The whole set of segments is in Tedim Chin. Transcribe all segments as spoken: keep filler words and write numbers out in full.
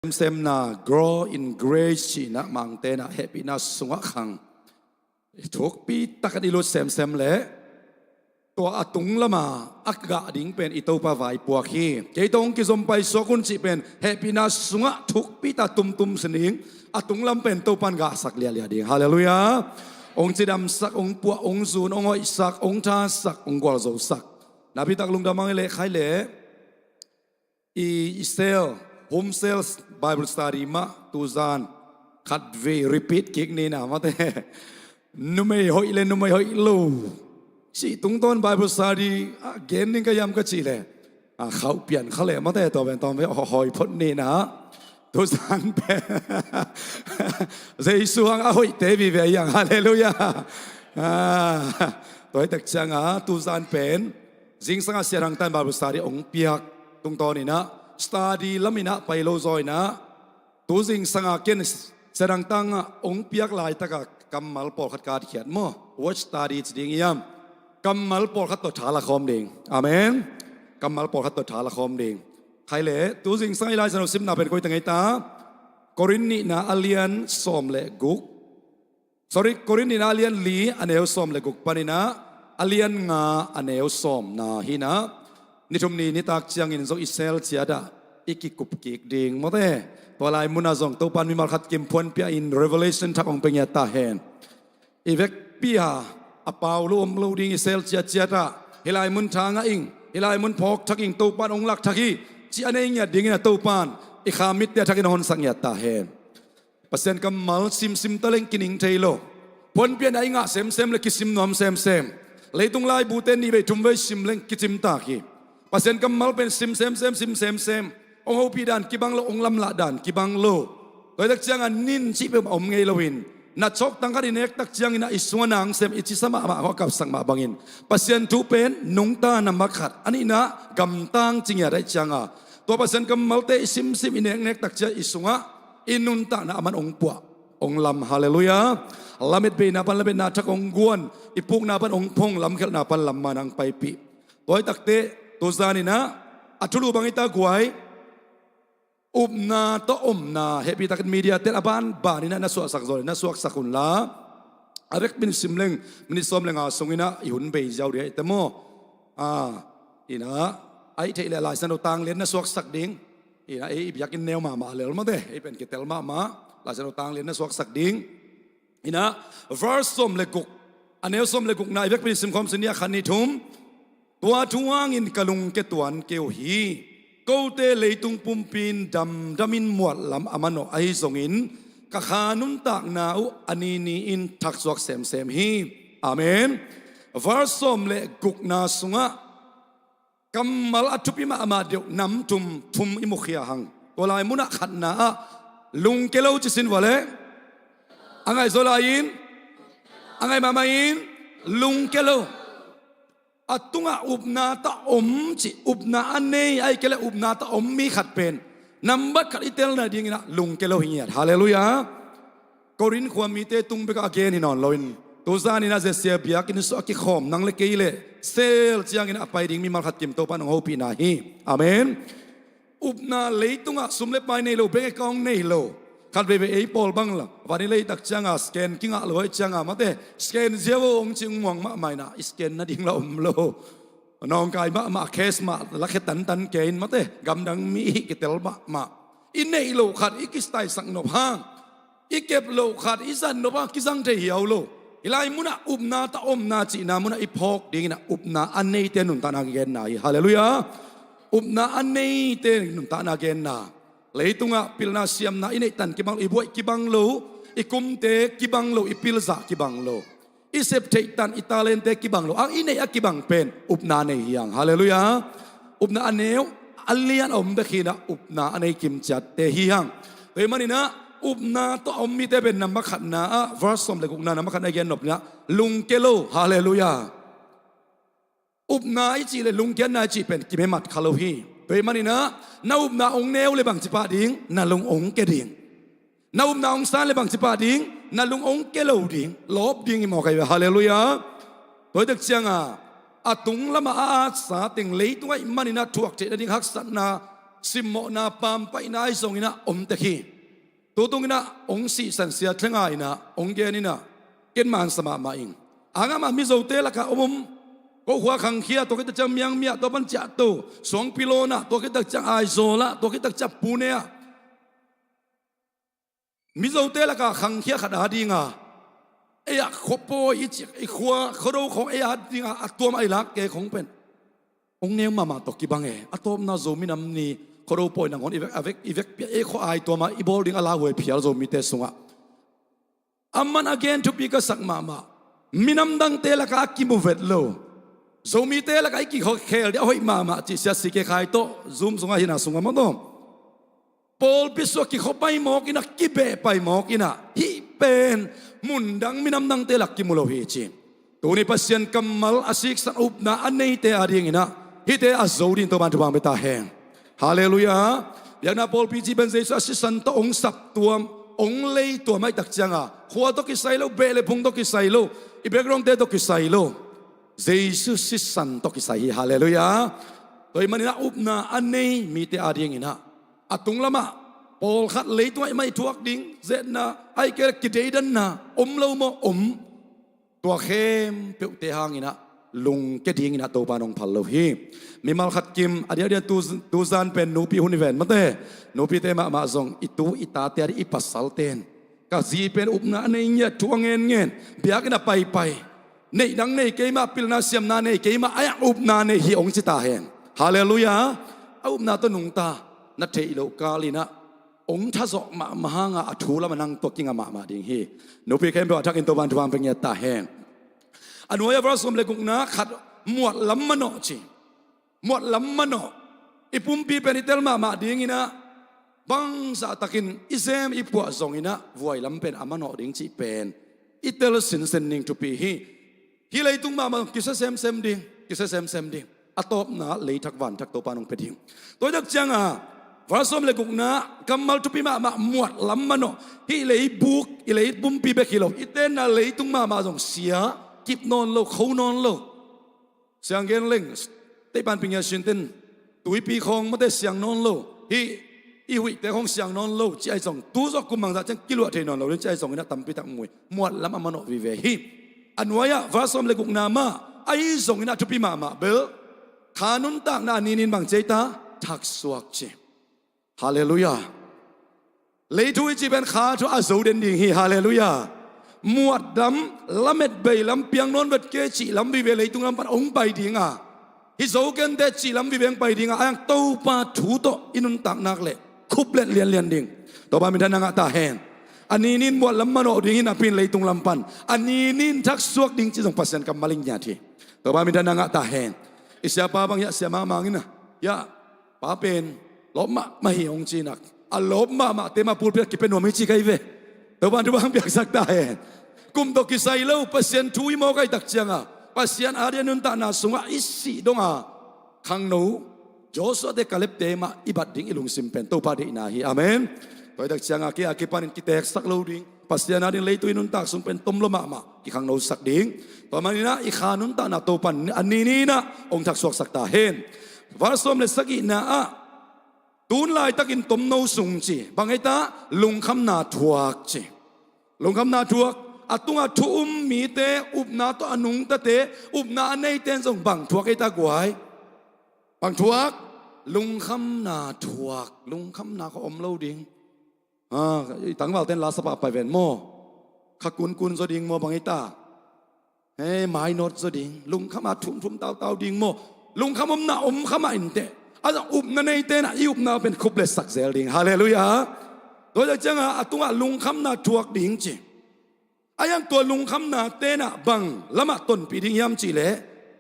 semsemna, grow in grace cihna Mangte in ah hehpihna sungah khang thukpi takin i lut semsem leh tua a tung lama a gah ding pen i Topa vaipuak hi. Kei tawh hong kizom paisuak un cih pen hehpihna sungah thukpi tak tumtum sin ding, a tung lam pen Topa in gahsak liahliah ding. Halleluiah. Hong cidamsak, hong puah, hong zun, hong hoihsak, hong thasak, hong gualzosak. Napi tak lungdam hang i leh khai leh i, i cell, home cells Bible study mah tuzan khatvei repeat kik ni na mate. Numei hoih le numei hoih lo cih tungtawn Bible study a gen ding ka hiam ka cih leh a khauh pian kha leh mate, tua pen tawm ve, hoi phot ni na. Tuzan pen Jesu hang a hoihte vive hi hang. Halleluiah. Ah, tua hi tak ciangah tuzan pen zingsang a Sia Thang Tan Bible study hong piak tungtawn in ah study lam in ah pai lo zaw in ah tu zingsang a ken Sia Thang Tan ah hong piak laitak a kammal pawlkhat ka atkhiat maw, word study ci ding hiam, kammal pawlkhat tawh tha la khawm ding. Amen. Kammal pawlkhat tawh tha la khawm ding. Khai leh tu zingsang i Lai Siangtho simna pen koi teng ei ta? Korin nihna a lian sawm le guk. Sorry, Korin nihna a lian li a neu sawm le guk panin ah a lian nga a neu sawmna hi in ah ni thum ni nitak ciangin zong i cell ciat ah i kikup kik ding mate. Tua lai munah zong Topa in mimal khat kim phuanpia in revelation thak hong pia ngiat ta hen. I vekpi a a pau lo om lo ding i cell ciatciat ah hih lai mun tha ngah ing, hih lai mun phawk thak ing, Topa in hong lak thak hi cih a nei ngiat dingin a Topa in i kha mitte a thakin a honsak ngiat ta hen. Pasian kammal simsim taleng kining thei lo. Phuanpiakna i ngah semsem le kisim nuam semsem. Leitung laibute nih vei thum vei sim leng kicimtak hi. Pasian kammal pen sim semsem, sim semsem. Hong hopih dan kibang lo, hong lamlah dan kibang lo. Tua hi tak ciangah nin cih peuhmah om ngei loin na chawk tangkhat i nek tak ciangin ah i sungah nang sem i cisa mahmah, hong a kapsak mah bangin Pasian thu pen nungta nambat khat, a nihna gamtang ci ngiat ahih ciangah tua Pasian kammalte i simsim i neknek tak ciang i sungah i nuntakna a man hong puah, hong lam. Halleluiah. Lamet beina pan lametna thak hong guan, i pukna pan hong phong, lamkhelhna pan lamman hong paipih. Tua hi takteh tuzan in ah a thulu bang hi ta guai. Upna tawh omna, hehpih takin media ten a banban in ah na suahsak zaw le na suaksak un la. A vekpi in sim leng minit sawm le nga sungin ah i hun bei ziau ding hi te maw. Ah, in ah a hih theih leh Lai Siangtho tang lian na suaksak ding. In ah ei i biakinn neu mahmah lel mate, ei pen kitel mahmah. Lai Siangtho tang lian na suaksak ding. In ah verse sawm le guk, a neu sawm le gukna i vekpi in sim khawm sin ni a, khat nih thum. Tua thu hangin ka lungke tuan kei uh hi. Kote leitung pumpi in damdamin muatlam a manawh ahi zongin ka kha nuntakna uh a nini in thaksuak semsem hi. Amen. Verse sawm le gukna sungah kammal a thupi mahmah deuh nam thum, thum i mukhia hang. Tua lai munah khatna ah lungke lo ci sin vua le. A ngaihzaw lai-in, a ngaih mahmah in, lungke lo. A tungah upna tawh om cih, upna a nei, ahih kei leh upna tawh om mi khat pen nambat khat i telna dingin ah lungke lo hi ngiat. Halleluiah. Korin khua mite tung bekah a gen hi nawn loin tuzan in ah Asia biakinn sungah a kikhawm nang le kei leh cell ciangin a pai ding mimal khat kim Topa in hong hopihna hi. Amen. Upna leitungah sum le pai nei lo, bank account nei lo. Khat veivei ei pawl bang la, van i lei tak ciangah scan kingah lo ahih ciangah mate, scan ziau aw hong ci, hong muang mahmah in ah i scan nading la om lo. Nawngkai mahmah, cash mah lakhia tantan kei in mate, gamdang mi hi kitel mahmah. I neih loh khat i kitaisak nop hang, i kep loh khat i zat nop hang kizang thei hiau lo. Hih lai munah upna tawh omna cihna munah i phawk dingin ah upna a neite nuntakna genna hi. Halleluiah. Upna a neite nuntakna genna. Leitungah pilna siamna i neih tan kibang lo, i buaih kibang lo, i kumte kibang lo, i pilzah kibang lo, i septheih tan, i talente kibang lo, ang i neih a kibang pen upna nei hi hang. Halleluiah. Upna a neu a lian a om bek hi in ah upna a nei kimciatte hi hang. Tua ahih manin ah upna tawh a om mite pen nambat khatna ah, verse sawm le gukna nambat khatna i gen nop in ah lungke lo. Halleluiah. Upna i cih leh lungkiatna i cih pen kimemat kha lo hi. Tua ahih manin ah na upna hong neu leh bangci pah ding, na lung hong ke ding. Na upna hong san leh bangci pah ding, na lung hong ke lo ding, lawp ding hi mawk ahi ve. Halleluiah. Tua hi tak ciangah a tung lamah a atsa teng leitung ahih manin ah thuak theih nading haksatna simmawhna pampaihna ahi zongin ah om tek hi. Tutung in ah hong sihsan sia thlenga in ah hong gen in ah ken mansa mahmah ing. Angah mah Mizote lakah om om, ko khua khangkhia, tua khit tak ciang Miangmi ah, tua pan ciahto, Suangpi lawn ah, tua khit tak ciang Aizawl ah, tua khit tak ciang Pune ah, Mizote lakah khangkhia khat a dinga, ei ah khuapawi i cih, i khua Khuado khawng ei a dinga a tuam a i lak kei khawng pen hong neu mahmah tawh kibang e. A tawpna Zo minam ni Khuado pawi nangawn i vek, a vek, i vekpi-a ei khua ai tuama i bawl ding a lauhuai phial Zomite sungah. Aman a gen thupi ka sak mahmah, minam dangte lakah a kimu vet lo, Zomite lakah i kikhel ding a hoih mahmah cih sia C K Khai tawh Zoom sungah hina sungah mawtaw, pawlpi sungah kikhua pai mawk in ah, kibeh pai mawk in ah, hih pen mundang minam dangte lak kimu lo hi ci. Tuni Pasian kammal a siksan upna a neite a dingin ah hihte a zo ding Topan thupha pia ta hen. Halleluiah. Biakna pawlpi cih pen Jesu a sisan tawh hong saptuam, hong leituam ahih tak cianga, khua tawh kisai lo, beh le phung tawh kisai lo, i backgroundte tawh kisai lo, Jesu sisan tawh kisai hi. Halleluiah. Tua ahih manin ah upna a nei mite a dingin ah a tung lamah pawlkhat leitungah i mai thuak ding, zetna, ahih kei leh kideidanna om lo maw? Om. Tua khempeuhte hangin ah lungke dingin ah Topa in hong phal lo hi. Mimal khat kim a diakdiak tu, tuzan pen nupi hun i ven mawte. Nupite mahmah zong i tu i tate a ding, i pasalte in, ka zi pen upna a nei ngiat, thu a ngenngen, biakinn a paipai, neih dang nei kei mah, pilna siamna nei kei mah, a upna nei hi hong ci ta hen. Halleluiah. A upna tawh nungta na theih loh kal in ah hong thazawh mahmah hanga a thu lamah nang tua kingah mahmah ding hi. Nupi khempeuh a thakin Topan thupha pia ngiat ta hen. A nuai-ah verse sawm le gukna khat, muat lam manawh ci. Muat lam manawh. I pumpi pen i tel mahmah dingin ah bangzah takin i zem i puah zongin ah vuai lam pen a manawh ding cih pen i tel sinsen ning thupi hi. Hih leitung mahmah kisia semsem ding, kisia semsem ding. A tawpna lei thak van thak Topa in hong pia ding. Tua ahih tak cianga verse sawm le gukna kammal thupi mahmah, muat lam manawh. Hih leibuk, i lei pumpi bek hi lo, i tenna leitung mahmah zong sia kip nawn lo, kho nawn lo. Siang gen leng, teipan pingia sinten, tuipi khawng mawte siang nawn lo, hih i huihte khawng siang nawn lo, ci ahi zong, tu zawh kum bangzah ciang kiluah thei nawn lo ding, ci ahi zongin ah tampi tak mui, muat lam a manawh vive hi. A nuai-ah verse sawm le gukna mah ahi zongin ah thupi mahmah bel, kha nuntakna a ninin bang ci ei ta? Thaksuak ci. Halleluiah. Lei thu i cih pen kha thu a zo den ding hi. Halleluiah. Muat lam, lamet bei lam, piang nawn vet kei cih lam vive leitung lam pan hong pai dinga, hih zo kei inteh cih lam vive hong pai dinga, a hiang Topa thu tawh i nuntak nak leh khuplet lianlian ding. Topa minthanna ngah ta hen. A ninin muat lam manawh ding hi napi in leitung lam pan a ninin thaksuak ding cih zong Pasian kammal i ngiat hi. Topa minthanna ngah ta hen. I siapa bang hiah, Sia Mang Mang in ah, hiah, pa pen lawp mahmah hi hong ci nak, a lawp mahmahte mah pulpit ah kipia nuam hi ci ka hi ve. Topa in thupha hong piaksak ta hen. Kum tawh kisai lo, Pasian thu i mawk ahih tak cianga Pasian a ding a nuntakna sungah i sih donga khangno Joshua-te, Kaleb-te mah i bat ding i lungsim pen Topa deihna hi. Amen. Tua ahih tak cianga kei a kipanin kiteeksak lo ding, Pasian a ding leitung i nuntak sung pen tom lua mahmah kikhangnosak ding. Tua manin ah i kha nuntakna Topa in a ninin ah hong thaksuaksak ta hen. Verse sawm le sagihna ah, tun laitakin tomno sung ci, bang ei ta? Lungkhamna thuak ci. Lungkhamna thuak. A tungah thu um mite, upna tawh a nungtate, upna a neite in zong bang thuak ei ta guai? Bang thuak? Lungkhamna thuak. Lungkhamna kha om lo ding. Ah, i tangvalte in la sapa pai ven maw? Kha kunkun zaw ding maw, bang ei ta? He, mainawt zaw ding, lungkham a thumthum tautau ding maw? Lungkham omna om kha mah inteh. A upna neite in ah i upna pen khupletsak zel ding. Halleluiah. Tua ahih tak cianga a tungah lungkhamna thuak ding ci. A hiang tua lungkhamnate in ah bang lamah tonpih ding hiam cih leh,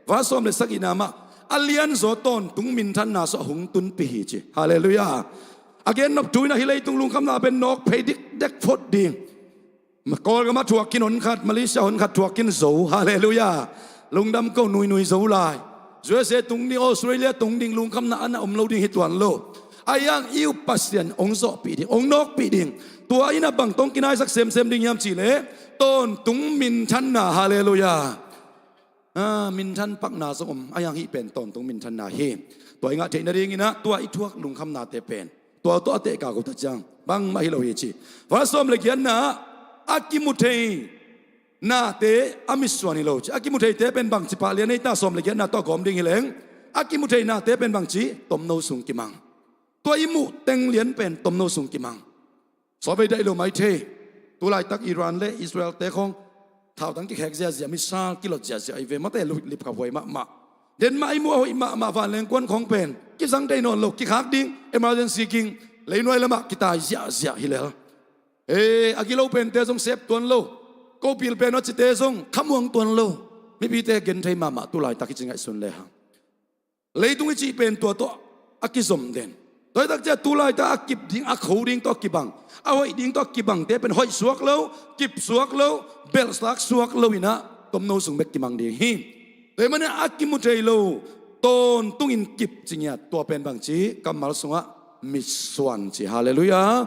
verse sawm le sagihna mah, a lianzaw tawntung minthanna sungah hong tunpih hi ci. Halleluiah. A gennop thu in ah hih leitung lungkhamna pen nawk phei dikdek phot ding. Kawlgam ah thuak khin hon khat, Malaysia hon khat thuak khin zo. Halleluiah. Lungdam ko, nuinui zo lai. U S A tung ding, Australia tung ding, lungkhamna a na om lo ding hi tuan lo. A hiang i up Pasian hong zawhpih ding, hong nawkpih ding. Tua in ah bang tawh hong kinaisak semsem ding hiam cih leh, tawntung minthanna. Halleluiah. Ah, minthan pakna zong om, a hiang hih pen tawntung minthanna hi. Tua i ngah theih nadingin ah tua i thuak lungkhamnate pen tua tawh a tehka ko ta ciang bangmah hi lo hi ci. Verse sawm le giatna ah a kimu thei nate a mitsuan hi lo ci. A kimu theite pen bangci pah lian ei ta, sawm le giatna tawh a gawm ding hi leng. A kimu thei nate pen bangci, tomno sung kimang. Tua i muh teng lian pen tomno sung kimang. Sawtvei daih lo mai thei. Tulaitak Iran le Israel te khong thautang kikhek ziazia, missile kilot ziazia i ve, mate lip khaphuai mahmah. Den mah i muh a hoih mahmah vanleng kuan khong pen kizang thei nawn lo, kikhak ding, emergency king, leinuai lamah kitai ziahziah hi lel. E, a gilo pente zong sep tuan lo. Kopil pen a cite zong khamuang tuan lo. Mipite gen thei mahmah tulaitak i ci ngaihsun le hang. Leitung i cih pen tua tawh a kizom den. Tua i tak ciah tulaitak a kip ding, a kho ding tawh a kibang, a hoih ding tawh a kibangte pen hoih suak lo, kip suak lo, belhsak suak lo inah tomno sung bek kimang ding hi. Tua i manah a kimu thei lo tawntungin kip ci ngiat, tua pen bangci, kammal sungah mitsuan ci. Halleluiah.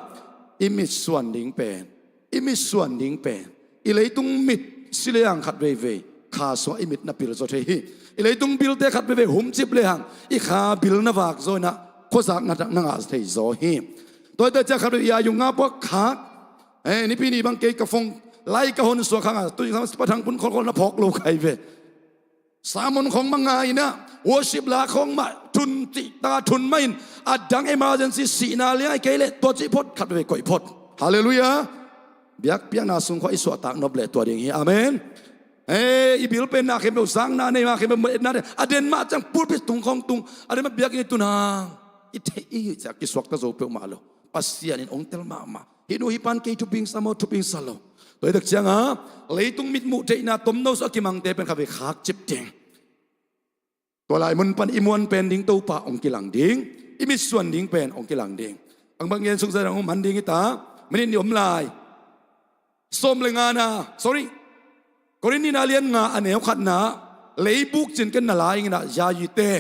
I mitsuan ding pen, i mitsuan ding pen, i leitung mit si le hang khat veivei kha sungah i mit na pil zaw thei hi. I leitung bilte khat veivei humcip le hang i kha bil na vak zaw inah khuazak na ngah thei zaw hi. Tua i tak ciah khat veivei i a yung nga puak khak. Eh, nipi ni bang kei ka phone lai ka hon suak hang a, tu i sam pa thang pun kholkhol na phawk lo khai ve. Sermon khong mah ngai inah, worship la khong mah thun cih taka thun mah in, a dang emergency sihna liai kei leh tua cih phot khat veve koih phot. Halleluiah. Biakpiakna sung khua i suahtak nop leh tua ding hi. Amen. Eh, i bil penna khempeuh, zakna neihna khempeuh, etna, a den mah ciang pulpit tung khong tung, a den mah biakinn i tun hang i theih i hih ciah kisuakta zo peuhmah lo. Pasian in ong tel mahmah. Hih nu hih pan kei thupingsa maw, thupingsa lo. Tua i tak cianga leitung mitmuh theihna tomno sung a kimangte pen kha vei khak cip ding. Tua lai mun pan i muan pen ding Topa ong kilang ding, i mitsuan ding pen ong kilang ding. Ang bang gen suk zai dang ong man ding i ta, minit ni om lai. Sawm le ngana, sorry. Korin nihna lian nga a neu khatna, leibuk cin ken na lai inah, yayite.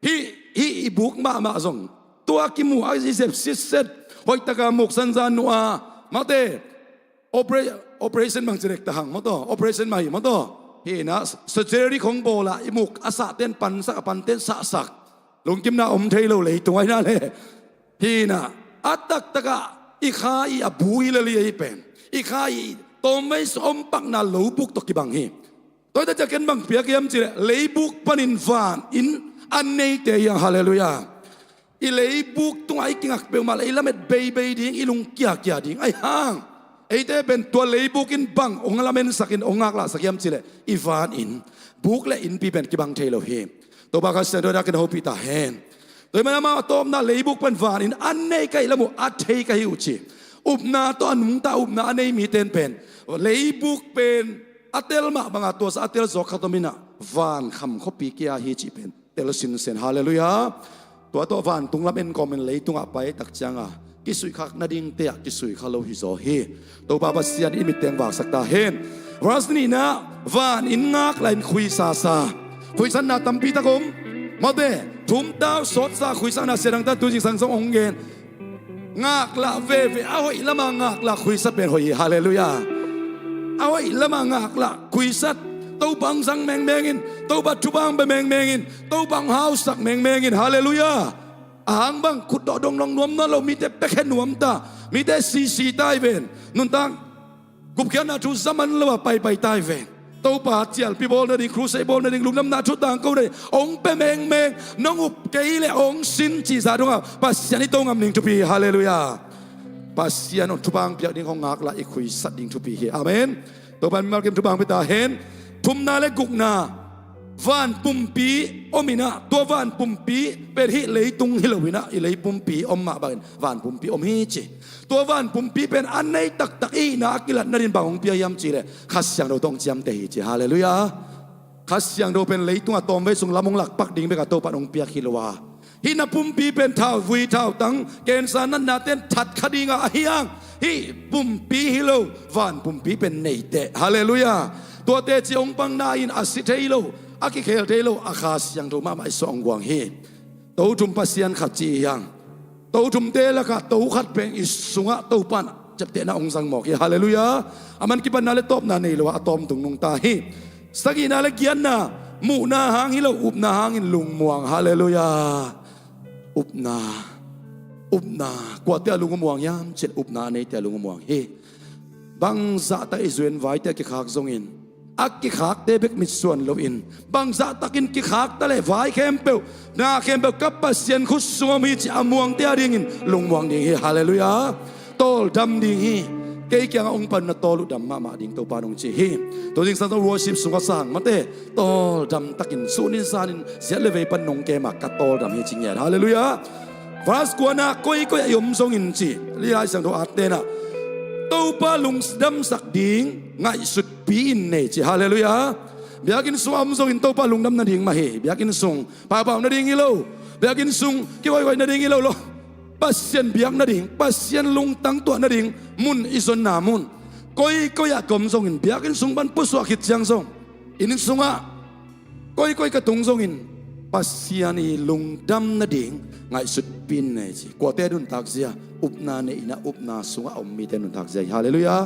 Hih, hih i buk mahmah zong tua kimu a i zep sitset, hoihtaka muk sanzan nuh a, mate, opera-, operation bang ci dek ta hang maw taw, operation mah hi maw taw. Hih inah surgery khong bawl a i muk a sahten pansak, a panten sahsak. Lungkimna om thei lo leitung a inah le. Hih inah a taktakah i kha i a bu hi lel hi ei pen. I kha i tawmvei sung om pakna leibuk tawh kibang hi. Tua i tak ciah ken bang piak hiam cih leh leibuk panin van inn a neite hi hang. Halleluiah. I leibuk tungah i kingak peuhmah leh i lamet beibei ding, i lungkiakia ding ahi hang. Eite pen tua leibuk in bang ong lamensak in ong ngaklahsak hiam cih leh i van inn, buk le innpi pen kibang thei lo hi. Topa Kha Siangtho in a ken hopih ta hen. Tua i manah amah a tawpna leibuk pan van inn a nei ka hih lam uh a thei ka hi uh ci. Upna tawh a nungta upna a nei mite in pen leibuk pen a tel mah banga tuasa a tel zawk khat om inah van kham khuapi kia hi cih pen tel sinsen. Halleluiah. Tua tawh vantung lam en kawmin leitungah pai tak cianga kisuihkhak nadingte ah kisuihkha lo hi zaw hi. Topa Pasian in i mitteng vaksak ta hen. Verse nihna, van inn ngaklah in khuisasa. Khuisatna tampi tak om. Mawte, thumtau sawtsa khuisatna sia dangtan tu zingsang zong ong gen. Ngaklah veve a hoih lama ngaklah khuisat pen hoih hi. Halleluiah. A hoih lama ngaklah khuisat. Topa hong zang mengmeng in, Topa thupha hong pia mengmeng in, Topa hong hausak mengmeng in. Halleluiah. A hang bang khutdawh donglong nuam nawn lo, mite piakhia nuam ta, mite sisi ta hi ven. Nuntak gupkhiatna thu za man lo a paipai ta hi ven. Topa cialpi bawl nading, crusade bawl nading, lungdamna thu tangko nading hong pia mengmeng. Nong up kei leh hong sin cih zah dongah Pasian i to ngam ding thupi hi. Halleluiah. Pasian hong thupha hong piak ding hong ngaklah i khuisat ding thupi hi. Amen. Topa in mimal kim thupha hong pia ta hen. Thumna le gukna, van pumpi om inah, tua van pumpi pen hih leitung hi lo inah, i lei pumpi om mah bangin van pumpi om hi ci. Tua van pumpi pen a nei taktak i hihna a kilat nadin bang hong pia hiam cih leh Kha Siangtho tawh hong ciamteh hi ci. Halleluiah. Kha Siangtho pen leitungah tawmvei sung lam hong lakpak ding bekah Topa in hong piak hi lo a, hih na pumpi pen thauvui thautang, cancer natna ten that kha dinga ahi hang, hih pumpi hi lo, van pumpi pen neiteh. Halleluiah. Tuate ci hong pangna in a si thei lo, a kikhel thei lo, a Kha Siangtho mahmah i suah hong guang hi. To thum Pasian khat ci hi hang. To thumte lakah to khat pen i sungah Topa in ciaptehna hong zang mawk hi. Halleluiah. A man kipatna le tawpna nei lo a, a tawmtung nungta hi. Sagihna le giatna, muhna hang hi lo, upna hangin lungmuang. Halleluiah. Upna, upna. Kuate a lung a muang hiam cih leh upna a neite a lung a muang hi. Bangzahtak i zuan vaite a kikhak zongin, a kikhakte bek mitsuan loin, bangzahtakin kikhakta leh vai khempeuh, na khempeuh ka Pasian khut sung om hi cih a muangte a dingin lungmuang ding hi. Halleluiah. Tawldam ding hi. Kei kiangah hong pan un, na tawl uh dam mahmah ding, Topa'n hong ci hi. Tuning sang worship sungah sang mate, tawldam takin, sunin zanin, ziat le vei pan nong kem a, ka tawldam hi ci ngiat. Halleluiah. Verse kuana, koikoi ah i om zongin ci. Lai Siangtho atna ah, Topa lungdamsak ding ngaihsutpi in nei ci. Halleluiah. Biakinn sungah om zongin Topa lungdam nading mah hi. Biakinn sung pau-pau nading hi lo. Biakinn sung kihoihhoih nading hi lo lo. Pasian biak nading, Pasian lungtang tuah nading mun, i zonna mun. Koikoi ah ka om zongin, biakinn sung pan pusuak khit ciang zong, inn sungah, koikoi ka tung zongin, Pasian i lungdam nading ngaihsutpi in nei ci. Kuate nuntakzia? Upna nei in ah, upna sungah a om mite nuntakzia hi. Halleluiah.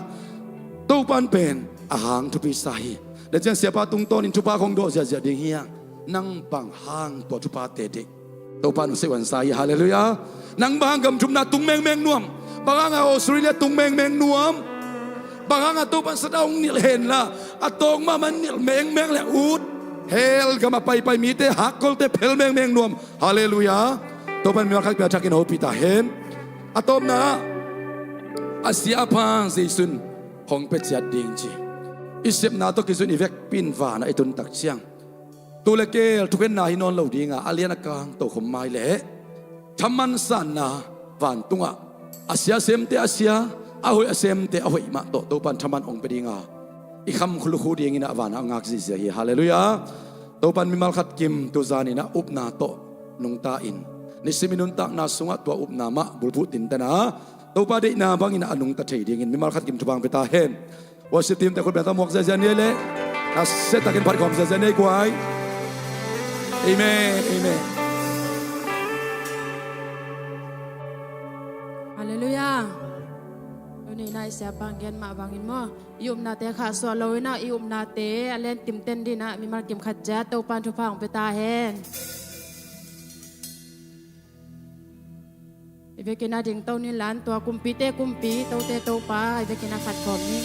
Topa'n pen a hang thupi sa hi. Tua ciang siapa tungtawnin thupha khong dawh ziahziah ding hi hang. Nang bang hang tua thuphate deih? Topa'n hong sehuan sa hi. Halleluiah. Nang bang hang gam thumna tung mengmeng nuam? Bang hang a Australia tung mengmeng nuam? Bang hang a Topa'n Satan hong nilh hen la, a tawng mahmah nilh mengmeng leh ut, hell gam a paipai mite, hakkolte phel mengmeng nuam? Halleluiah. Topa'n mimal khat pia thakin hopih ta hen. A tawpna ah, a sia a pha Jesu'n hong pia ciat ding ci. I sepna tawh kizui in i vekpi in van ah i tun tak ciang, tuu le keel thukhenna hi nawn lo ding a, a lian a kang tokhom mai leh thaman sanna vantungah, a sia a semte a sia, a hoih a semte a hoih mah tawh Topa'n thaman hong pia ding a, i kham lukhu dingin ah van ah a ngak ziahziah hi. Halleluiah. Topa'n mimal khat kim tu zanin ah upna tawh nungta in, nisim i nuntakna sungah tua upna mah bulphuh tinten a, Topa deihna bangin ah a nungta thei dingin mimal khat kim thupha hong pia ta hen. Worship team te khut beng ta, muak ziahziah ni ei leh. Nasia takin phat khawm ziahziah ni ei guai. Amen. Amen. Halleluiah. Tuni-in ah i siapa in gen mah bangin maw, i upnate khahsuah lo-in ah, i upnate a lian timten dingin ah mimal kim khat ciat Topa'n thupha hong pia ta hen. I vekin a ding to ni la, tua kumpite kumpi, tote Topa, i vekin a khat khawm ni.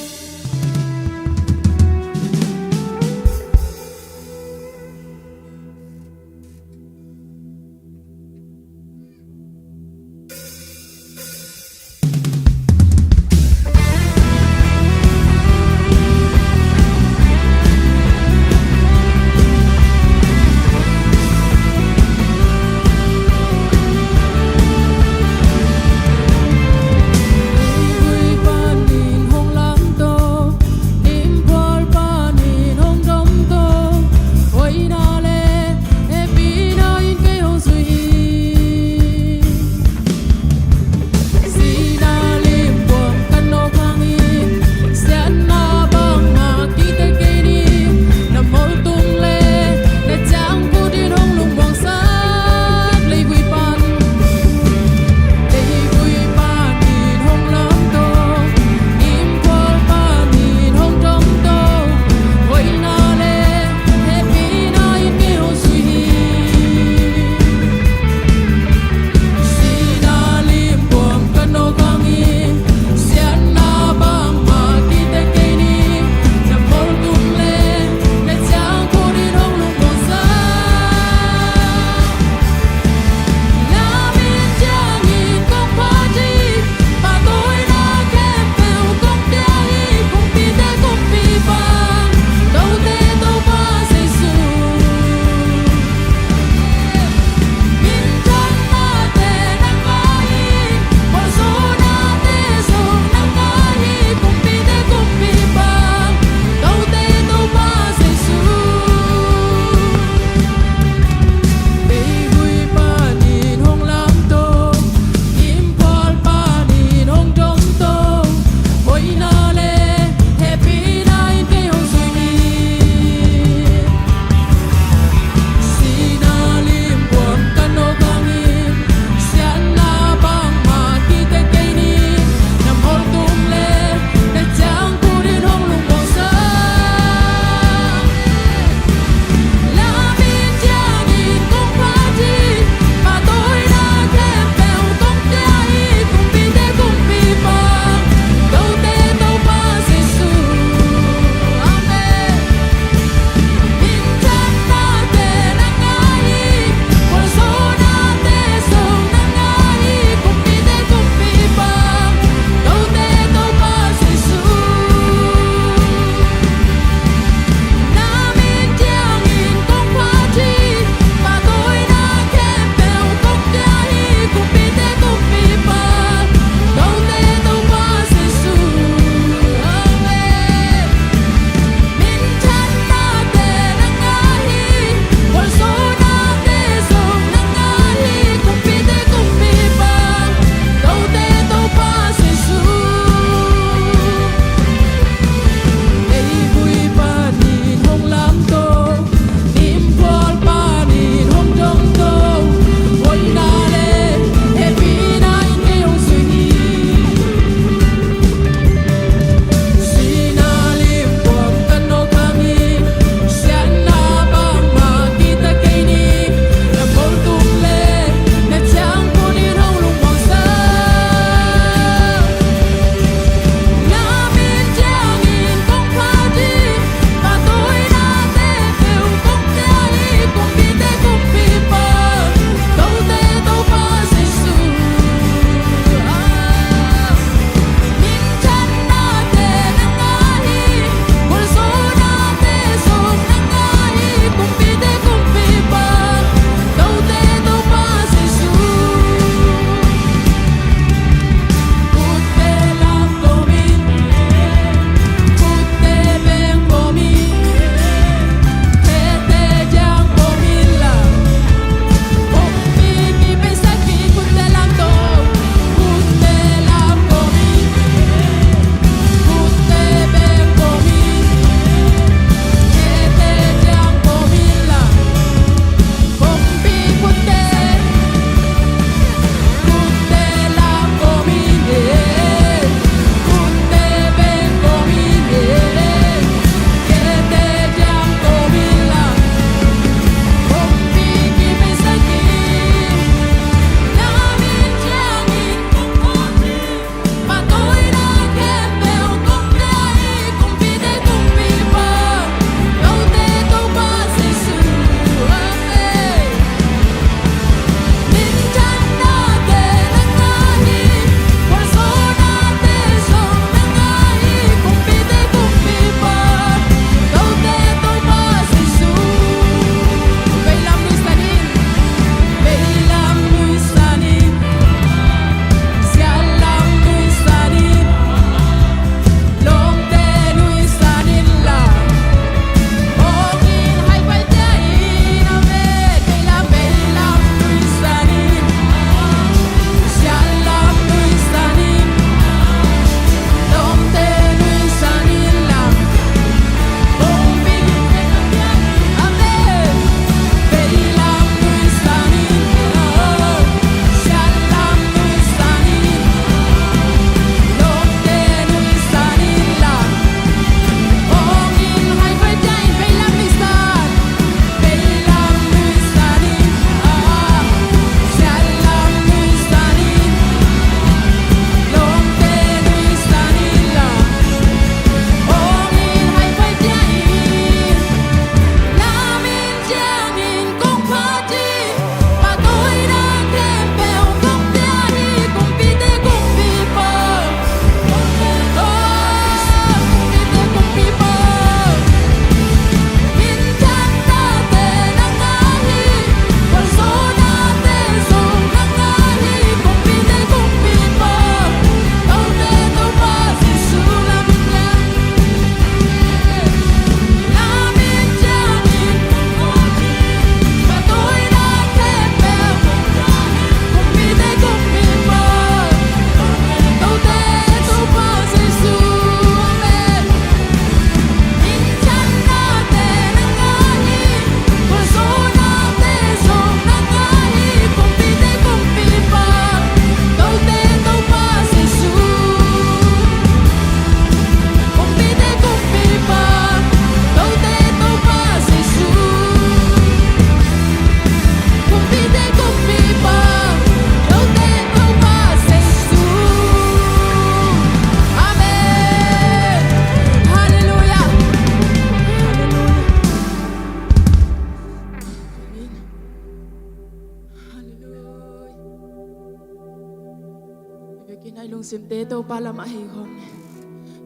Nai lungsimte Topa lamah hei khawm ni.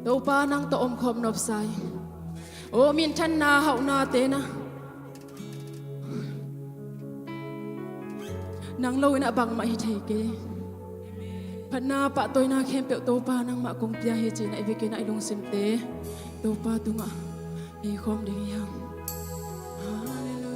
Topa nang tawh om khawm nopsa in. Aw minthanna hauhnate na nang lo in ah bangmah hi thei kei. Phatna pahtawina khempeuh Topa nangmah kong pia hi ci-in ah i vekin ah i lungsimte Topa tungah hei khawm ding hi hang. Halleluia.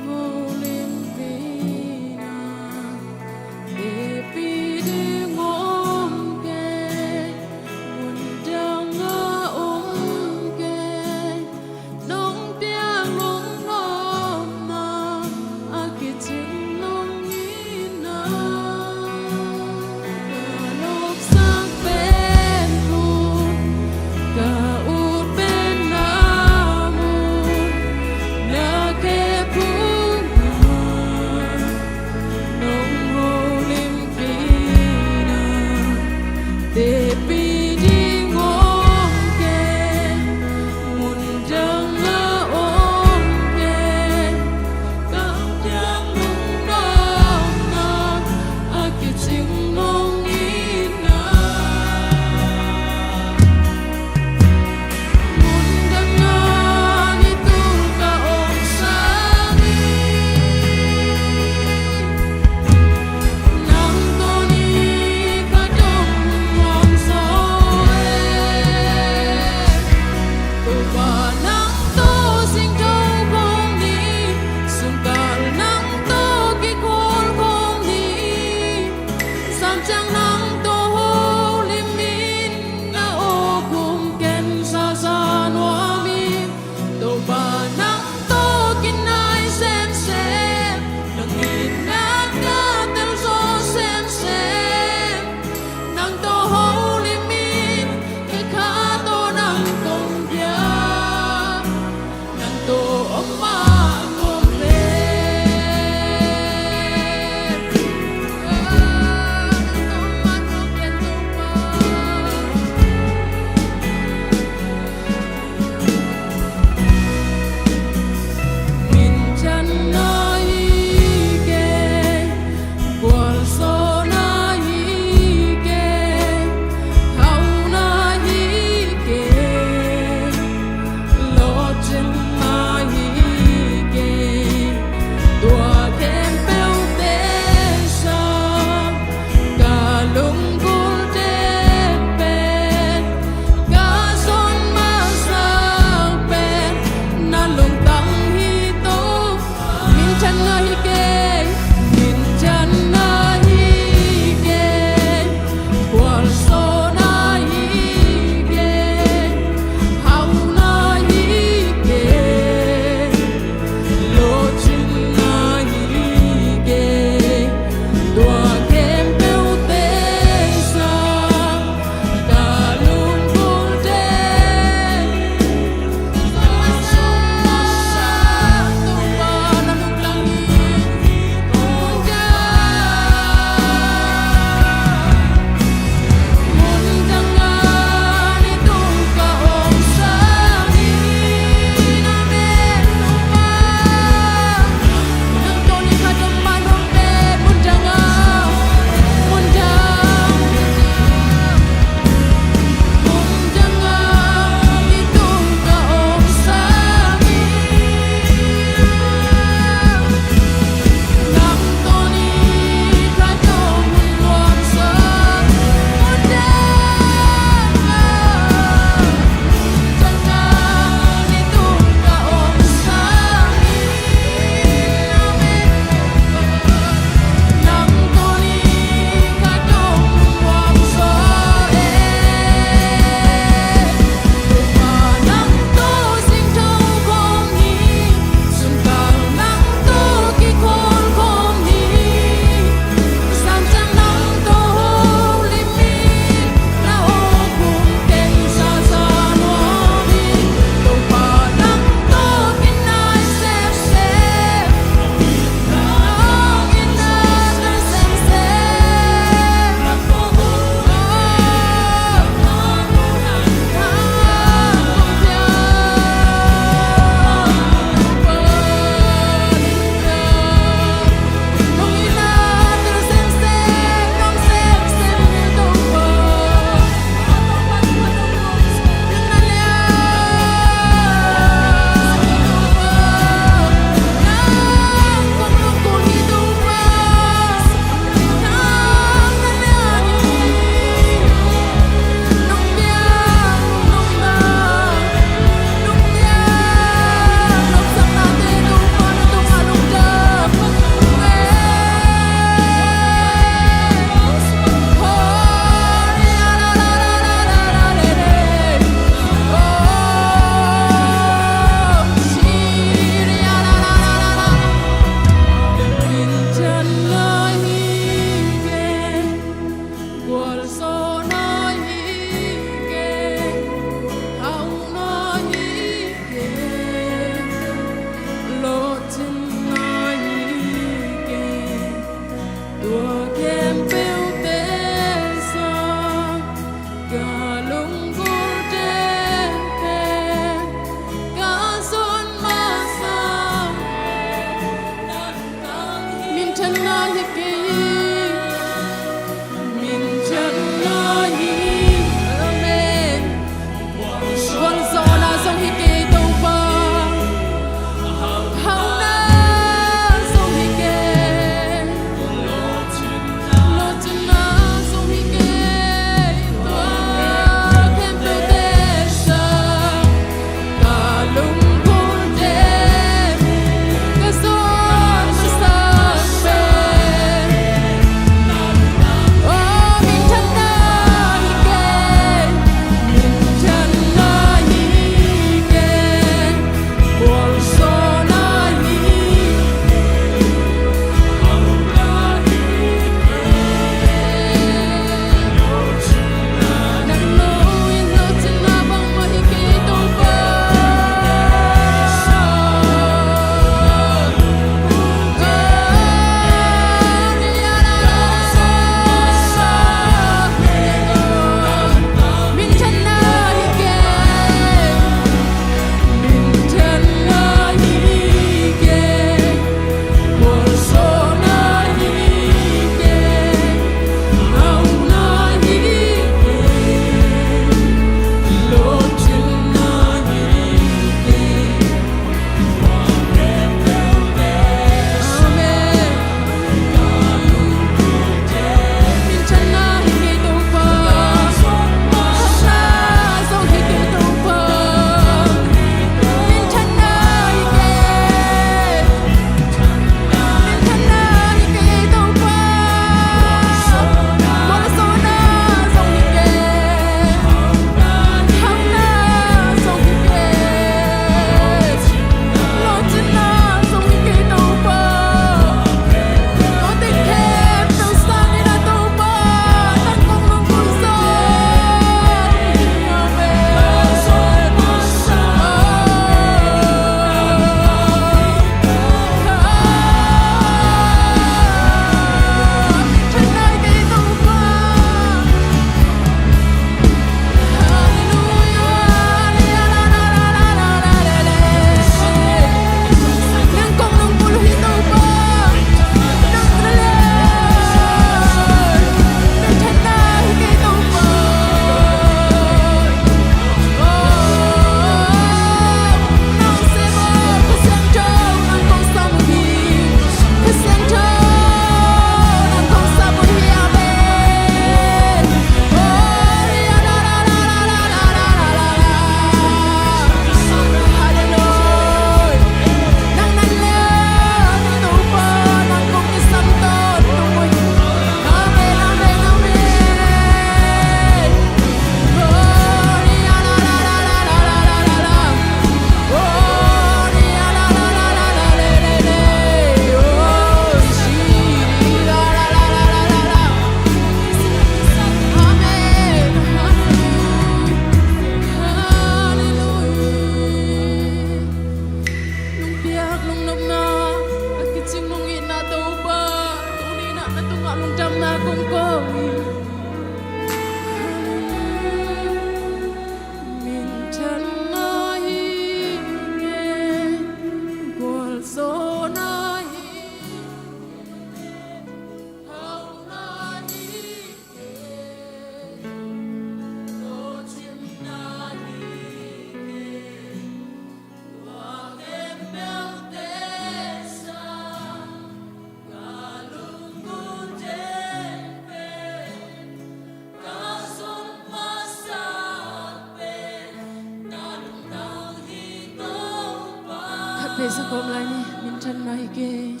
Theihsa kawm lai ni, minthanna hi kei.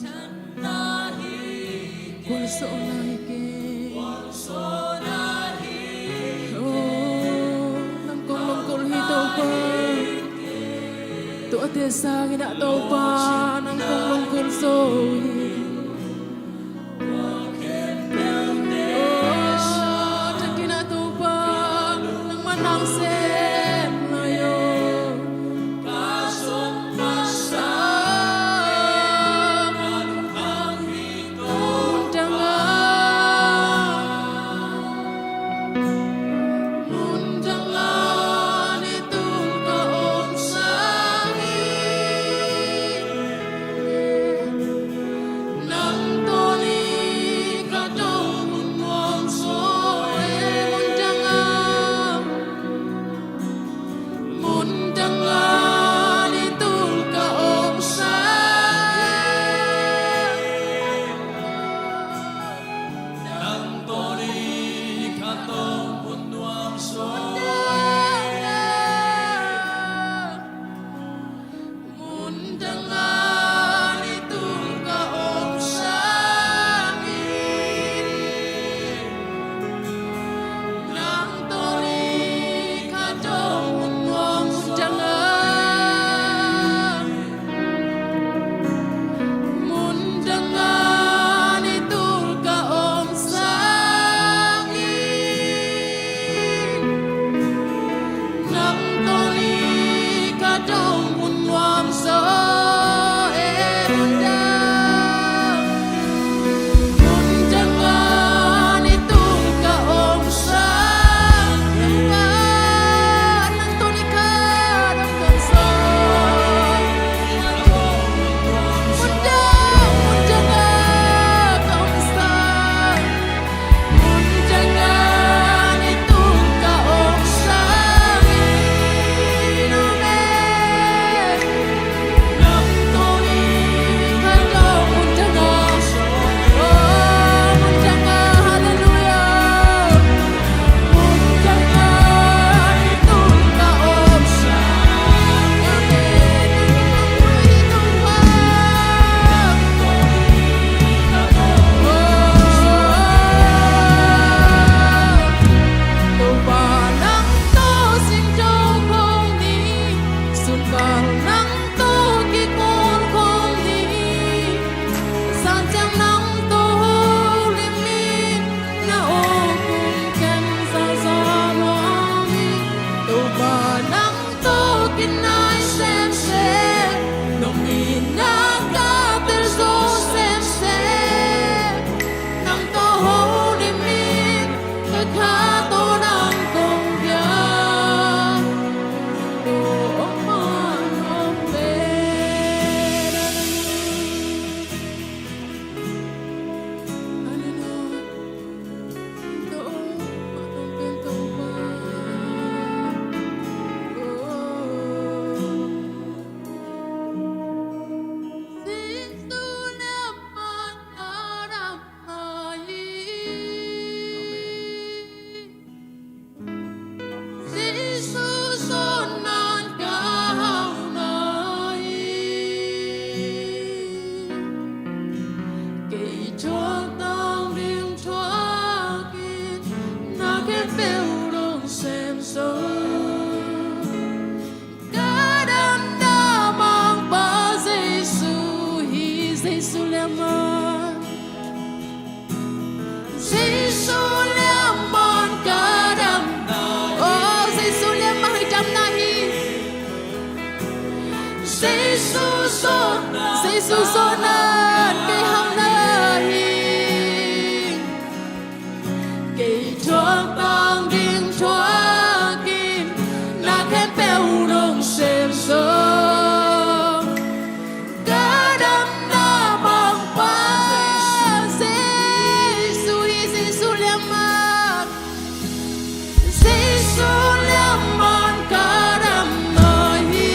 Gualzawhna hi kei. Oh, nang kong lungkul hi Topa. Tuate sangin ah Topa, nang kong lungkul zo hi. Oh, takin ah Topa, nangman nang sem lai aw. Muntang ah, muntang ah ni tung ka om sangin. Nang tawh ni ka tawh mun nuam zaw e, muntang ah, muntang ah ni tung ka om sangin. Nang tawh ni ka tawh mun nuam zaw e. Muntang ah ni tung ka om sangin, nang tawh ni ka tawh mun nuam zaw e. Muntang ah, muntang ah ni tung ka om sangin, nang tawh ni ka tawh mun nuam zaw e. Muntang, muntang ah ni tung ka om sangin, nang tawh ni ka tawh mun nuam zaw e. Muntang, muntang ah ka om sangin, muntang ah ni tung ka om sangin. Amen. Nang tawh ni ka tawh, muntang ah. Oh, muntang ah, hallelujah. Muntang ah ni tung ka om sangin. Amen. Topa nang tawh singtawng khawm ni, sunparh nang tawh kikun khawm ni, zan ciang nang tawh holim in, na aw kum ken zaza nuam hi. Topa nang tawh kinai semsem, nong itna ka tel zo semsem. Nang tawh holim in, ka kha tawh nang kong piang. Tawh om man om pen. Hallelujah. Jesu zawn nan ka hau na hi. Kei thuak tang ding thuak in, na khempeuh dong sem zo. Ka damna mangpa Jesu hi, Jesu liamman. Jesu liamman ka damna hi. Oh, Jesu liamman hi damna hi. Jesu zawn, Jesu zawn nan kei hau na hi. Kei thuak tang ding thuak in, na khempeuh dong sem zo. Ka damna mangpa Jesu hi, Jesu liamman. Jesu liamman ka damna hi.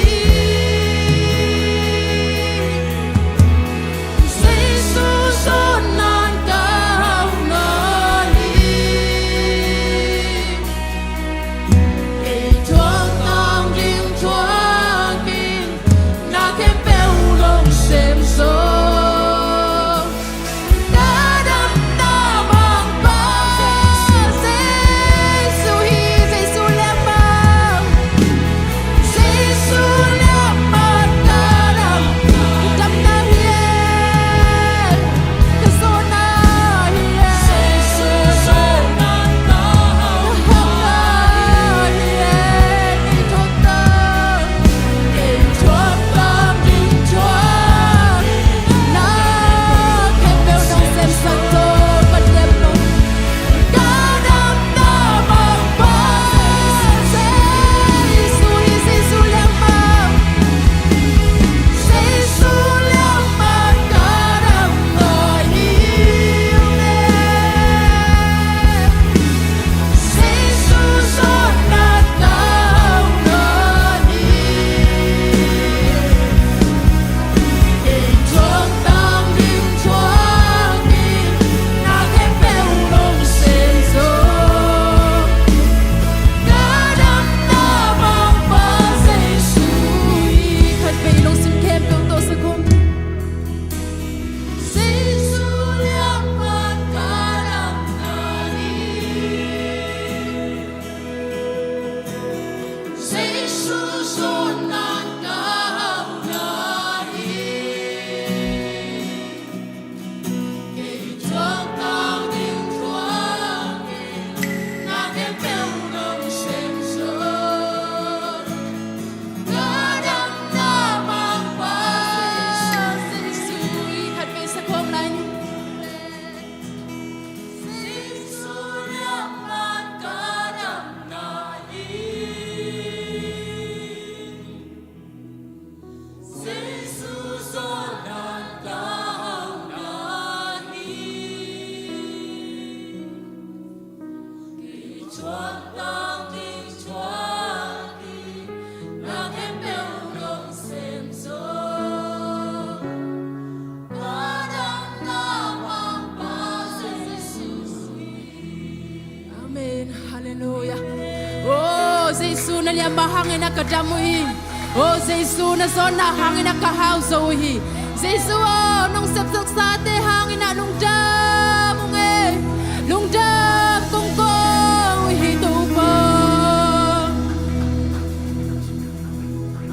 Jesu na liamma hangin ah ka dam uh hi. O Jesu na zawnna hangin ah ka hau zo uh hi. Jesu aw, nong sepsaksate hangin ah lungdam ung ei. Lungdam kong ko uh hi Topa.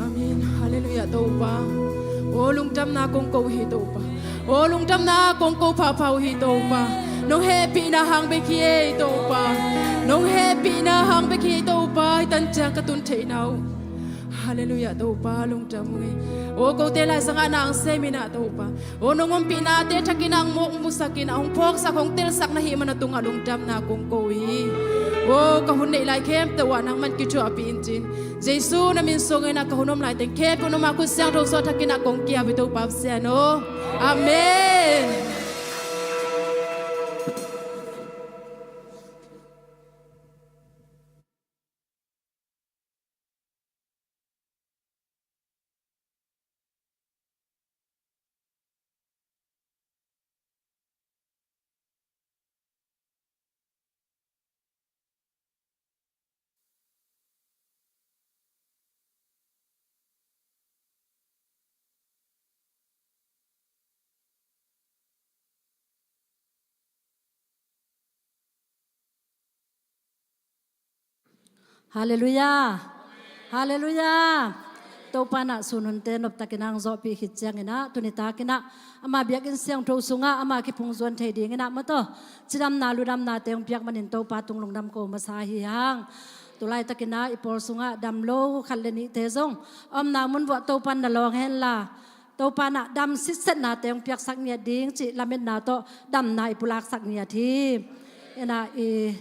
Amen. Halleluiah Topa. O lungdamna kong ko uh hi Topa. O lungdamna kong ko pahpah uh hi Topa. Nong hehpihna hang bek hi ei Topa. Nong hehpihna hang bek hi ei Topa. Hih tan ciang ka tun theihna uh. Halleluiah Topa, lungdam ung ei. O kote laisangah nang sem in ah Topa. O nong ompihnate thakin ah hong mawk musak in ah hong phawksak hong telsak na hih man a tungah lungdamna kong ko uh hi. O ka hun neih lai khempeuh ah nangman kithuahpih in cin. Jesu na min suangin ah ka hun om lai teng khempeuh nangma khut siangtho sung thakin ah kong kiap hi Topa Pasian aw. Amen. Halleluiah. Halleluiah. Topa in ah sun hunte noptakin ah hong zawhpih khit ciangin ah tuni takin ah ama biakinn siangtho sungah ama kiphung zuan thei dingin ah maw taw cidamna ludamnate hong piak manin Topa tung lungdam ko masa hi hang. Tulaitakin ah i pawl sungah dam lo khat le nihte zong a omna mun vuah Topa in na lawng henla Topa in ah dam sitsetnate hong piaksak ngiat ding cih lametna tawh damna i pulaksak ngiat hi. In ah i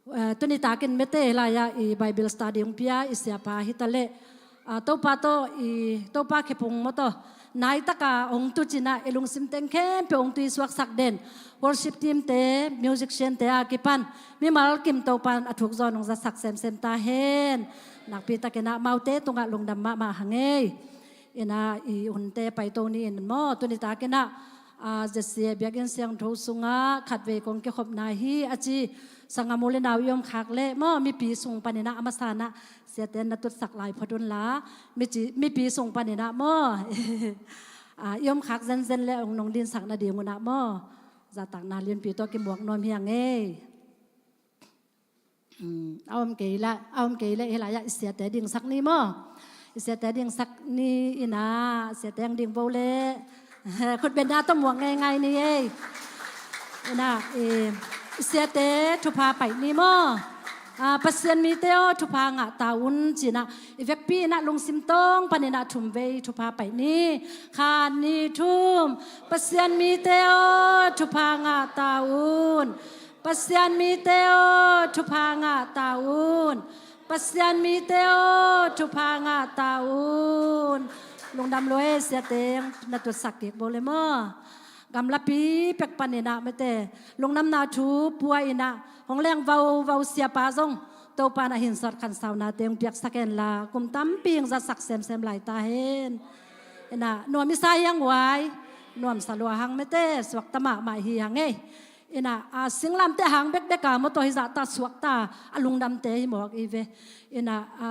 Eh, tuni takin mete lai-ah i Bible study hong pia i siapa hi ta leh, ah, Topa tawh i Topa khephung maw taw naitaka hong tucin ah i lungsim teng khempeuh hong tui suaksak den worship team te, musician te a kipan mimal kim Topa in a thuk zawn hong zasak semsem ta hen. Nakpi takin ah amaute tungah lungdam mahmah hang ei. In ah i hunte paito ni in maw tuni takin ah, ah, J C A biakinn siangtho sungah khatvei kong kikhopna hi a ci sangam u le nau i om khak leh maw mipi sung panin ah a masa in ah siate na tutsak lai phot unla mipi sung panin ah maw, ah, i om khak zenzen leh hong nong dinsak nading un ah maw zahtakna lianpi tawh kimuak nuam hi hang ei. Um, a om kei la, a om kei leh hih lai-ah i siate dingsak ni maw? I siate dingsak ni in ah, siate ang ding bo leh khutbetna tawh muak ngeingai ni ei. In ah, i, i siate thupha paih ni maw? Ah, Pasian mite aw, thupha ngah ta un ci-in ah i vekpi in ah lungsim tawng panin ah thumvei thupha paih ni. Khat, nih, thum. Pasian mite aw, thupha ngah ta un. Pasian mite aw, thupha ngah ta un. Pasian mite aw, thupha ngah ta un. Lungdam lua ei siate, na tutsak kik bo le maw? Gamlapi pek panin ah mete lungdamna thu pua in ah hong leng vauvau siapa zong Topa in ah hinsawt khansaunate hong piaksak henla kum tampi hong zatsak semsem lai ta hen. In ah nuam i sa hi hang uai, nuamsa lua hang mete, suakta mahmah hi hang ei. In ah, a, singlamteh hang bekbek a maw taw hih zahta suakta a lungdamte hi mawk i ve. In ah, a,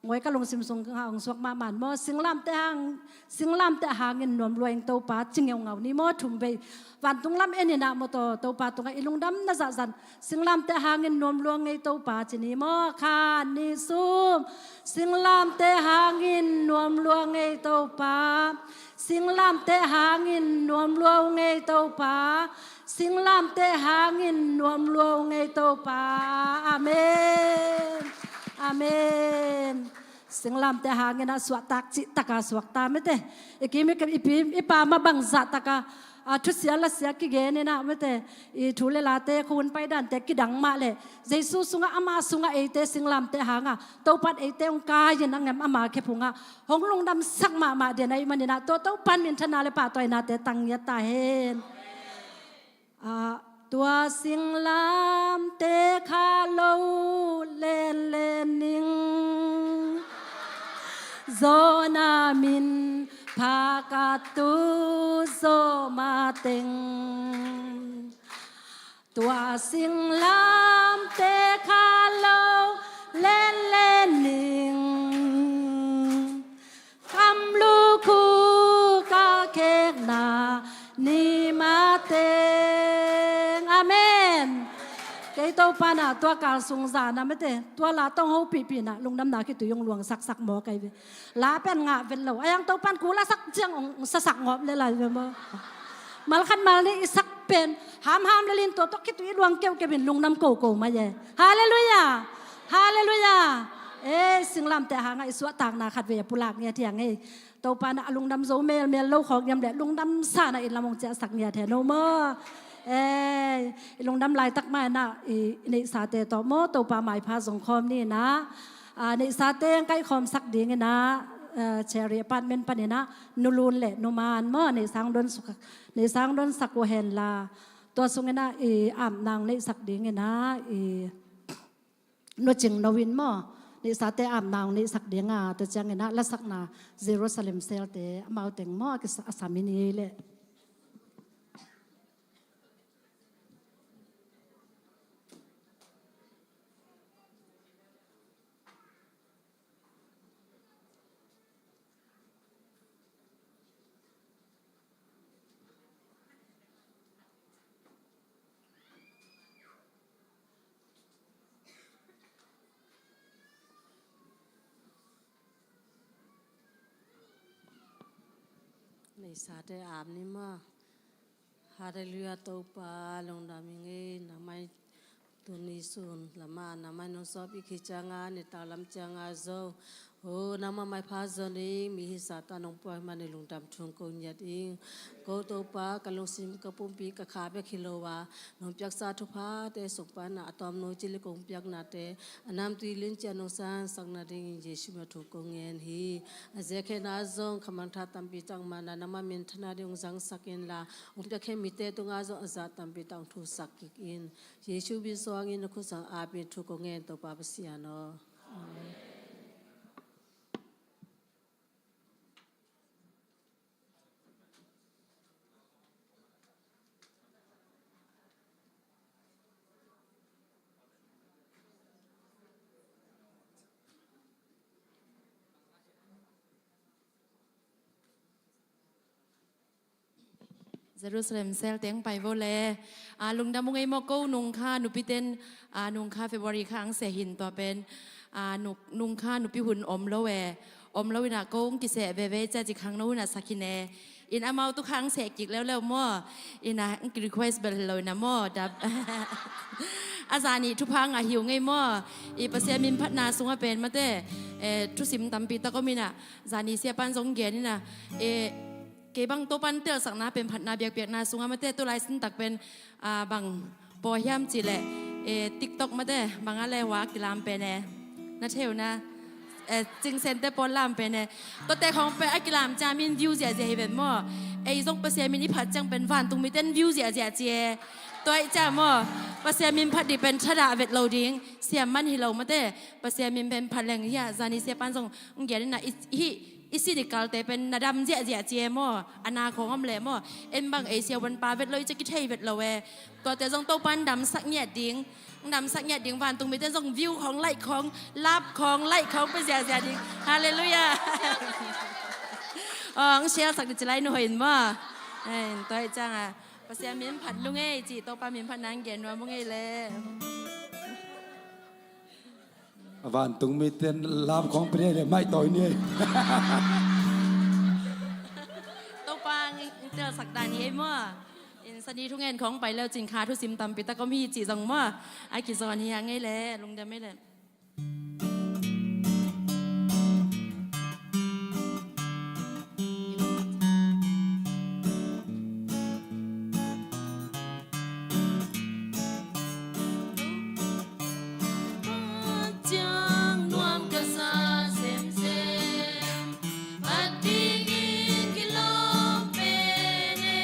ngoi ka lungsim sungah hong suak mahmah maw, singlamteh hang, singlamteh hangin nuam lua ing Topa ci ngeungau ni maw, thumvei. Vantung lam en in ah maw taw Topa tungah i lungdamna zahzah in singlamteh hangin nuam lua ing ei Topa ci ni maw? Khat, nih, thum. Singlamteh hangin nuam lua ing ei Topa. Singlamteh hangin nuam lua ung ei Topa. Singlamteh hangin nuam lua ung ei Topa. Amen. Amen. Singlamteh hangin ah suahtak cihtaka suakta mete. I kim i, i pim i pam ah bangzahtaka, a, thusia lasia kigen in ah mete, i thu le late khuahun paidante kidang mah leh Jesu sungah ama sungah eite singlamteh hanga Topa in eite hong kai in a ngem ama khephungah hong lungdamsak mahmah den ahih manin ah tua Topa in minthanna le pahtawinate tang ngiat ta hen. A, tua singlamteh kha lo lenlen ning, Jonah min pha ka tu zawh mateng. Tua singlamteh kha lo len Ei Topa na tua kal sung zan a mate, tua la tawng hopihpih na lungdamna khitui hong luang saksak maw kei ve. La pen ngah vet lo. A yang Topan ku la sak ciang hong sasak ngawp le lai ve maw. Mal khat mal nih i sak pen hamham le lin tua tawh khitui i luang keuhkeuh in lungdam koko mai e. Halleluiah. Halleluiah. Ei singlamteh hangah i suahtakna khat ve a pulak ngiat hiang ei. Topa na a lungdam zo melmel lo khawk niam le lungdam sa na i lam hong ciahsak ngiat he no maw. Ei i lungdam laitak mai na i neihsate tawh maw Topa maipha zong khawm ni na. A, neihsate ang kaihkhawmsak dingin ah, a, Cherry Apartment panin ah Nu Lun le Nu Man maw neihsa hong donsak, neihsa hong donsak uh hen la. Tua sungin ah i apna hong neihsak dingin ah i Nu Cing No in maw neihsate apna hong neihsak ding a, tua ciangin ah lasakna Jerusalem Cell-te amau teng maw a kisa a sam in i leh. Neihsate ap ni maw. Halleluiah Topa lungdam ing ei, nangmah tuni sun lamah nangmah nong sawp i khit cianga nitak lam cianga zong, o nangmah maipha zon ing, mi hi Satan nong puak man i lungdam thu kong ngiat ing. Ko Topa ka lungsim ka pumpi ka kha bek hi lo a, nong piaksa thuphate sung pana a tawmno cili kong piaknate a namtui lincia nong sansak nadingin Jesuh min a thu kong ngen hi. A ziakhenna zong khamangtha tampi tak mana nangmah minthanna ding hong zangsak inla, hong piakkhe mite tunga zong a zah tampi tak hong thusak kik in. Jesuh min suangin na khut sang apin thu kong ngen Topa Pasian aw. Amen. Jerusalem Cell teng pai vo le. A, lungdam ung ei maw ko nungkha nupiten, a, nungkha February kha ang seh hin tua pen, a, nu-, nungkha nupi hun om lo e. Om lo inah ko ung kiseh veve cia ci khangno hunah sak hin e. In amau tu kha ang seh kik leuleu maw. Inah ang ki request bel hi lo inah maw dap. A zani thupha ngah hi ung ei maw. I Pasian min phatna sungah pen mate, e, thusim tampi tak om inah zani siapan zong gen inah, e, kei bang Topan telsakna pen phatna biakpiakna sungah mate tu lai sintak pen, a, bang paw hiam cih leh, e, TikTok mate bang a le hua a kilam pen e. Na theu na, e, cingsente pawl lam pen e. Tuate khawng pen a kilam cia min view ziahziah hi ven maw. Ei zong Pasian min i phat ciang pen vantung miten view ziahziah ci e. Tua ih cia maw. Pasian min phat dih pen thadah vet lo ding siam man hi lo mate. Pasian min pen phat leng hiah zani siapan zong ngian inah i, i hih i sin i kalte pen na dam ziahziah ci e maw, a na khawng om leh maw, en bang ei siavuanpa vet lo i cia kithei vet lo e. Tuate zong Topan damsak ngiat ding, damsak ngiat ding vantung mite zong view khawng, like khawng, lap khawng, like khawng pe ziahziah ding. Halleluiah. Aw, ang share sak dih ci lai nu hoih in maw. Tua ih cianga Pasian min phat nung ei cih Topa min phat nang gen nuam ung ei le. A vantung miten lap khawng pe ni le maih tawi ni ei. Topa in telsak dan hi ei maw. In sani thungen khawng pai leu cin kha thusim tampi tak om hi cih zong maw. A kizawn hi hang ei le lungdam ei le. Ciang nuam ka sa semsem, phat dingin kilawm pen e.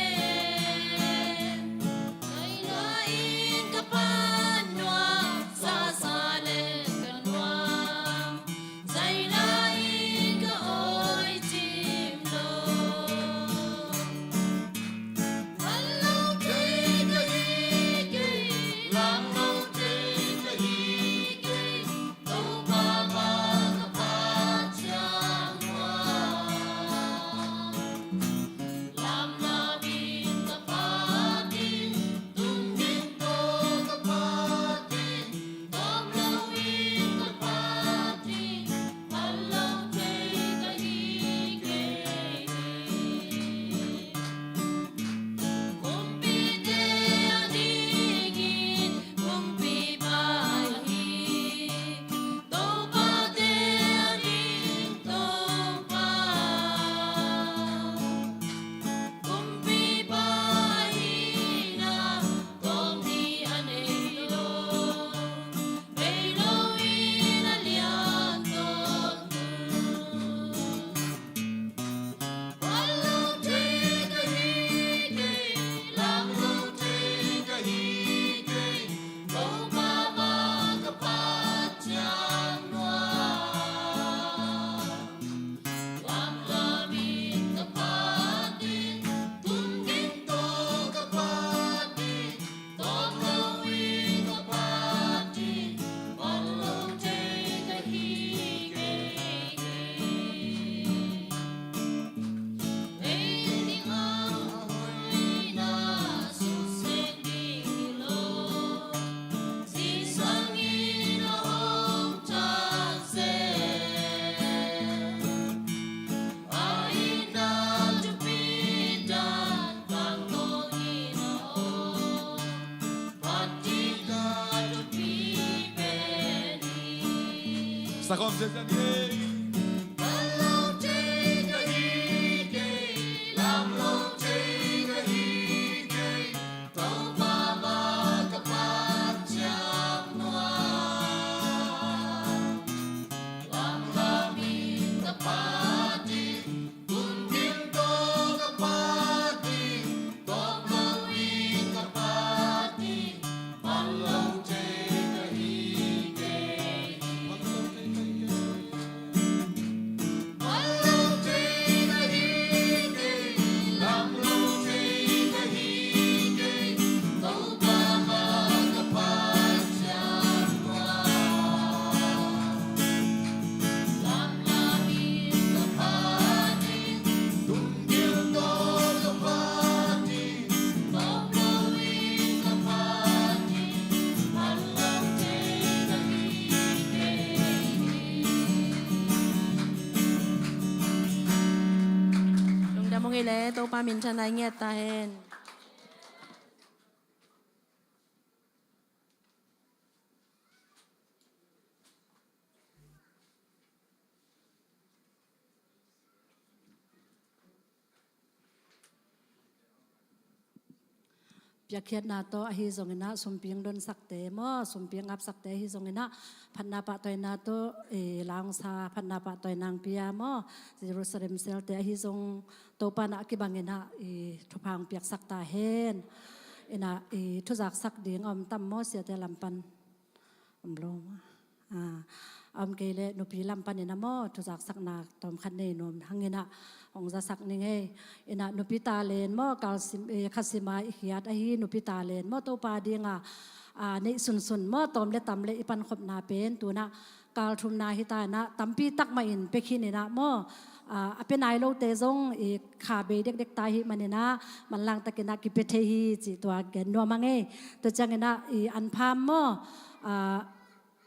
Kai lua in ka pan nuam sa sa le. Sakhom siasia ni. Lungdam ung ei le, Topa minthanna i nget ta hen. Piakkhiatna tawh ahi zongin ah, sumpi donsak te maw, sumpi ngapsak te ahi zongin ah, phatna pahtawina tawh, eh, la hong sa, phatna pahtawina hong pia maw, Jerusalem cell te ahi zong, Topa in ah a kibangin ah, eh, thupha hong piaksak ta hen. In ah, eh, thuzaksak ding a om tam maw, siate lam pan? Om lo maw? Ah, a om kei leh nupi lam panin ah maw, thuzaksakna tawmkhat nei nuam hangin ah hong zasak ning ei. In ah nupi talent maw, kal sim, eh, khat sim a i khiat ahi nupi talent maw, Topa ding a, ah, neih sunsun maw, tawm le tam le i pankhopna pen tu-in ah kal thumna hi ta in ah, tampi tak mah in pia khin in ah maw, ah, a pia nai lote zong i kha bei dekdek ta ahih manin ah, manlang takin ah kipia thei hi cih tua gen nuam hang ei. Tua ciangin ah i anpham maw, ah,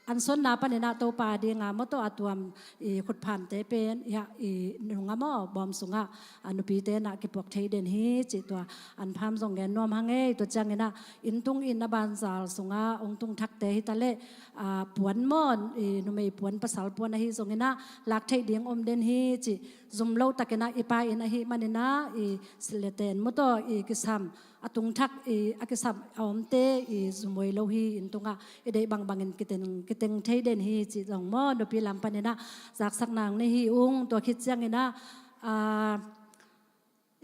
ansonna panin ah Topa ding a maw, tawh a tuam i khutphamte pen, i, i nung a maw, bawm sungah, a, nupite in ah kipuak thei den hi cih tua anpham zong gen nuam hang ei. Tua ciangin ah inn tung, inn a banzal sungah hong tung thakte hi ta leh, a, puan maw, i numei puan, pasal puan ahi zongin ah lak theih ding om den hi cih, zum lo takin ah i pa inn ahih manin ah, i silh le ten maw, tawh i kisam, a tung thak, i, a kisam a omte i zum huai lo hi, inn tungah i deih bangbangin kiteng, kiteng thei den hi cih zong maw, nupi lam panin ah zaksakna nei hi ung. Tua khit ciangin ah, a,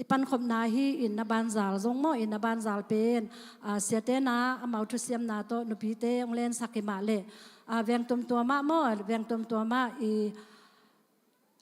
i pankhopna hi, inn a banzal zong maw, inn a banzal pen, a, siate in ah amau thusiamna tawh nupite hong lensak hi mah leh, a, veng tuamtuam ah maw, veng tuamtuam ah i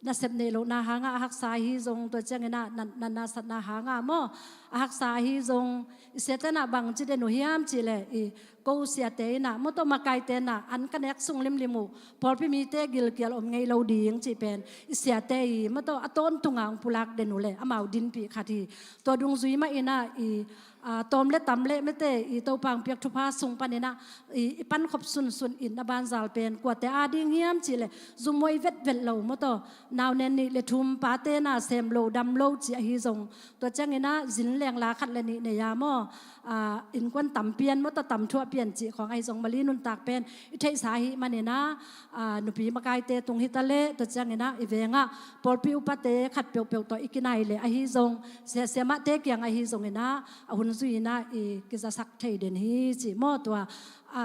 nasep neih lohna hangah a haksa ahi zong, tua ciangin ah na, na, nasatna hangah maw, a haksa ahi zong, i siate in ah bangci den uh hiam cih leh, i ko siate in ah maw, tawh makaite in ah an ka nek sung limlim uh, pawlpi mite gilkial om ngei lo ding cih pen i siate i maw, tawh a tawntung a hong pulak den uh leh amau dinpih khat hi. Tua dungzui mah in ah i, a, tawm le tam le mete i Topa hong piak thupha sung panin ah i, i pankhop sunsun inn a banzal pen kuate a ding hiam cih leh zum huai vetvet lo maw, tawh nau nen nih le thum, pate in ah sem lo dam lo cih ahi zong, tua ciangin ah zin leng la khat le nih nei a maw, a, innkuan tam pian maw, tawh tam thuah pian cih khawng ahi zong, Mali nuntak pen i theihsa ahih manin ah, a, nupi makaite tung hi ta leh, tua ciangin ah i vengah pawlpi upate khat peuhpeuh tawh i kinai leh ahi zong, sia, siamahte kiang ahi zongin ah a hun zui in ah i kizasak thei den hi cih maw, tua, a,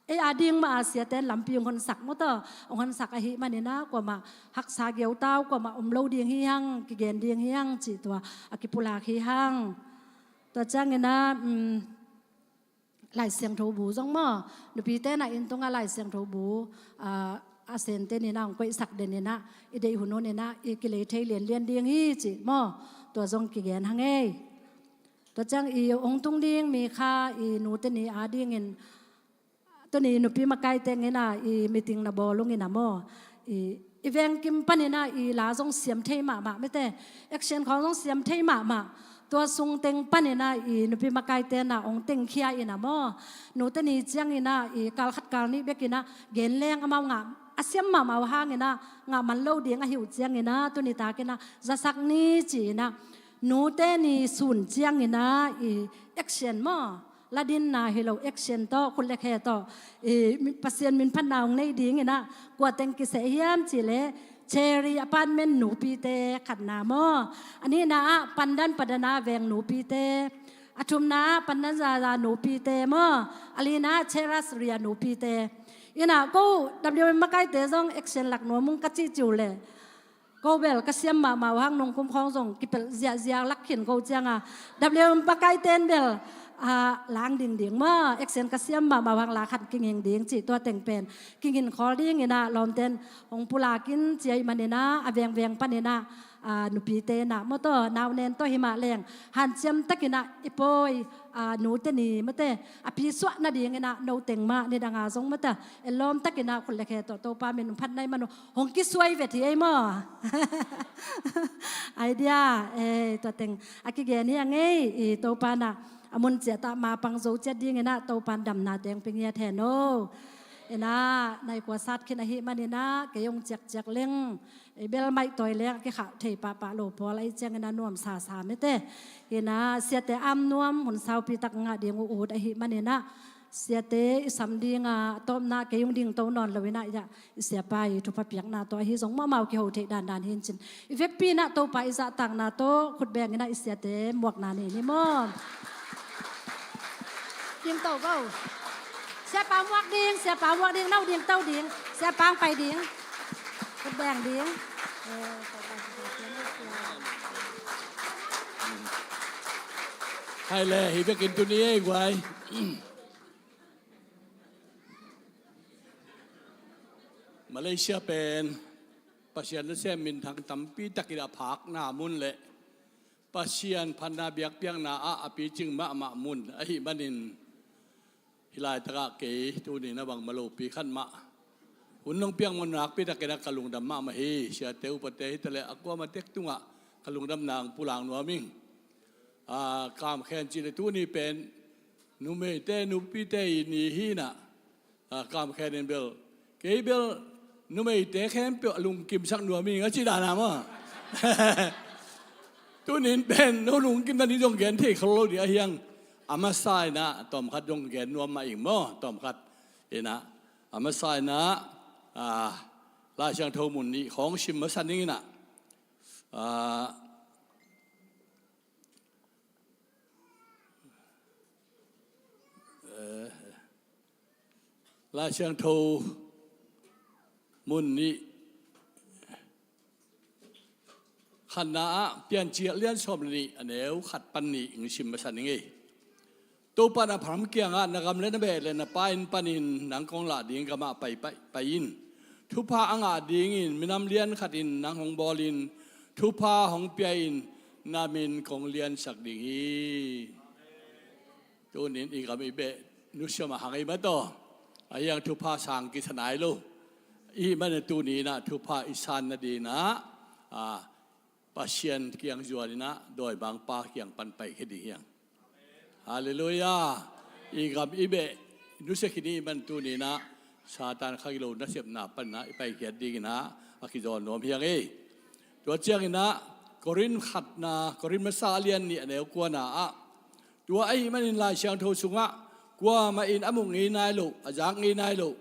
ei a ding mah a siate in lampi hong honsak maw, tawh hong honsak ahih manin ah kuamah haksa giautau, kuamah om lo ding hi hang, kigen ding hi hang cih tua a kipulak hi hang. Tua ciangin ah, um, Lai Siangtho bu zong maw, nupite in ah inn tungah Lai Siangtho bu, a, a sente in ah hong koihsak den in ah, i deih hun hun in ah i kilei thei lianlian ding hi cih maw, tua zong kigen hang ei. Tua ciang i hong tung ding mi kha i nute ni a dingin, tuni nupi makaite in ah i meeting na bawl ung in ah maw, i, i veng kim panin ah i la zong siam thei mahmah mete, action khawng zong siam thei mahmah. Tua sung teng panin ah i nupi makaite in ah hong tengkhia in ah maw, nute ni ciangin ah i kal khat kal nih bekin ah gen leng amau ngah a siam mahmah uh hangin ah ngah man lo ding ahi uh ciangin ah, tuni takin ah zasak ni ci-in ah, nute ni sun ciangin ah i action maw, La dinna hi lo, action tawh, khut le khe tawh, i, mi-, Pasian min phatna hong nei ding in ah, kua teng kiseh hiam cih leh, Cherry Apartment nupite khatna maw. A nihna ah Pandan Padana veng nupite. A thumna ah Pandan Zaza nupite maw. A lina ah Cheras Ria nupite. In ah ko W M makaite zong action lak nuam ung ka cih ciu leh. Ko bel ka siam mahmah uh hang, nungkum khawng zong kipelh ziahziah lak khin ko ciang a, W M makaite in bel, ah, lang dingding maw, action ka siam mahmah uh hang la khat kinging ding cih tua teng pen kingin khawl ding in ah, lawmte in hong pulak in ci ahih manin ah, a vengveng panin ah, ah, nupite in ah maw, tawh, nau nen tawh hi mah leng, hanciam takin ah i pawi, ah, nute ni mate, a pisuah nading in ah, no teng mah, nidang a zong mate, a lawm takin ah khut le khe tawh Topa min phat na hih man uh, hong kisuai vet hi ei maw. Idea, eh, tua teng a kigen hi a ngei, i Topa in ah a mun ciat ah mapang zo ciat ding in ah Topa in damna teng pia ngiat hen aw. In ah nai kua sat khin ahih manin ah kei hong ciakciak leng, i bel maih tawi leng a kikhah thei pahpah lo pawl ahih ciangin ah nuamsa sa mite. In ah siate am nuam hun saupi tak ngah ding uh ut ahih manin ah, siate i sam ding a, a tawpna kei hong dingto nawn lo in ah, i ah, i siapa i thupha piakna tawh ahi zong mahmah uh kiho theih dandan hi in cin, i vekpi in ah Topa i zahtakna tawh khut beng in ah i siate muakna nei ni maw. Dingto ko. Siapa muak ding, siapa muak ding, no dingto ding, siapa hong pai ding. Khut beng ding. Eh, Topa. Hai le, hi bekin tuni ei guai. Malaysia pen Pasian nasem minthang tampi takin a phakna mun le Pasian phatna biakpiakna ah a picing mahmah mun ahih manin, hih laitakah kei tuni in a bangmah lopi khat mah hun nong piak mun nakpi takin a ka lungdam mahmah hi. Siate upate hi taleh a kuamah tek tungah ka lungdamna hong pulak nuam ing. Ah, kamkhen cih leh tuni pen numeite nupite i ni hi in ah, ah, kamkhen in bel, kei bel numeite khempeuh a lungkimsak nuam ing a cih dan a maw. Tuni in pen no lungkimna ding zong gen thei kha lo ding ahi hang, a masa in ah tawmkhat zong gen nuam mah ing maw, tawmkhat in ah, a masa in ah, ah, Lai Siangtho mun nih khawng sim masa ning in ah, ah, eh, Lai Siangtho mun nih, khatna ah Piancil lian sawm le nih, a neu khat pan nih hong sim masa ning ei. Topa in a phamkiangah, na gam le na beh le na pa inn panin nang kong lah ding gamah pai, pai, pai in. Thupha a ngah dingin minam lian khatin nang hong bawlin, thupha hong pia in, na min kong liansak ding hi. Tunin i gam i beh nusia mah hang ei mataw. Ahi hang thupha sang kisa nai lo. I hih manin tuni in ah thupha i san nading in ah, ah, Pasian kiang zuan in ah dawimangpa kiang pan paikhia ding hi hang. Halleluiah. I gam i beh nusia khin i hih man tuni in ah Satan khangilo nasepna pan in ah i paikhiat ding in ah a kizawn nuam hi hang ei. Tua ciangin ah Korin khatna, Korin masa a lian nih a neu kuana ah, tua ahih manin Lai Siangtho sungah, kuamah in a mu ngei nai loh, a zak ngei nai loh,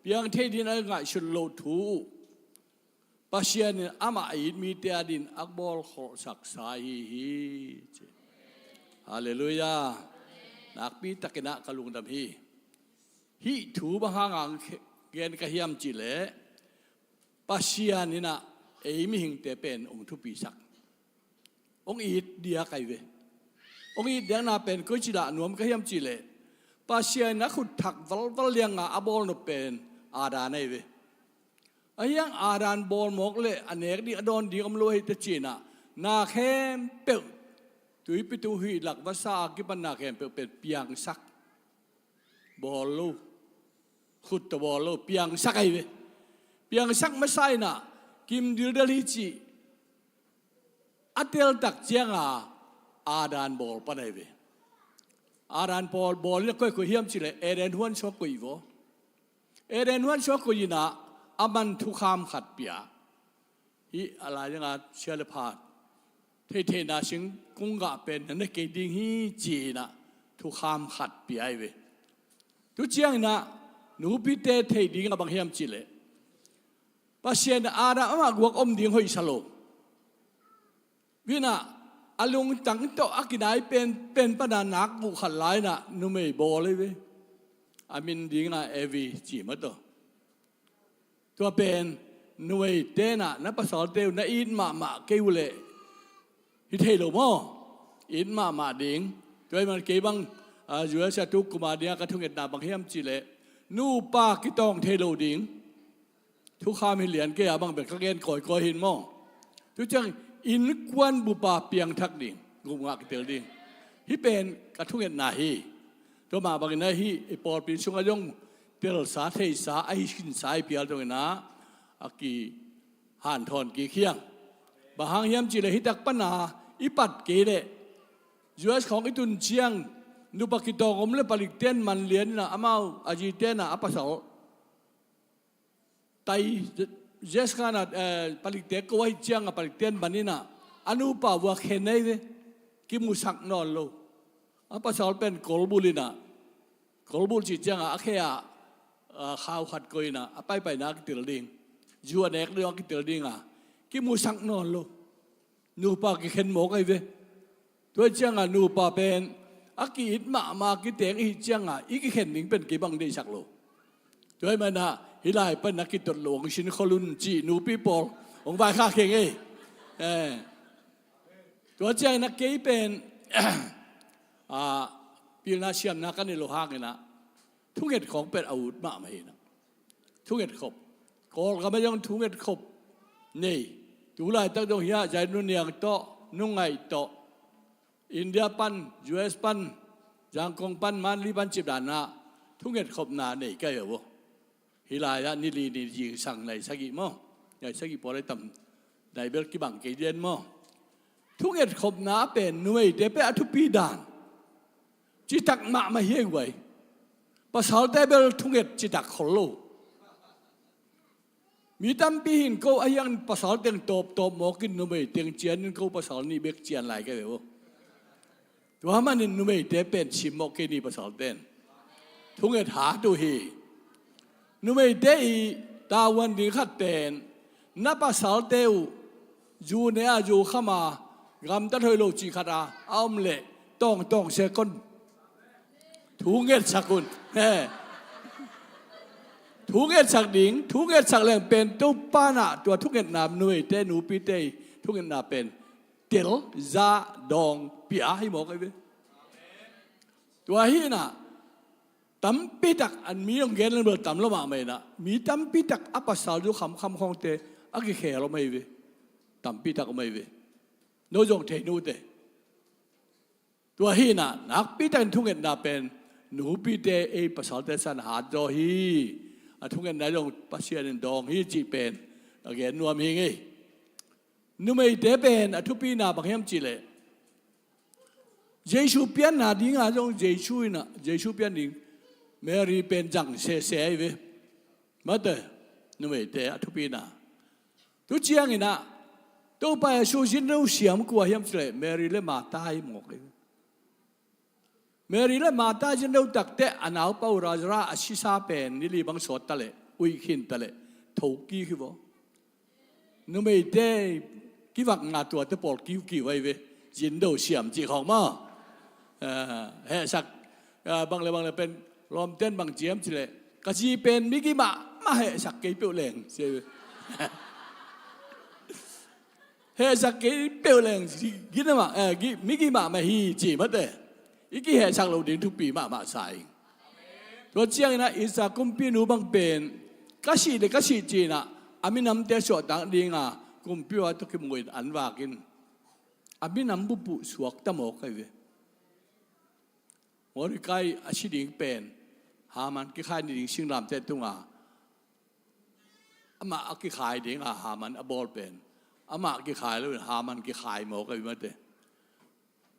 piang thei dingin a ngaihsut loh thu uh Pasian in amah a it mite adingin a bawlkholhsaksa ahi hi, ci. Halleluiah. Nakpi takin ah ka lungdam hi. Hih thu bang hanga gen ka hiam cih leh, Pasian in ah ei mihingte pen hong thupisak, hong it diak ahi ve. Hong it diakna pen koici lah nuam ka hiam cih leh, Pasian in a khut thak valval lianga a bawlnop pen Adam ahi ve. Ahi hang Adam bawl mawk leh a nek ding a dawn ding om lo hi ta ci-in ah, na khempeuh, tuipi tuuhih lak vasa a kipan na khempeuh pen piangsak. Bawl lo. Khut tawh bawl lo, piangsak ahi ve. Piangsak masa in ah kim dildal hi cih a teltak cianga Adam bawl pan ahi ve. Adam bawl, bawl in a koih koih hiam cih leh Eden huan sung koih vaw. Eden huan sung koih in ah aman thukham khat pia. Hih a lai dingah sia le pha, theihtheihna singkung gah pen na ne kei ding hi ci-in ah, thukham khat pia hi ve. Tu ciangin ah nupite theih ding a bang hiam cihleh, Pasian in Adam amah guak om ding hoihsa lo. Vinah a lungtang tawh a kinai pen pen pana nak buh khat lai-inah numei bawl hi ve. A min dingah Evi ci mah tawh. Tua pen numei tenah na pasalte uh na it mahmah kei uh leh hi thei lo maw? It mahmah ding. Tua hi man kei bang, a, U S a tu kuma dinga ka thungetna bang hiam cihleh, nupa kitawng thei lo ding. Thukham hi lian kei a bang bel ka gen kawikawi hin maw? Tu ciang innkuan bupa piangthak ding, gupngah kitel ding. Hih pen ka thungetna hi. Tua mah bangin ahi i pawlpi sungah zong telsa theisa ahi khinsa i pial zongin ah a kihanthawn kik hiang. Bang hang hiam cihleh hih tak pana i pat kei leh U S khawng i tun ciang nupa kitawng om le palikten man lian inah amau a zite inah a pasal tai, Jessica na, eh, palikte ko ahi cianga palikte an man inah a nupa vua khen ahi ve. Kimusak nawn lo. A pasal pen kolbul inah, kolbul cih cianga a khe-ah, ah, khau khat ko inah a paipaina a kitel ding, zu a nek ding a kitel dinga kimusak nawn lo. Nupa kikhen mawk ahi ve. Tua cianga nupa pen a ki-it mahmah kiteng ihi cianga i kikhen ding pen kei bang deihsak lo. Tua hi mana hih lai pan a kitot lo hong sin khol un cih nupi pawl hong vaikhak kheng ei. Eh. Tua ciangin a kei pen, ah, pilna siamna ka nei lo hangin ah thunget khawng pen a ut mahmah hi inah. Thunget khop. Kawlgam ah zong thunget khop nei. Tu laitak zong hiah zai nuniang tawh, nungaih tawh, India pan, U S pan, Zangkong pan, Manli pan cip danah thunget khopna nei ka hi uh. Hih lai-ah ni li ni zingsang nai sagih maw? Nai sagih pawl ai tam nai bel kibang kei lian maw? Thunget khopna pen numeite pen a thupi dan citak mahmah hi ei guai. Pasalte bel thunget citak khol lo. Mi tampi hin ko a hiang pasal teng tawptawp mawkin numei teng cianin ko pasal nih bek cian lai ka ve uh. Tua manin numeite pen simmawh kei ni pasalten. Thunget hat uh hi. Numeite i tavuan ding khat pen na pasalte uh zu ne-a zu khama gamtat hoih lo cih khata a om leh tawngtawng sekon thungetsak un. He. Thungetsak ding, thungetsak leng pen Topa nah tua thungetna numeite nupite i thungetna pen tel za dawng pia hi mawk ahi ve. Tua hi inah tampitak an mi hong gen leng bel tam lo mahmah inah mi tampitak a pasal zu khamkham khawngte a kikhel om ahi ve. Tampitak om ahi ve. No zong thei nute. Tua hi inah nakpitakin thungetna pen nupite ei pasalte san hat zaw hi. A thungetna zong Pasian in dawng hi cih pen a gen nuam hi ngei. Numeite pen a thupina bang hiam cihleh Jesu pianna dinga zong Jesu inah Jesu pian ding Mary pen zang sese ahi ve. Mate numeite a thupina. Tu cianginah Topa Jesu zin lo siam kua hiam cihleh Mary le Martha hi mawk ahi ve. Mary le Martha zin lo takteh a naupa uh Lazarus a sisa pen nili bang sawt taleh uih khin taleh thokik hi vaw. Numeite kivak nga tuate pawl kiukiu ahi ve. Zin lo siam cih khawng maw? Eh, hehsak, eh, bang le bang le pen lawmten bang ciam cihleh ka zi pen migi mahmah hehsak kei peuh leng ci ahi ve. Hehsak kei peuh leng gina mah, eh, gi, migi mahmah hi ci mate. I kihehsak lo ding thupi mahmah sa ing. Tua cianginah Israel kumpinu bang pen ka sih le ka sih cinah a minamte suahtak dinga kumpipa tawh kimuin an vakin a minam bupuh suakta mawk ahi ve. Mordecai a si ding pen Haman kikhai ni ding singlamteh tunga amah a kikhai dinga Haman a bawl pen amah kikhai loin Haman kikhai mawk ahi mate.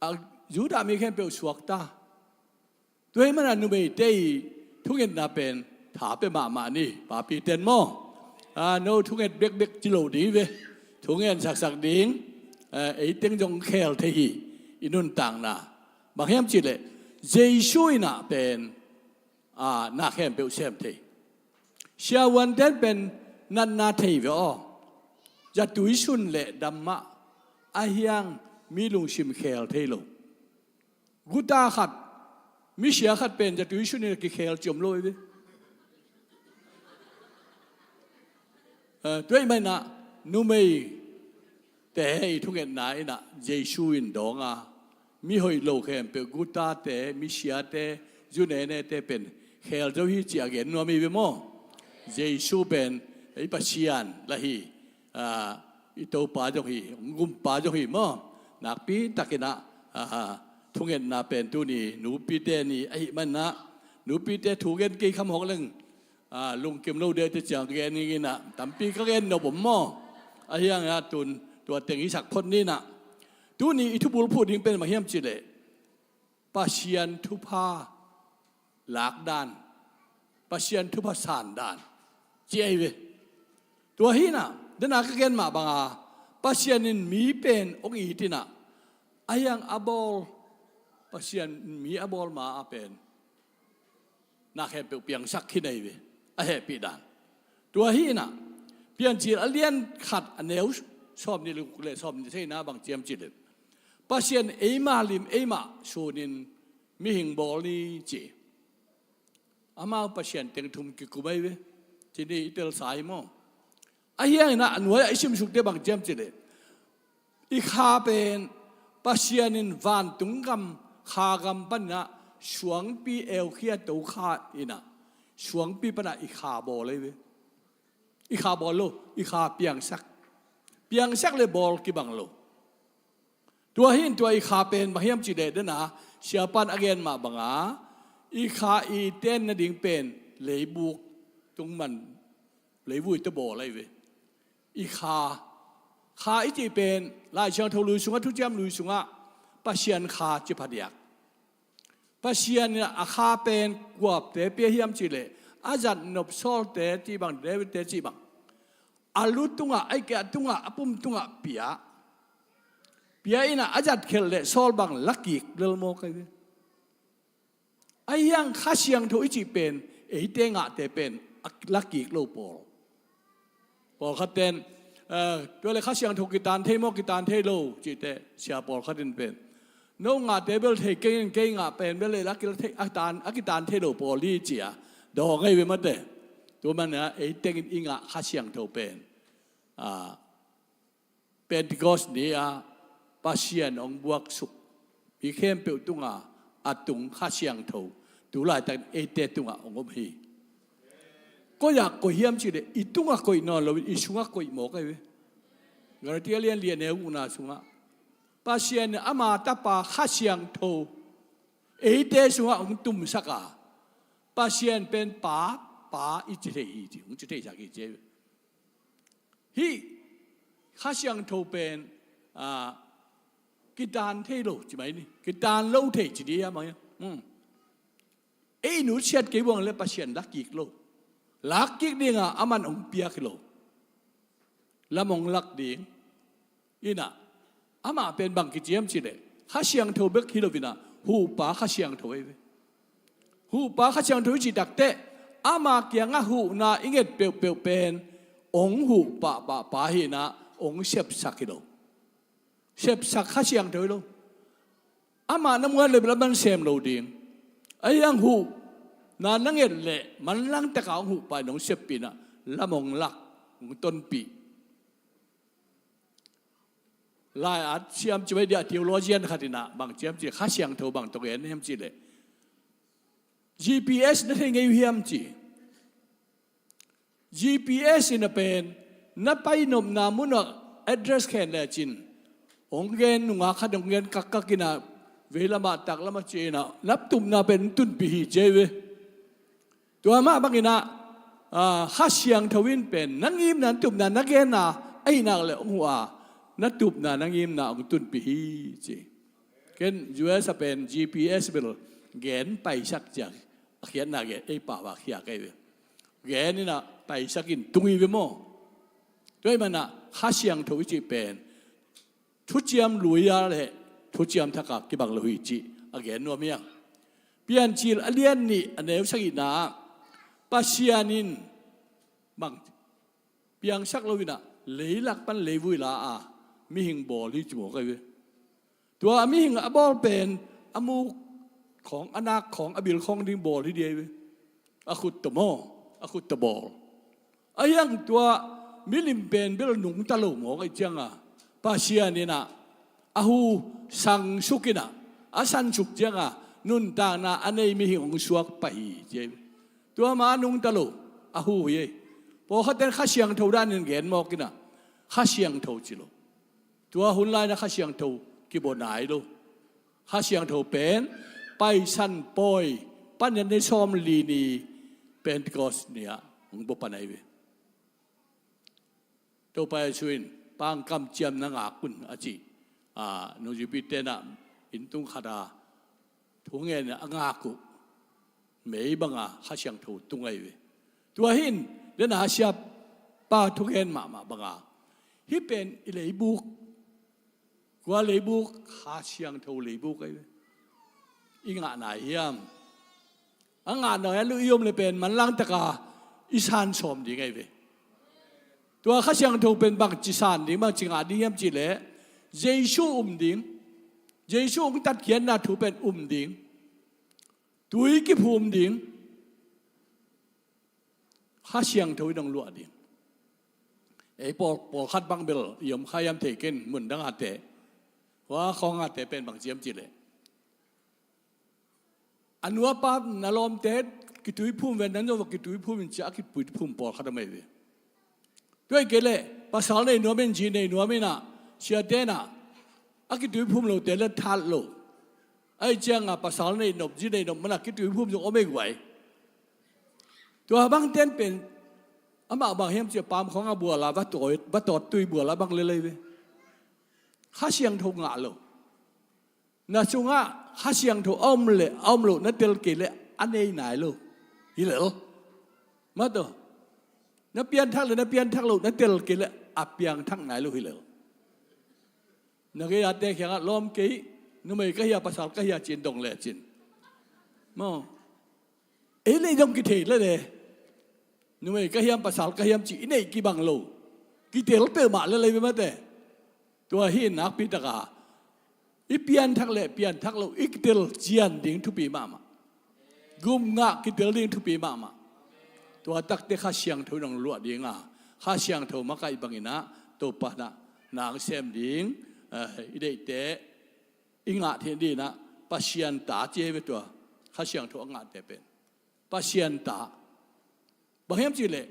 A Judah mi khempeuh suakta. Tua hi mana numeite i thungetna pen tha pia mahmah ni papiten maw? A, no thunget bekbek ci lo ding hi ve. Thunget saksak ding, eh, eiteng zong khel thei hi. I nuntakna bang hiam cihleh Jesu in ah pen, aa, na khempeuh sem thei. Siavuanten pen natna thei ve aw. Zatui sun le dam mah, ahi hang mi lungsim khel thei lo. Guta khat, misia khat pen zatui sun in a kikhel ciam lo hi ve. Eh, tua ahih manin ah numeite i thungetna in ah Jesu in dawng a, mi hoih lo khempeuh, gutate, misiate, zu nenete pen khel zo hi ci a gen nuam hi ve maw. Jesu pen ei Pasian la hi, aa, i Topa zong hi, hong gumpa zong hi maw. Nakpi takin ah, aa, thungetna pen tuni nupite ni ahih manin ah, nupite thu gen kei kham hawk leng, aa, lungkim lo dete ciang gen ning in ah, tampi ka gen nop om maw. Ahi hang ah tun tua teng i sak phot ni in ah. Tuni i thubulphuh ding pen bang hiam cih leh Pasian thupha lak dan, Pasian thupha san dan ci ahi ve. Tua hi in ah, den a ka gen mah bang a, Pasian in mi pen hong it in ah, ahi hang a bawl, Pasian in mi a bawl ma a pen na khempeuh piangsak khin ahi ve, a hehpih dan. Tua hi in ah, Piancil a lian khat a neu sawmnih le guk le sawmnih le sagihna bang ci hiam cih leh, Pasian eima lim eimah sunin mihing bawl ni ci. Amau Pasian teng thum kikum ahi ve, ci ni i telsa hi maw. Ahi hang in ah a nuai-ah i simsukte bang ci hiam cih leh, i kha pen Pasian in vantung gam, kha gam pan in ah suangpi eukhia tokha in ah, suangpi pan ah i kha bawl ahi ve. I kha bawl lo, i kha piangsak. Piangsak le bawl kibang lo. Tua hi in tua i kha pen bang hiam cih leh den a, siapa'n a gen mah bang a, i kha i ten nading pen leibuk tung man, leivui tawh bawl ahi ve. I kha, kha i cih pen Lai Siangtho lui sungah, Thuciam lui sungah Pasian kha ci phadiak. Pasian in a kha pen kuate pia hiam cih leh, a zat nop Sawlte cih bang, Davidte cih bang, a lu tungah, a ikia tungah, a pum tungah pia. Pia in ah a zat khelh leh Saul bang la kik lel mawk ahi ve. Ahi hang Kha Siangtho i cih pen eite ngahte pen a la kik lo pawl. Pawlkhat ten, eh, tua leh Kha Siangtho kitan thei maw, kitan thei lo cihte, sia pawlkhat in pen, no ngahte bel thei keng in, kei ngah pen bel a la kila thei, a tan, a kitan thei lo pawl hi ci a dawng ahi ve mate. Tua manin ah ei tengin i ngah Kha Siangtho pen, ah, Pentecost ni-a Pasian hong buaksuk mi khempeuh tunga a tung Kha Siangtho tu laitakin eite tungah hong om hi. Koi-ah koih hiam cih leh i tungah koih nawn loin i sungah koih mawk ahi ve. Galatia lian li a neu gukna sungah Pasian in ama Tapa Kha Siangtho eite sungah hong tumsak a, Pasian pen Pa, Pa i ci thei hi ci, hong ci theisak hi ci ahi ve. Hih Kha Siangtho pen, ah, kitan thei lo ci mai ni. Kitan lo thei ci dih hiam a? Hmm. Ei nutsiat kei buang le Pasian lak kik lo. Lak kik dingah aman hong piak hi lo. Lam hong lak ding. Inah, amah pen bang kici hiam cih leh Kha Siangtho bek hi lo inah, huhpa Kha Siangtho ahi ve. Huhpa Kha Siangtho i cih takteh, ama kiangah huhna i nget peuhpeuh pen hong huh pahpah pa hi inah, hong sepsak hi lo. Sepsak Kha Siangtho hi lo. Amah na muan le bel aman sem lo ding. Ahi hang huhna na nget leh manlang taka hong huhpa in hong seppih inah, lam hong lak, hong tonpih. Lai-at siam ci mai dia, theologian khat inah bang ci hiam cih, Kha Siangtho bang tawh gen hiam cih leh, G P S na thei ngei uh hiam ci. G P S inah pen na pai nopna munah address khen lecin, hong gen nungak khat hong gen kakkak inah, veilamah taklamah ci inah, na tupna pen tunpih hi ci ahi ve. Tua mah bang inah, ah, Kha Siangtho in pen na ngimna, na tupna, na genna ahih nak leh hong huh a, na tupna, na ngimna hong tunpih hi ci. Ken U S a pen G P S bel gen paisak ciang a khiatna gen, ei pau a khiak ahi ve. Gen inah paisak in tung hi ve maw. Tua ahih manah Kha Siangtho i cih pen Thuciam lui-a le Thuciam thak a kibang lo hi cih a gen nuam hi hang. Piancil a lian nih a neu sagihna ah Pasian in bang piangsak lo inah leilak pan leivui la a mihing bawl hi ci mawk ahi ve. Tua a mihing a bawl pen a muk khawng, a nak khawng, a bil khawng ding bawl hi ding ahi ve. A khut tawh maw, a khut tawh bawl. A hiang tua milim pen bel nungta lo mawk ahi cianga Pasian inah a hu sangsuk inah a sansuk cianga nuntakna a nei mihing hong suak pah hi ci ahi ve. Tua ma a nungta lo a hu hi ahi. Pawlkhat ten Kha Siangtho danin gen mawk inah Kha Siangtho ci lo. Tua hun lai-in a Kha Siangtho kibua nai lo. Kha Siangtho pen Paisan Pawi panin ni sawmli ni Pentecost ni-ah hong bua pan ahi ve. Topa Jesu in pangkam ciam na ngak un a ci. A, nungzuipite inah inn tung khat a thu ngen a ngak uh mei banga Kha Siangtho tung ahi ve. Tua hi in dena siapa thu ngen mahmah banga hih pen i leibuk, kua leibuk? Kha Siangtho leibuk ahi ve. I ngah nai hiam? A ngah nai a luh i om le pen manlang taka i san sawm ding ahi ve. Tua Kha Siangtho pen bangci san ding, bangci ngah ding hiam cihleh Jesu um ding. Jesu hong tatkhiatna thu pen um ding. Tui kiphum ding. Kha Siangtho in hong luah ding. Ei pawl, pawlkhat bang bel i om kha hiam thei ken, mun dang a te. Hua khawng a te pen bangci hiam cihleh a nuapa na lawmte kituiphum ve, nan zong va kituiphum in ci a kituiphum pawlkhat a mei ve. Tua hi kei leh pasal nei nuam in, zi nei nuam inah, siate inah a kituiphum lote le that lo. Ahi cianga pasal nei nop, zi nei nop mana kituiphum zong om ei guai. Tua bang ten pen amah bang hiam cia pam khawng a buala va tawt, va tawt tui buala bang lelei ve. Kha Siangtho ngah lo. Na sungah Kha Siangtho a om le a om lo na tel kei le a nei nai lo hi lel. Mah tawh na pianthak le na pianthak lo na tel kei le a piangthak nai lo hi lel. Na gei a te khiangah lawm kei, numei ka hia, pasal ka hia cin dong le cin. Maw. Ei le dong kithei le le. Numei ka hiam, pasal ka hiam ci i neih kibang lo. Kitel peuhmah le lei ve mate. Tua hi in nakpi taka i pianthak le pianthak lo i kitel cian ding thupi mahmah. Gum ngah kitel ding thupi mahmah. Tua takte Kha Siangtho in hong luah dinga, Kha Siangtho makaih banginah Topa nah nang sem ding, eh, i deihte i ngah theih dinah Pasian ta ci hi ve tua Kha Siangtho a ngahte pen. Pasian ta. Bang hiam cihleh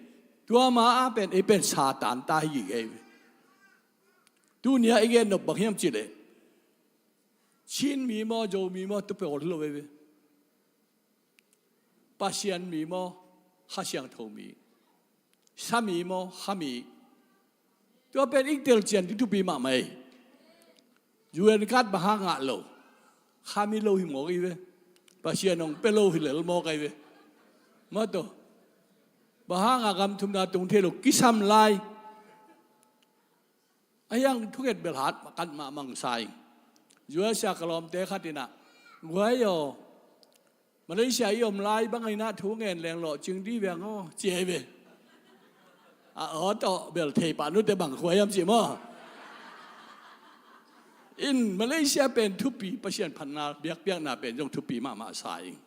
tua ma-a pen ei pen Satan ta hi gige hi ve. Tuni-ah i gen nop bang hiam cihleh Chin mi maw, Zo mi maw, tu pawl hi lo ve ve. Pasian mi maw, Kha Siangtho mi. Sa mi maw, Kha mi. Tua pen i telcian ding thupi mahmah ei. U N card bang hang ngah lo. Kha mi lo hi mawk i ve. Pasian hong pia lo hi lel mawk ai ve. Mah tawh. Bang hanga gam thumna tung thei lo kisam lai. A hiang thunget belhat kan mah mang sa ing. U S a ka lawmte khat inah, guai aw, Malaysia i om lai bang inah thu ngen leng lawhcing dih veng aw, ci ai ve. A aw tawh bel thei pah nute bang khua hiam ci maw. In Malaysia pen thupi, Pasian phatna biakpiakna pen zong thupi mahmah sa ing.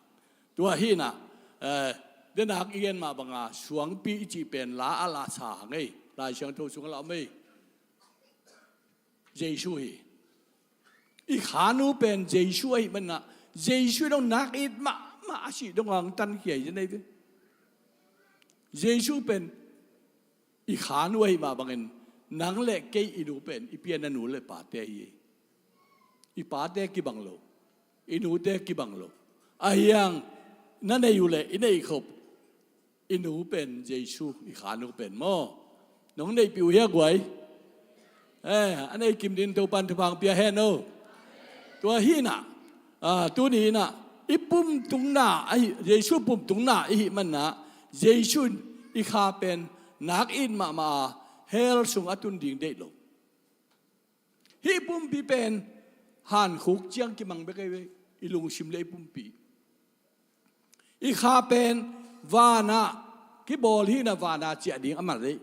Tua hi inah, eh, denak i gen mah banga suangpi i cih pen la a la sa hang ei, Lai Siangtho sung a la om ei. Jesu hi. I khanu pen Jesu ahi manah Jesu dong nak it mahmah a sih dong ang tankhia hi zen ahi ve. Jesu pen i khanu ahi mah bangin nang le kei i nu pen i pianna nu le pate hi. I pate kibang lo, i nute kibang lo. A hiang na nei uh le i nei khop i nu pen Jesu, i khanu pen maw. Nong neihpih uh hia guai? Eh, a nei kim din Topan thupha pia hen aw. Tua hi inah, ah, tuni inah i pumtungna ahi, Jesu pumtungna i hih manah Jesu in i kha pen nak it mahmah a hell sung a tun ding deih lo. Hih pumpi pen hankhuk ciang kimang bek ahi ve, i lungsim le i pumpi. I kha pen vanah kibawl hi na, vanah ciah ding a man lei.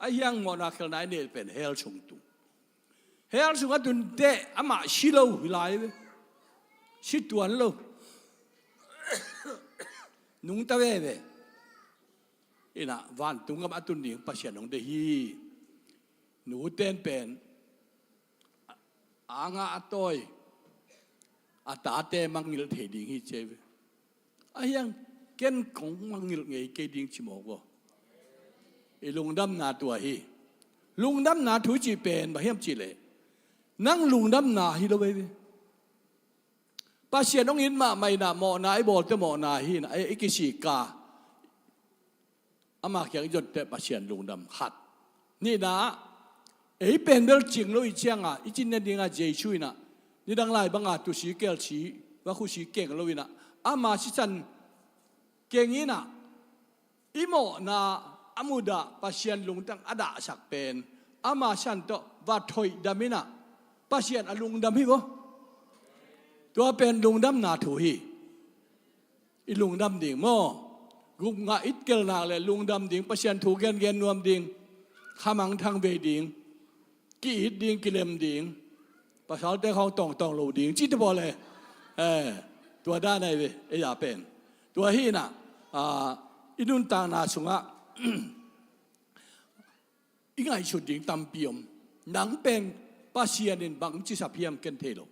A hiang mawhna khelhna i neih pen hell sung tung. Hell sung a tun teh amah si lo hi lai ve. Si tuan lo. Nungta veve. Ina vantung gam a tun ding Pasian hong deih hi. Nu ten pen a ngah a tawi a tate mangngilh thei ding hi ci ve. A hiang ken kong mangngilh ngei kei ding ci mawk aw. I lungdamna tua hi. Lungdamna thu cih pen bang hiam cih leh nang lungdamna hi lo veve. Pasian hong it mahmah ina mawhna i bawlte mawhna hi ina i kisika. Ama kiang i zotteh Pasian lungdam khat. Nihna ah ei pen bel cing lo i cianga i cinna dinga Jesu ina nidang lai banga tusi kelsi vakhusi keng lo ina ama sisan keng ina i mawhna a mudah Pasian lungtang a dahsak pen ama sisan tawh va thoihdam ina Pasian a lungdam hi vo. Tua pen lungdamna thu hi. I lungdam ding maw? Gupngah it kelnak le lungdam ding, Pasian thu gengen nuam ding, khamangthang vei ding, ki-it ding, kilem ding, pasalte khawng tawngtawng lo ding cite pawl e. Eh, tua dan ahi ve ei a pen. Tua hi ina i nuntakna sungah i ngaihsut ding tampi om. Nang pen Pasian in bang ci sap hiam ken thei lo.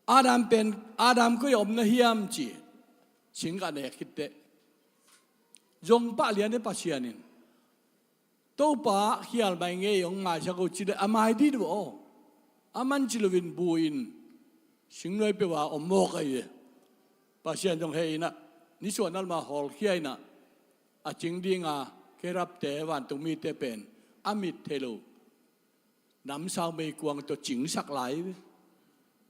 Adam pen, Adam koi a om na hiam ci singkah nek khit teh zong pah lian e Pasian in. Topa khial mai ngei hong maisak o ci le a mai dit uh aw. A man ci loin bu in singnuai peuh a om mawk ahi e. Pasian zong hei ina nisuahna lamah hawlkhia ina a cing dinga kerapte vantung mite pen a mit thei lo namsau meikuang tawh cingsak lai ve.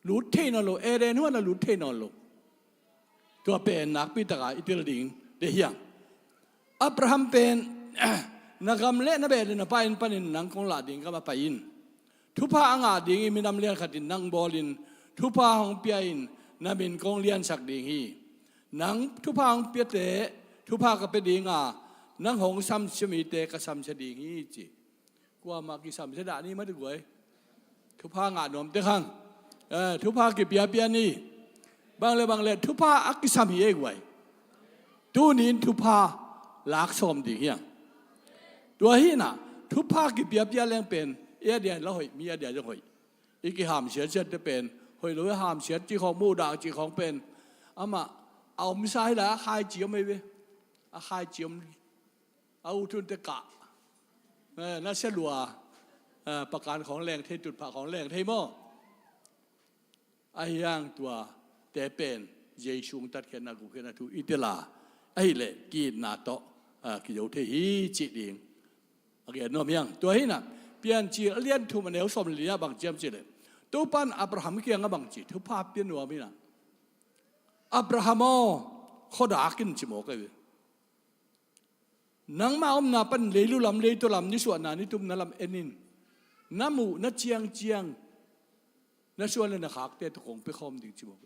Lut thei nawn lo, Eden huan a lut thei nawn lo. Tua pen nakpi taka i tel ding deih hiang. Abraham pen na gam le na beh le na pa in panin nang kong lah ding gam a pai in. Thupha a ngah ding i minam lian khatin nang bawlin thupha hong pia in na min kong liansak ding hi. Nang thupha hong piate thupha ka pia dinga nang hong samsia mite ka samsia ding hi ci. Kuamah kisamsia dah ni mah teh guai. Thupha ngah nuam teh khang. Eh, thupha kipiapia ni. Bang le bang le thupha a kisam hi e guai. Tunin thupha lak sawm ding hiang. Tua hi na thupha kipiapia leng pen i a dia la hoih, mi a dia zong hoih. I kihamsiat siat te pen hoih lo i hamsiat ci khawng muh dah ci khawng pen amah a omsa hi la a khai ci om ei ve. A khai ci om a u thun te kah. Eh, na sia lua, eh, pakan khawng leng thei, tutphah khawng leng thei maw? A hiang tua te pen Jesu hong tatkhiatna gupkhiatna thu i tela ahi leh ki-itna tawh, eh, kizo thei hi cih ding. A gen nuam hiang tua hi na Piancil a lian thum a neu sawm le li ah bang ciam cih leh Topan Abraham kiangah bang ci thupha pia nuam hi na Abraham aw khuadak in ci mawk ahi ve. Nangmah omna pan leilu lam, leitu lam, nisuahna, nitumna lam en in. Na muh na ciangciang na suan le na khakte tawh kong pia khawm ding ci mawk.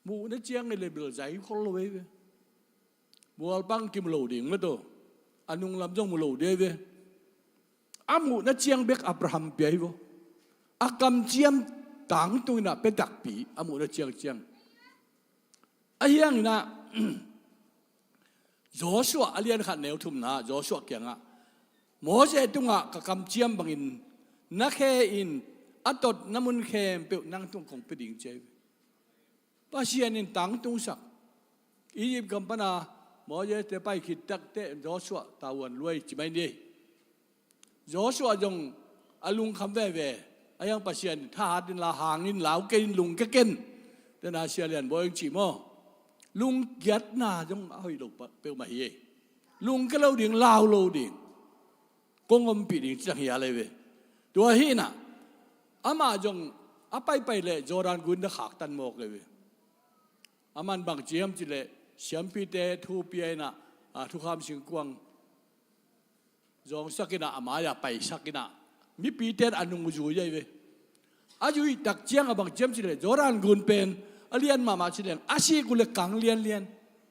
Muh na ciang le bil zai khol lo veve. Mualpang kim lo ding mah tawh a nung lam zong mu lo ding veve. A muh na ciang bek Abraham pia hi vo. A kamciam tangtung inah pia takpi a muh na ciangciang. A hiang inah Joshua a lian khat neu thumna Joshua kiangah Moses tungah ka kamciam bangin na khe in a tot na mun khempeuh nang tung kong pia ding ci hi. Pasian in tangtungsak Egypt gam pana Moses te pai khit takteh Joshua tavuan luai ci mai ni. Joshua zong a lungkham veve a hiang Pasian in thahat in la hang in lau kei in lungkia ken tena sia lian bawi hong cih maw? Lungkiatna zong a hoih lo peuhmah hi. Lungkia lo ding, lau lo ding, kong ompih ding ci tang hi a lei ve. Tua hi inah amah zong a paipai leh Jordan gun na khaktan mawk lei ve. A man bang ci hiam cih leh siampite thu pia inah a thukham singkuang zawngsak inah a mai-ah paisak inah mipite in a nung zui ahi ve. A zuih tak ciang a bang ciam ci leh Jordan gun pen a lian mahmah ci leng a sik uh leh kang lianlian.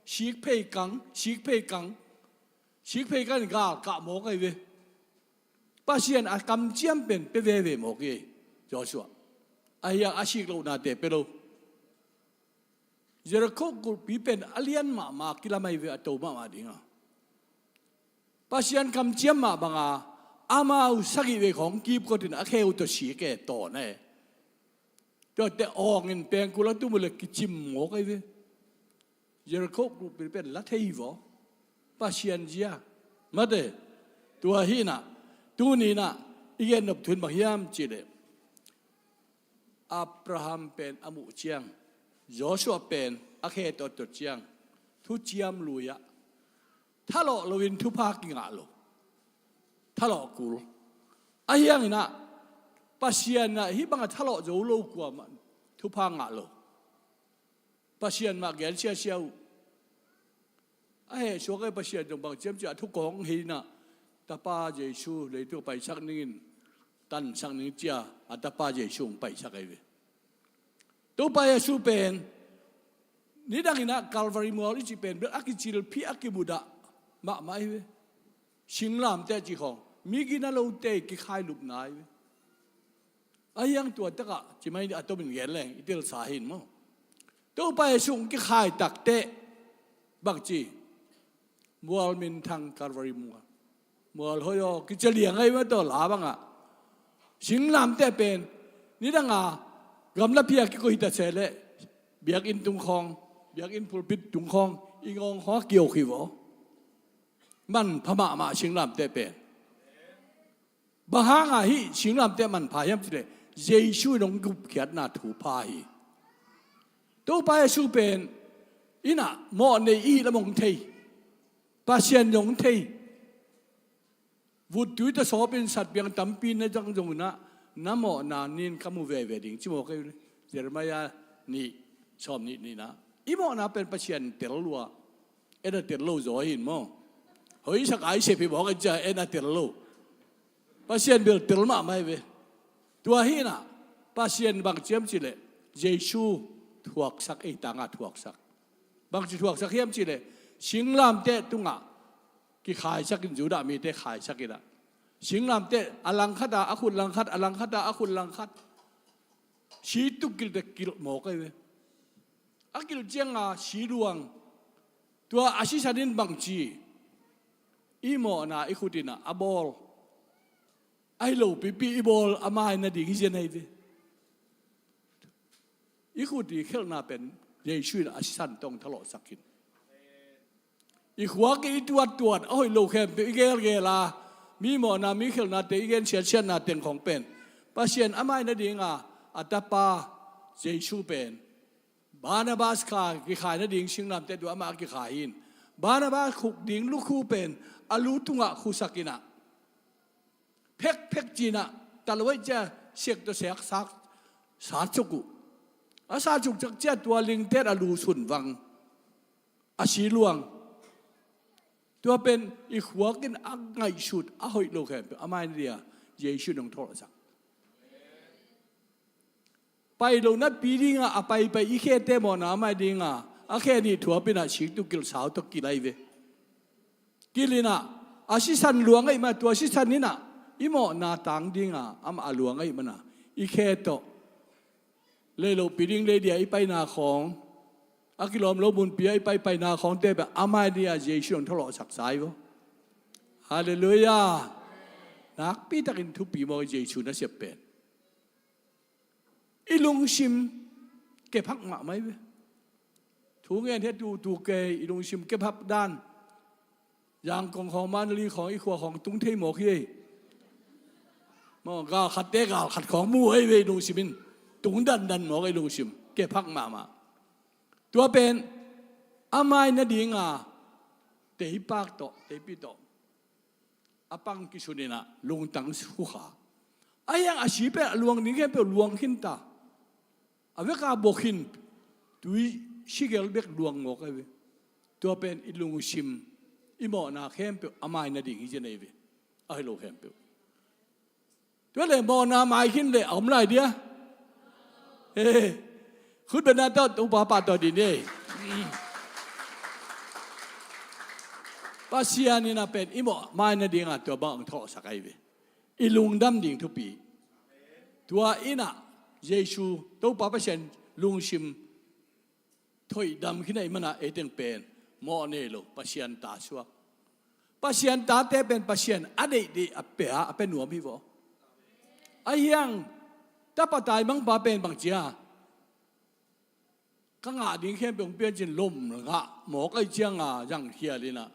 Sik phei kang, sik phei kang, sik phei kang in gal kah mawk ahi ve. Pasian a kamciam pen pia veve mawk hi. Joshua ahi a, a sik lohnate pia lo. Jericho kulhpi pen a lian mahmah kilam ahi ve, a to mahmah dinga. Pasian kamciam mah banga amau sagih vei khawng kipkot in a khe uh tawh sik e, tawn e. Tuate awng in pengkul a tum uh leh kicim mawk ahi ve. Jericho kulhpi pen la thei hi vaw. Pasian zia. Mate. Tua hi inah, tuni inah i gen nop thu in bang hiam ci leh Abraham pen a muh ciang, Joshua pen a khe tawh a tot ciang, thuciam lui-ah thalawh loin thupha kingah lo. Thalawh kul. Ahi hang inah Pasian ah hih bangah thalawh zo lo kuamah thupha ngah lo. Pasian mah gen siasia uh. A hehsuak ei, Pasian zong bang ciam ci a thukawng hi inah, Tapa Jesu leitung paisak ningin, tansak ning cia a Tapa Jesu hong paisak ahi ve. Topa Jesu pen nidang inah Calvary mual i cih pen bel a kicilphih, a kibudah mahmah ahi ve. Singlamteh cih khawng mi gina lote i kikhai lupna ahi ve. Ahi hang tua takah ci mai ni, a tomin gen leng i telsa hi in maw. Topa Jesu hong kikhai takteh bang ci, mual minthang Calvary mual. Mual hoih aw, kicia liang ahi mah tawh la bangah. Singlamteh pen nidanga gamlapi-a kikoih ta se leh biakinn tung khawng, biakinn pulpit tung khawng, i ngawng khawng a kiok hi vaw. Manpha mahmah singlamteh pen. Bang hanga hih singlamteh manpha hiam ci leh Jesu in hong gupkhiatna thupha hi. Topa Jesu pen inah mawh nei i hih lam hong thei. Pasian zong hong thei. Vuttui tawh sawpin satpiang tampi na zang zong inah na mawhna nin ka mu veve ding ci mawk ahi ve. Jeremiah nih sawm nih nihna. I mawhna pen Pasian tel lua. En a tel lo zaw hi in maw. Hoihsak a i sep hi mawk a cia en a tel lo. Pasian bel tel mahmah hi ve. Tua hi inah Pasian bang ciam ci leh Jesu thuaksak, ei tangah thuaksak. Bangci thuaksak hiam ci leh singlamteh tungah kikhaisak in, Judah mite khaisak inah singlamteh a langkhat a, a khut langkhat, a langkhat a, a khut langkhat. Si tuk kilh teh kilh mawk ahi ve. A kilh cianga si luang. Tua a sisan in bangci, i mawhna i khut inah a bawl, ahi lopipi i bawl a mai nading hi zen ahi ve. I khut i khelhna pen Jesu in a sisan tawh hong thalawhsak hi. I khuak i tuattuat a hoih lo khempeuh i gelgel a, mi mawhna, mi khelhnate, i gen siatsiatna teng khawng pen Pasian a mai nadinga a Tapa Jesu pen Barnabas kha kikhai nading singlamteh tungah amah a kikhai hi in, Barnabas khuk ding lukhu pen a lu tungah khusak inah, phekphek ci inah, ta lo ahi cia siak tawh siak sak, satsuk uh. A satsuk cak cia tua lingtet a lu sunvang, a si luang. Tua pen i khuak in a ngaihsut a hoih lo khempeuh a mai nadia Jesu in hong thalawhsak. Pai lo napi dinga a paipai i khete mawhna a mai dinga a khe nih thuap inah sik tuk kilh, sau tawh kilh ahi ve. Kilh inah a sisan luang ahih mana, tua sisan inah i mawhna tang dinga amah a luang ahih mana i khe tawh lei lopi ding lei dia i paina khawng, a kilawm lo munpi-a i paipaina khawngte pen a mai dia Jesu in hong thalawhsak sa hi vaw. Halleluiah. Nakpi takin thupi mawk Jesu nasep pen. I lungsim kephak mahmah hi ve. Thu ngen hi a, tu, tu kei i lungsim kephak dan. Zangkong khawng, Mandalay khawng, i khua khawng tung thei mawk hi ei. Maw, galkhatte galkhat khawng mu ahi ve, i lungsim in tung dandan mawk, i lungsim kephak mahmah. Tua pen a mai nadinga teipak tawh, teipi tawh a pang kisun inah lungtang khukha. Ahi hang a si pen a luang ding khempeuh luang khinta. A veka bok khin, tui sigel bek luang mawk ahi ve. Tua pen i lungsim, i mawhna khempeuh a mai nading hi zen ahi ve. Ahi lo khempeuh. Tua leh mawhna mai khin leh a om lai dia. Eh, khutbetna tawh Topa pahtawi dih ni. Pasian in a pen i mawh mai nadinga tua bang hong thawhsak ahi ve. I lungdam ding thupi. Tua in a Jesu Topa Pasian lungsim thoihdam khin ahih manin ei teng pen mawh nei lo, Pasian ta suak. Pasian tate pen Pasian a deihdeih a pia, a pia nuam hi vaw. Ahi hang tapa taimangpa pen bang ci a, ka ngah ding khempeuh hong pia in ci-in lom ngah mawk ahih cianga zangkhial in a,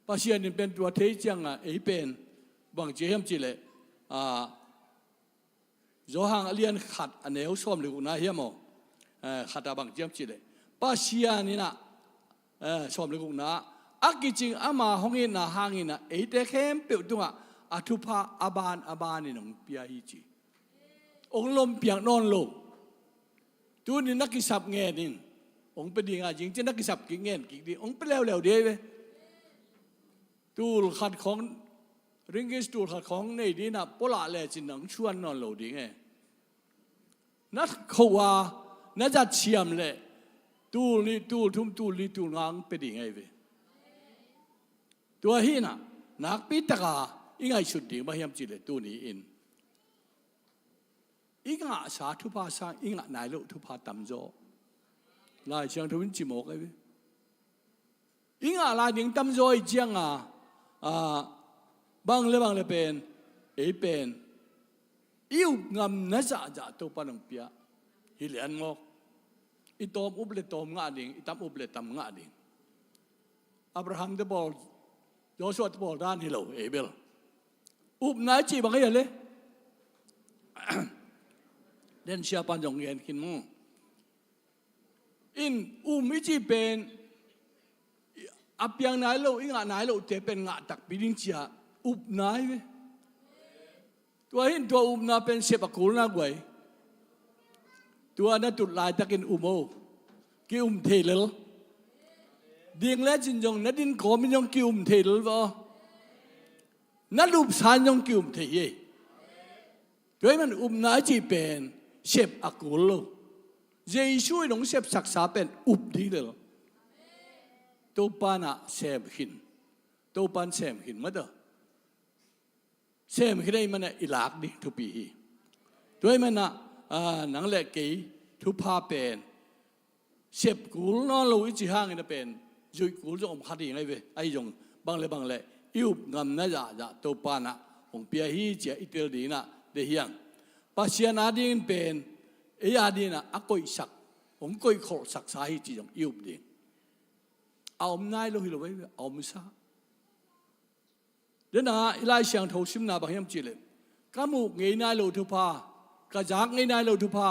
Pasian in pen tua thei cianga ei pen bang ci hiam cih leh, a, Johan a lian khat a neu sawm le gukna hiam aw? Eh, khat a bang ci hiam cih leh, Pasian in a, eh, sawm le gukna, a kicing ama hong itna hangin a eite khempeuh tungah a thupha a ban a banin hong pia hi ci. Hong lompiak nawn lo. Tuni na kisap ngen in, hong pia ding a, zing ciang na kisap kik ngen kik ding, hong pia leuleu ding hi ve. Tul khat khawng, ringgit tul khat khawng nei ding in a, pualah lecin nang suan nawn lo ding e. Na kho a, na zat siam leh tul nih, tul thum, tul li, tul nga hong pia ding ahi ve. Tua hi in a, nakpi taka i ngaihsut ding bang hiam cih leh tuni in i ngahsa thupha sang i ngah nai loh thupha tamzaw. Lai Siangtho in ci mawk ahi ve. I ngah lai ding tamzaw ahih cianga, a, bang le bang le pen, ei pen i up ngamna zahzah Topa in hong pia. Hi lian mawk. I tawm up le tawm ngah ding, i tam up le tam ngah ding. Abraham te pawl, Joshua te pawl dan hi lo, ei bel. Upna i cih bang hi a le? Den siapa'n zong gen khin maw. In um i cih pen a piang nai lo, i ngah nai lohte pen ngah takpi ding ci-a upna hi ve. Tua hi in tua upna pen sep a kulna guai. Tua na tut laitakin um o. Ki-um thei lel. Ding lecin zong na din kawmin zong ki-um thei lel vaw. Na lupsan zong ki-um thei hi. Tua ahih manin upna i cih pen sep a kul lo. Jesu in hong sepsaksa pen up ding lel. Topa in a sem khin. Topa in sem khin mah ta. Sem khin ahih manin a i lak ding thupi hi. Tua ahih manin a, a, nang le kei thupha pen sep kul nawn lo i cih hangin a pen zuih kul zong om kha ding ahi ve. Ahi zong bang le bang le i up ngamna zahzah Topa in a hong pia hi ci-a i tel ding in a deih hi hang. Pasian adingin pen ei adingin a, a koihsak, hong koihkholhsaksa hi cih zong i up ding. A om nai lo hi lo ahi ve, a omsa. Dena i Lai Siangtho simna bang hiam cih leh, ka muh ngei nai lo thupha, ka zak ngei nai lo thupha,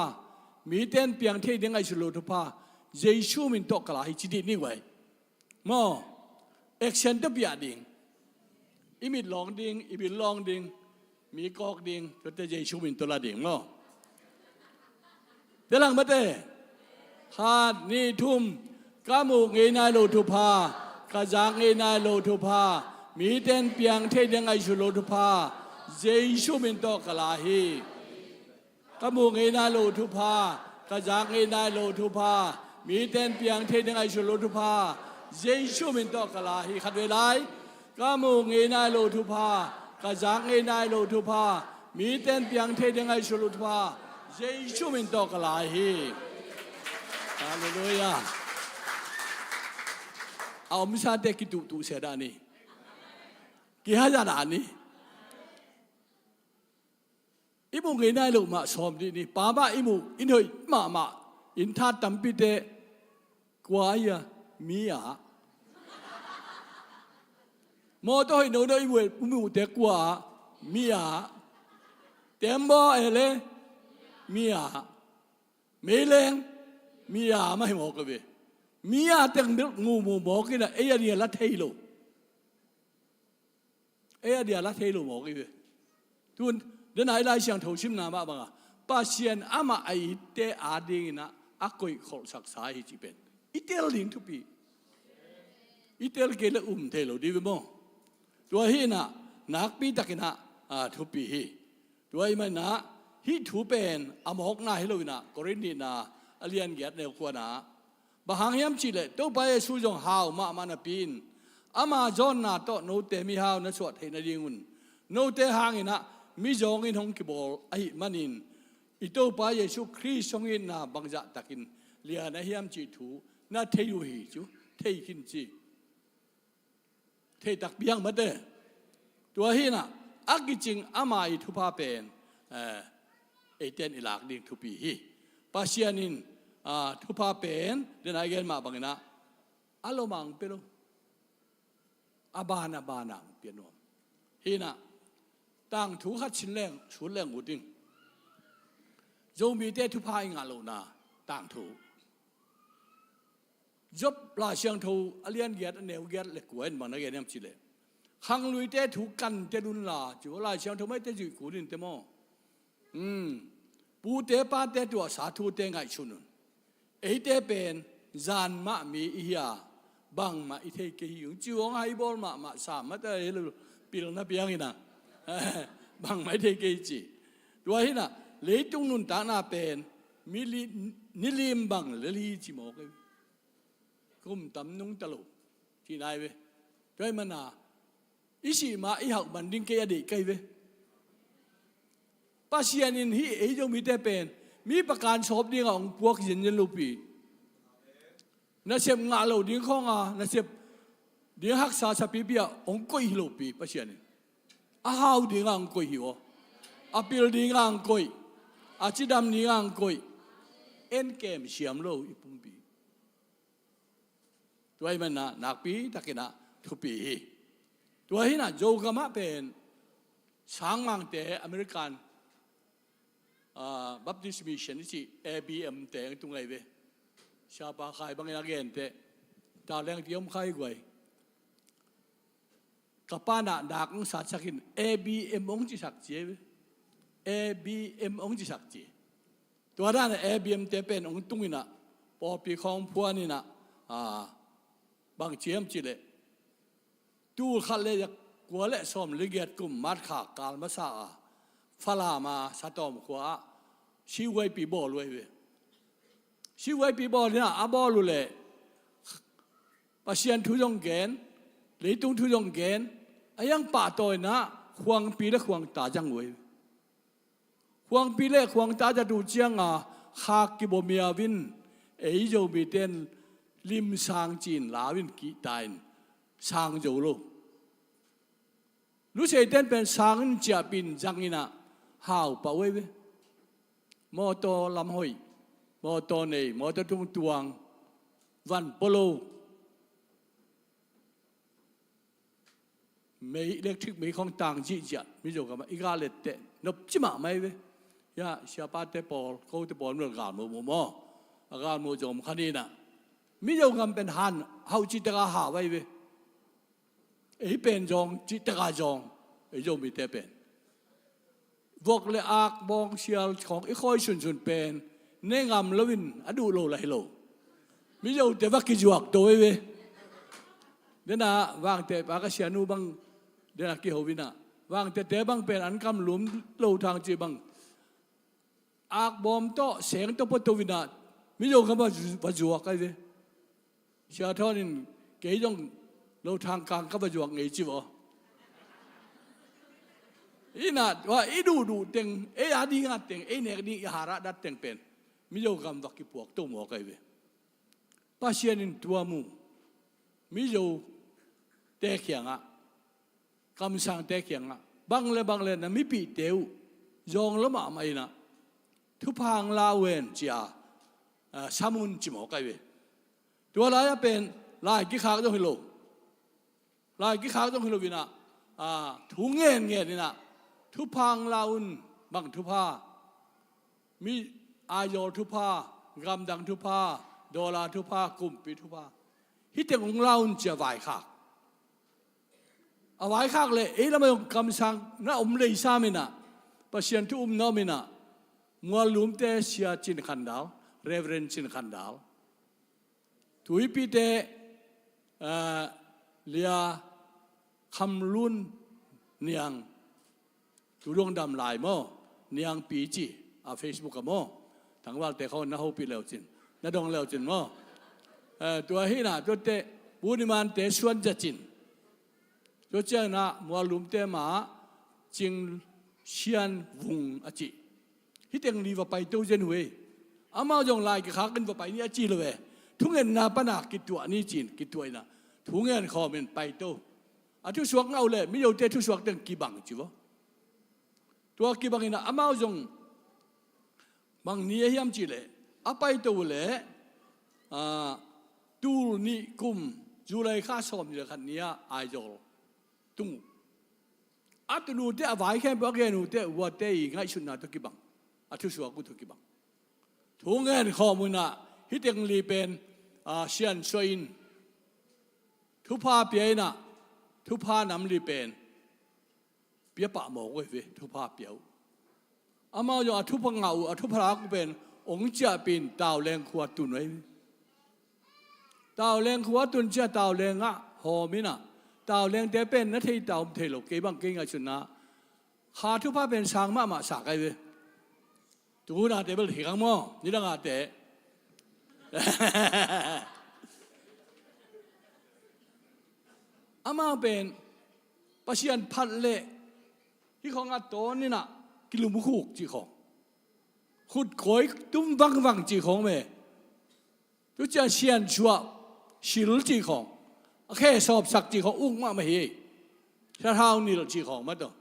mite in piang thei ding ngaihsut lo thupha, Jesu min tawh ka la hi ci dih ni guai. Maw, action tawh piah ding. I mit lawng ding, i bil lawng ding, mi kawk ding, tuate Jesu min tawh la ding maw. Tel hang mate. Khat, nih, thum. Ka muh ngei nai lo thupha, ka zak ngei nai lo thupha, mite in piang thei ding ngaihsut lo thupha, Jesu min tawh ka la hi. Ka muh ngei nai lo thupha, ka zak ngei nai lo thupha, mite in piang thei ding ngaihsut lo thupha, Jesu min tawh ka la hi. Khatvei lai. Ka muh ngei nai lo thupha, ka zak ngei nai lo thupha, mite in piang thei ding ngaihsut lo thupha, Jesu min tawh ka la hi. Halleluiah. A omsate kituhtuh sia dah ni. Kihaza dah ni. I muh ngei nai loh mah sawm dih ni. Pa mah i muh, i hoih mahmah, inn that tampite, kua ahi a, mi a. Mawtaw hoih nono i muh, i muhte kua a, mi a. Tembaw e le, mi a. Meileng, mi a mah hi mawk a ve. Mi a teng bel muhmuh mawk in a, ei a ding a la thei lo. Ei a dia la thei lo mawk i ve. Tun, dena i Lai Siangtho simna mah banga, Pasian amah a itte adingin a, a koihkholhsaksa hi cih pen i tel ding thupi. I tel kei le um thei lo ding ve maw. Tua hi in a, nakpi takin a, a, thupi hi. Tua ahih manin a, Hih thu pen a mawkna hi lo inah, Korin nihna a lian giat neu kuana, bang hang hiam cihleh Topa Jesu zong hau mahmah napi in ama zawnna tawh note mihau na suah theih nadingun note hanginah mizawng in hong kibawl ahih manin i Topa Jesu Khrist hong itna bangzah takin lian a hiam cih thu na thei uh hi cu, thei khin ci. Thei takpi hang mate. Tua hinah a kicing ama i thupha pen, eh, eiten i lak ding thupi hi. Pasian in, ah, thupha pen, dena i gen mah banginah a lomang pe lo. A ban a ban ang pia nuam. Hinah tangthu khat sin leng, sut leng ut ding. Zomite thupha i ngah lohna tangthu. Job Lai Siangtho a lian giat a neu giat le kua in bang na gen hiam cihleh, khangluite thu kan te lunla, cu Lai Siangtho maite zuih kul in te maw? Hmm. Pute pate tuahsa thute ngaihsun un. Eite pen zan mah mi i hi a, bangmah i thei kei hi ung. Ci hong hai bawl mahmah sam mah ta hi lo, pilna piang inah bangmah i thei kei ci. Tua hinah leitung nuntakna pen mi li, nilim bang lel hi ci mawk ei. Kum tam nungta lo ci nai ve. Tua hi mana i sih ma i hauh man ding kei a deih kei ve. Pasian in hih ei Zomite pen mi pakan sawp dinga hong puak zenzen lopi. Nasep ngah lo ding khawnga nasep ding haksa sapipi ah hong koih hi lopi Pasian in. A hau dinga hong koih hi aw. A pil dinga hong koih. A cidam dinga hong koih. En kem siam lo i pumpi. Tua hi manna nakpi takinah thupi hi. Tua hinah Zogamah pen sangmangte American, ah, Baptist Mission i cih A B M te ang tung ai ve. Siapa khai bangin a gente taleng ti om khai guai. Ka pa nah dak hong satsakin A B M hong cisak ci ei ve. A B M hong cisak ci. Tua dan a A B M te pen hong tunginah pawlpi khawng phuaninah, ah, bang ciam cihleh tul khat le kua le sawm le giat kum March kha kal masa a Falam a Satawm khua ah C Y P bawl uh ei ve. C Y P bawl inah a bawl uh leh Pasian thu zong gen, leitung thu zong gen, a hiang pahtawinah khuangpi le khuangta zang uh ei. Khuangpi le khuangta zat uh cianga khak kibawmiau in ei Zomite in limsang ci-in lau in kihta in sang zo lo. Luseite in pen sang in ciahpin zang inah hau pah uh ei ve. Mawtaw lam hoih, mawtaw nei, mawtaw tungtuang, van polo. Mei, electric mei khawng tang zihziah Mizo gamah i gal etteh nopci mahmah ei ve. Hiah siapate pawl, kote pawl mil galmuh muh maw? A galmuh zong om kha ninah Mizo gam pen han hauh cihtaka hau ei ve. Ei pen zong cihtaka zong ei Zomite pen vok le ak bawng sial khawng i khawi sunsun pen ne ngam loin a duh lo lai lo. Mizote va kizuak to ei ve. Dena Vangtehpa ka sianu bang dena kiho inah Vangtehte bang pen an kam lum lo thang ci bang ak bawm tawh seng tawh pua to inah Mizo gam va zuak ai ve. Sia Thawn in kei zong lo thang kang ka va zuak ngei ci vaw. Inah tua i duhduh teng, ei a dinga teng, ei nek ding i harah dat teng pen Mizo gam va kipuak to mawk ai ve. Pasian in tua mu Mizote kiangah, kamsangte kiangah bang le bang le na mipihte uh zawng lo mahmah inah thupha hong la uh hen cia, ah, sam un ci mawk ai ve. Tua lai-ah pen lai kikhak zong hi lo. Lai kikhak zong hi lo inah, ah, thu ngenngen inah thupha hong la un. Bang thupha? Mi Aizawl thupha, gamdang thupha, dollar thupha, kumpi thupha. Hih teng hong la un cia vaikhak. A vaikhak le ei lamah zong kamsang na om lei sam inah, Pasian thu um na om inah, Muallumte Sia Cin Khan Dal, Reverend Cin Khan Dal, Tuipite, ah, Lia Kham Lun Niang, tu dong dam lai maw? Niangpi ci a Facebook ah maw, tangvalte khawng na hopih leucin, na dong leucin maw. Eh, tua hi na, tuate Pu Ni Mante suan zacin. Tua ciangin ah Muallumte mah Cing Sian Vung a ci. Hih teng li va paito zen uh ei. Amau zong lai kikhak in va pai ni a ci lo ve. Thungetna pana kituah ni cin, kituah in ah thungen khawm in paito. A thusuak ngah uh leh miyote thusuak teng kibang ci vaw. Tua kibang in ah amau zong bang ni a hiam cih leh, a paito uh leh, ah, tul nih kum July kha sawm nih le khat ni-ah Aizawl tung uh. A tun uh teh, a vai khempeuh a gen uh teh, uate i ngaihsutna tawh kibang, a thusuak uh tawh kibang. Thungen khawm uh in ah hih teng li pen, ah, siansuah in thupha pia in ah, thupha nam li pen pia pah mawk uh hi ve, thupha pia uh. Amau zong a thupha ngah uh, a thupha lak uh pen ong ciahpih in Tauleng khua tun uh hi ve. Tauleng khua tun ciang Tauleng ah hawm in ah, Taulengte pen na thei ta om thei lo, kei bang kei ngaihsutna kha thupha pen sang mahmah sa ka hi ve. Tu nate bel hi kang maw, nidang ate. Amau pen Pasian phat leh hih khawng a tawn in ah kilumkhuk cih khawng, khut kawi tum vangvang cih khawng ve. Tu ciang siansuah, sil cih khawng, a khe sawpsak cih khawng uk mahmah hi. Sathau nilh cih khawng mah tawh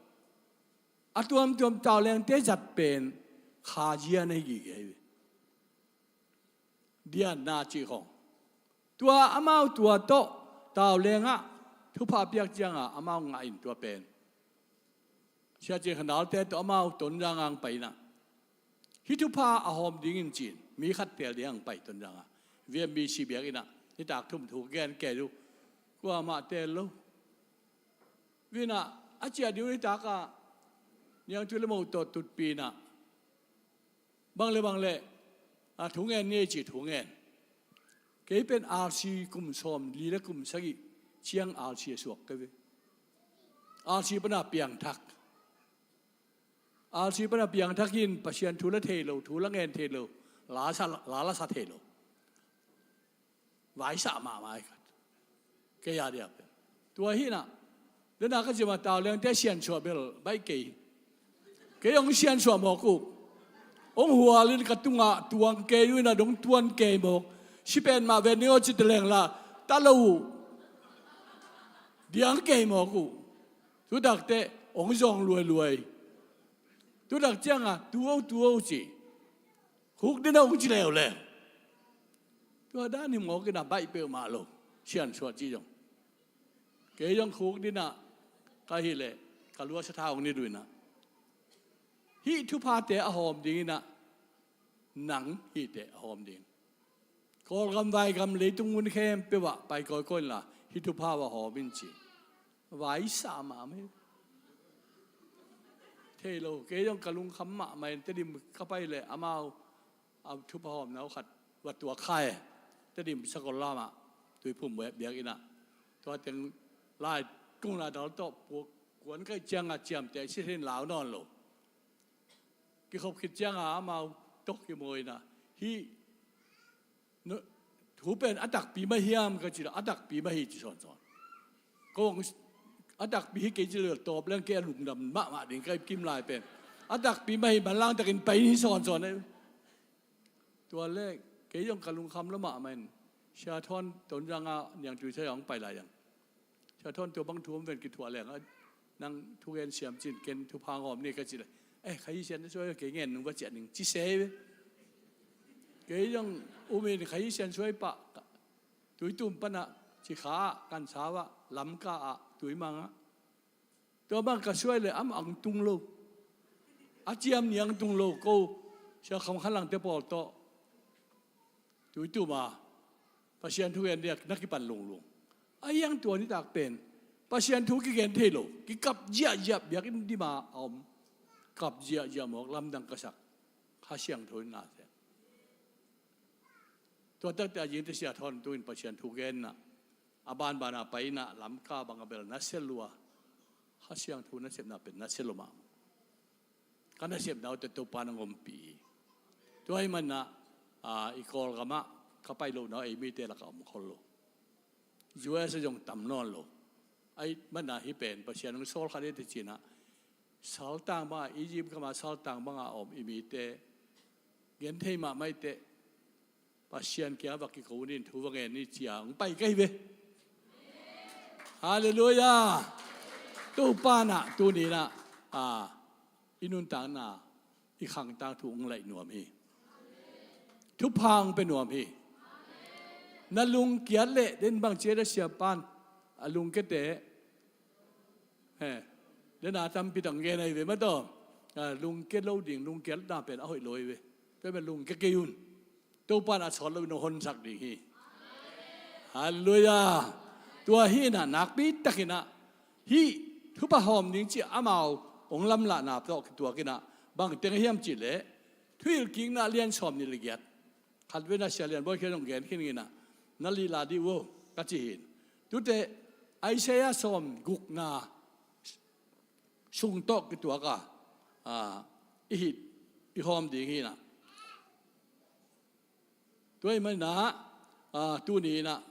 a tuamtuam Taulengte zat pen kha zia na hi gige hi ve. Dianna cih khawng. Tua amau tua tawh Tauleng ah thupha piak ciangin amau ngah in tua pen Sia Cing Khan Dalte tawh amau Tonzang ah pai in ah, hih thupha a hawm dingin ci-in mi khat teel ding ah pai Tonzang ah. V M B C biakinn ah nitak thum thu gen kei uh, kuamah teel lo. Vin ah a ciah ding uh nitak ah Niangtui le Mo tawh tutpih in ah, bang le bang le, a, thungen ni ei ci, thungen. Kei pen R C kum sawmli le kum sagih ciang R C a suak ka hi ve. R C pana piangthak. R C pana piangthak in Pasian thu la thei lo, thu la ngen thei lo, la sa, la la sa thei lo. Vaisa mahmah hi khat. Kei a dia pen tua hi na. Dena ka ci mah, Taulengte siansuah bel baih kei. Kei hong siansuah mawk uh. Hong hual in ka tungah tuang kei uh in ah dong tuan kei mawk. Si pen mah ven ding aw ci ta leng la ta lo uh. Diang kei mawk uh. Tutak teh hong zawng luailuai. Tutak ciangin tu o, tu o ci. Khukdin a hong ci leuleu. Tua dan hi mawk in ah baih peuhmah lo. Siansuah ci zong. Kei zong khukdin ah ka hih leh ka lua sathau hong nit uh in ah, hih thuphate a hawm ding in ah, nang hih teh a hawm ding. Kawlgam, vaigam, leitung mun khempeuh ah pai kawikawi inla, hih thupha uh a hawm in ci. Vaisa mahmah hi. Thei lo, kei zong ka lungkham mahmah in, Tedim ka pai leh amau a thupha hawmna uh khat va tuak kha e. Tedim Sakol lam ah Tuiphum biakinn ah. Tua teng lai kung lai dal tawh puak kuan ka hih ciangin ciamteh sithin lau nawn lo. Kikhop khit ciangin amau tawh kimu in ah, hih thu pen a takpi mah hiam ka ci leh, a takpi mah hi ci sawnsawn. Kong a takpi hi kei ci leh tawp leng kei a lungdam mahmah ding ka hih kim lai pen. A takpi mah hi, manlang takin pai ni sawnsawn e. Tua leh kei zong ka lungkham lua mahmah in, Sia Thawn Tonzang ah Niangtui sa zong pai lai zang. Sia Thawn, tua bang thu om ven kithuah leng a, nang thugen siam cin, ken thupha hong hawm ni ka ci leh, eh, Kha Siangtho suai kei ngen nung va ciah ning ci se ve. Kei zong um in Kha Siangtho suai pah, Tuitum pan ah, Cikha ah, Kansau ah, Lamka ah, Tuimang ah. Tua bang ka suai leh amah hong tung lo. A ciam ni hong tung lo, ko Sia Kham Khan Langte pawl tawh Tuitum ah Pasian thu gen ding ah na kipan lunglung. A hiang tua nitak pen Pasian thu kigen thei lo, kikap ziahziah, biakinn dim ah a om. Kap ziahziah mawk, lamdang ka sak. Kha Siangtho in ngah seh. Tua takte a zingte Sia Thawn tungin Pasian thu gen in ah, a banban ah pai in ah Lamka bang a bel nasia lua. Kha Siangtho nasepna pen nasia lua mahmah. ka nasepna uh tawh Topa nong ompih hi. Tua ahih manin ah, i Kawlgam ah ka pai lohna uh ei mite lakah om khol lo. U S a zong tam nawn lo. Ahih manin ah hih pen Pasian hong sawl khat hi teh ci-in ah, saltang bangah, Egypt gam ah saltang bangah om i mite genthei mahmah hi teh, Pasian kiang va kiko ni, thu va ngen ni ci-a hong pai ka hi ve. Halleluiah. Topa in ah tuni-in ah, a, i nuntakna, i khangtang thu hong laih nuam hi. Thupha hong pia nuam hi. Na lungkiat leh, den bang ci a, siapa in a lungkia teh, he, den a tampi tak gen ahi ve maw taw. A, lungkia lo ding, lungkiatna pen a hoih lo hi ve. Tua pen lungkia kei un. Topa in a sawt loin hong honsak ding hi. Halleluiah. Tua hi-in ah nakpi takin ah hih thupha hawm ding cih amau hong lamlahna tawh kituakin ah bang teng hiam cih leh, Thuhilhkikna a lian sawmnih le giat. Khatvei in ah Sia Lian Bawi kiang hong gen khin ing in ah, na lihlah dih uh aw ka ci hi. Tute Isaiah sawmgukna sung tawh kituak a, a, i hih, i hawm ding hi-in ah. Tua ahih manin ah, a, tuni-in ah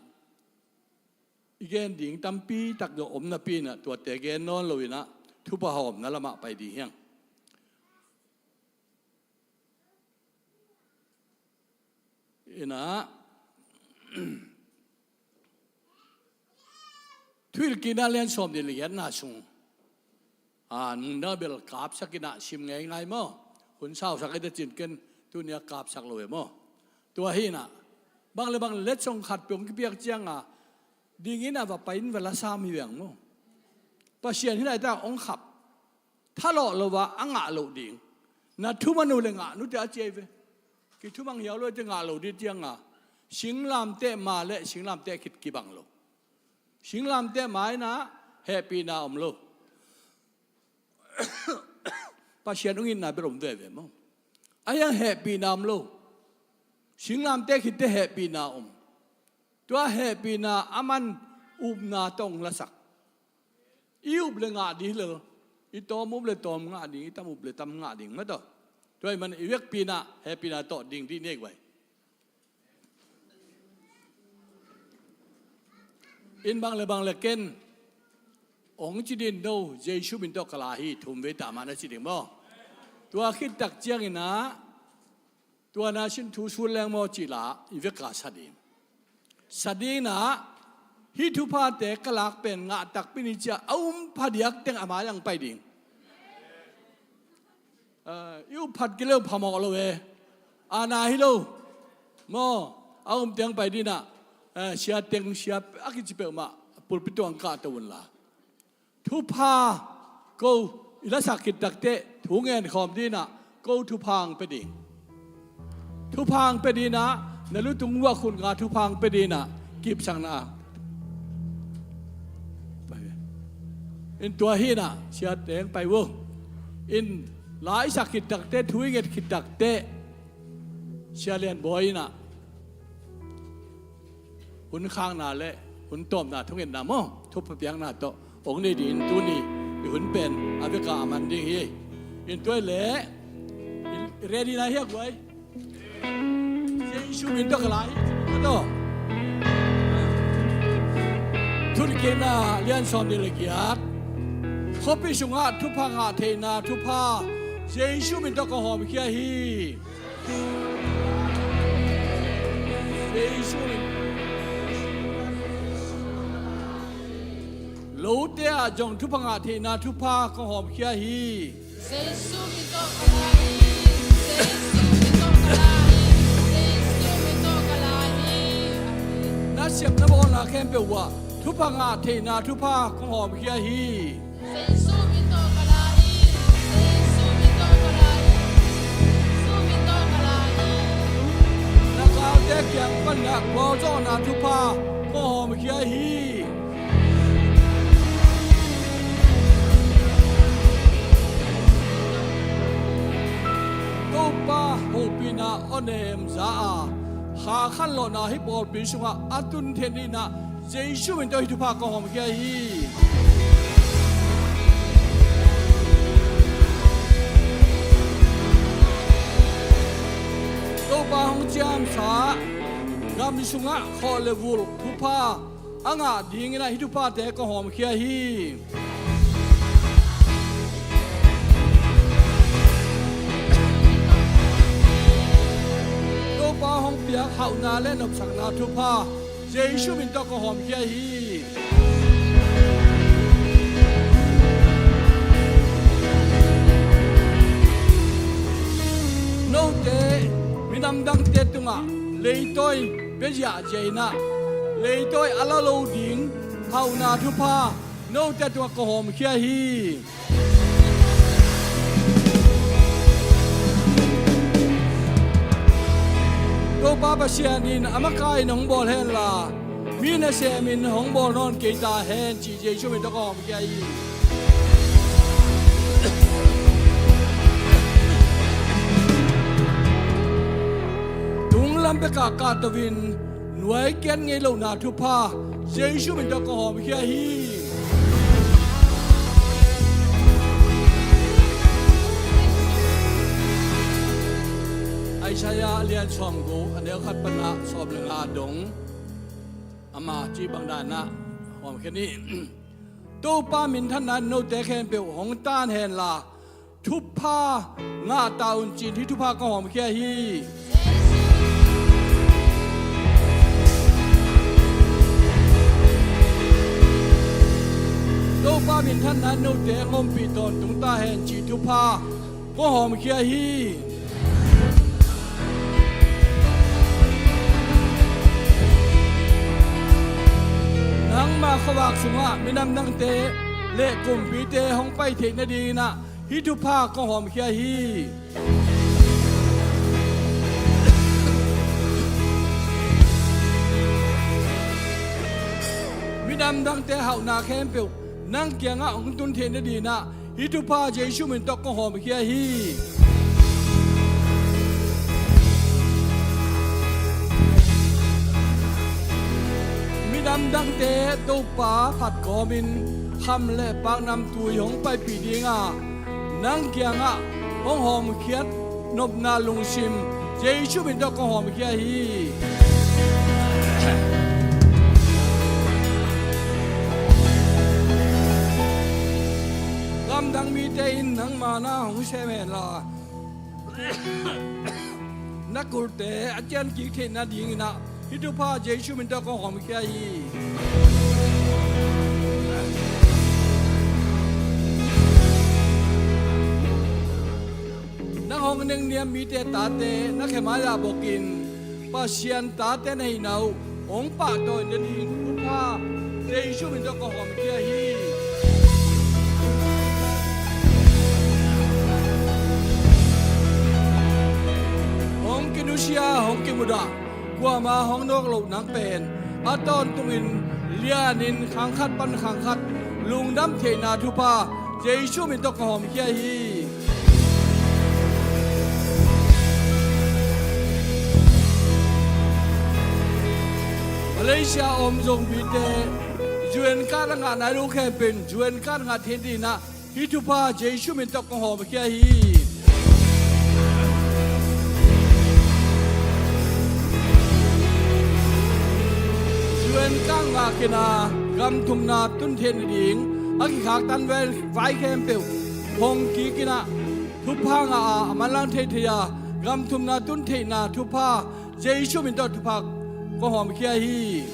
i gen ding tampi tak zong om napi-in ah, tuate gen nawn loin ah thupha hawmna lamah pai ding hi hang. In ah, Thuhilhkikna a lian sawmnih le giatna sung, a, nunga bel kapsak in ah sim ngeingai maw. Hun sausak hi teh cin, ken tuni-a kapsak lo e maw. Tua hi-in ah, bang le bang letsong khat peuh hong kipiak ciang a, ding in ah va pai in va la sam hi veng maw. Pasian hih laitak hong khap. Thalawh lo a, a ngah loh ding. Na thumang uh leh ngah un teh a ci ahi ve. Kithumang hiau lo teh ngah lo ding ciang a, singlamteh ma leh singlamteh khit kibang lo. Singlamteh ma in ah hehpihna om lo. Pasian hong itna bel om veve maw. Ahi hang hehpihna om lo. Singlamteh khit teh hehpihna om. Tua hehpihna aman upna tawh hong lasak. I up leh ngah ding hi lo. I tawm up leh tawm ngah ding, i tam up leh tam ngah ding maw taw. Tua ahih manin i vekpi-in ah hehpihna tawh ding dih ni ei guai. In bang le bang le ken hong ci ding, no, Jesu min tawh ka la hi, thumvei ta mah na ci ding maw. Tua khit tak ciangin ah, tua na sin thu sut leng maw cih la i vek a sa ding. Sa ding in ah, hih thuphate ka lak pen ngah takpi ni ci-a a um phadiak teng a mai-ah hong pai ding. Eh, i up phat kei leh phamawh lo e. A na hi lo. Maw, a um teng pai ding in ah, eh, sia teng, sia a kici peuhmah pulpit tungah hong kahto un la. Thupha, ko i lasak khit tak teh thu ngen khawm ding in ah, ko thupha hong pia ding. Thupha hong pia ding in ah, na lutung uah khut nga thupha hong pia ding in ah, kipsakna. In tua hi in ah, sia teng pai uh. In la i sak khit tak teh, thu i nget khit tak teh, Sia Lian Bawi in ah hun khakna leh hun tawpna, thungetna maw, thupha piakna tawh hong nei ding in, tuni i hun pen a vek a man ding hi. In tua leh, in ready na hia guai? Jesu min tawh ka la hi. Ka tawh. Thuhilhkikna lian sawmnih le giat. Khuapi sungah thupha ngah theihna thupha Jesu min tawh ka hawmkhia hi. Jesu min. Lote ah zong thupha ngah theihna thupha ka hawmkhia hi. Jesu min tawh ka la hi. Jesu min tawh ka la hi. Jesu min tawh ka la hi. Na sep na bawlna khempeuh uah thupha ngah theihna thupha ka hawmkhia hi. Jesu min tawh ka la hi. Jesu min tawh ka la hi. Jesu min tawh ka la hi. Na galte kiang panin ah gualzawhna thupha ka hawmkhia hi. Topa hopihna aw nem za a, kha khanlawhna hih pawlpi sungah a tun theih ding in ah Jesu min tawh hih thupha ka hawmkhia hi. Mi sungah khawh le vulh thupha a ngah dingin ah hih thuphate kong hawmkhia hi. Topa hong piak hauhna le nopsakna thupha Jesu min tawh kong hawmkhia hi. Note minam dangte tungah leitawi pia ziahziah in ah leitawi a la lo ding hauhna thupha note tungah kong hawmkhia hi. Topa Pasian in a makaih in hong bawl henla, mi nasemin hong bawl nawn kei ta hen, ci Jesu min tawh kong hawmkhia hi. Tunglam bekah kahto in nuai kiat ngei lohna thupha Jesu min tawh kong hawmkhia hi. Isaiah a lian sawmguk, a neu khat pan ah sawm le nga dong, ama cih bang dan ah hawmkhia ni. Topa minthanna in note khempeuh hong tan henla, thupha ngah ta un, ci-in hih thupha kong hawmkhia hi. Topa minthanna in note hong ompih tawntung ta hen, cih thupha kong hawmkhia hi. Nangma khuavak sungah minam dangte le kumpite hong pai theih nadingin ah hih thupha kong hawmkhia hi. Minam dangte hauhna khempeuh nang kiangah hong tun theih nadingin ah hih thupha Jesu min tawh kong hawmkhia hi. Minam dangte Topa phat kawmin kham le paknamtui hong paipih dinga nang kiangah hong hawmkhiat nopna lungsim Jesu min tawh kong hawmkhia hi. Gamdang mite in nangma na hong sem henla, na kulte a cian kik theih nadingin ah hih thupha Jesu min tawh kong hawmkhia hi. Nang hong nengniam mite tate na khe mai-ah bokin Pasian tate na hihna uh hong pahtawi nading thupha Jesu min tawh kong hawmkhia hi. Hong kinusia, hong kimudah, kuama hong nawk loh nang pen a tawntungin lianin khang khat pan khang khat lungdam theihna thupha Jesu min tawh kong hawmkhia hi. Malaysia a om Zomite U N card a ngah nai lo khempeuh in U N card ngah theih dinah hih thupha Jesu min tawh kong hawmkhia hi. U N card ngah khin a gam thumna tun theih nading a kikhaktan vai khempeuh hong kik in ah thupha ngah a, a manlang theithei a gam thumna tun theihna thupha Jesu min tawh thupha kong hawmkhia hi.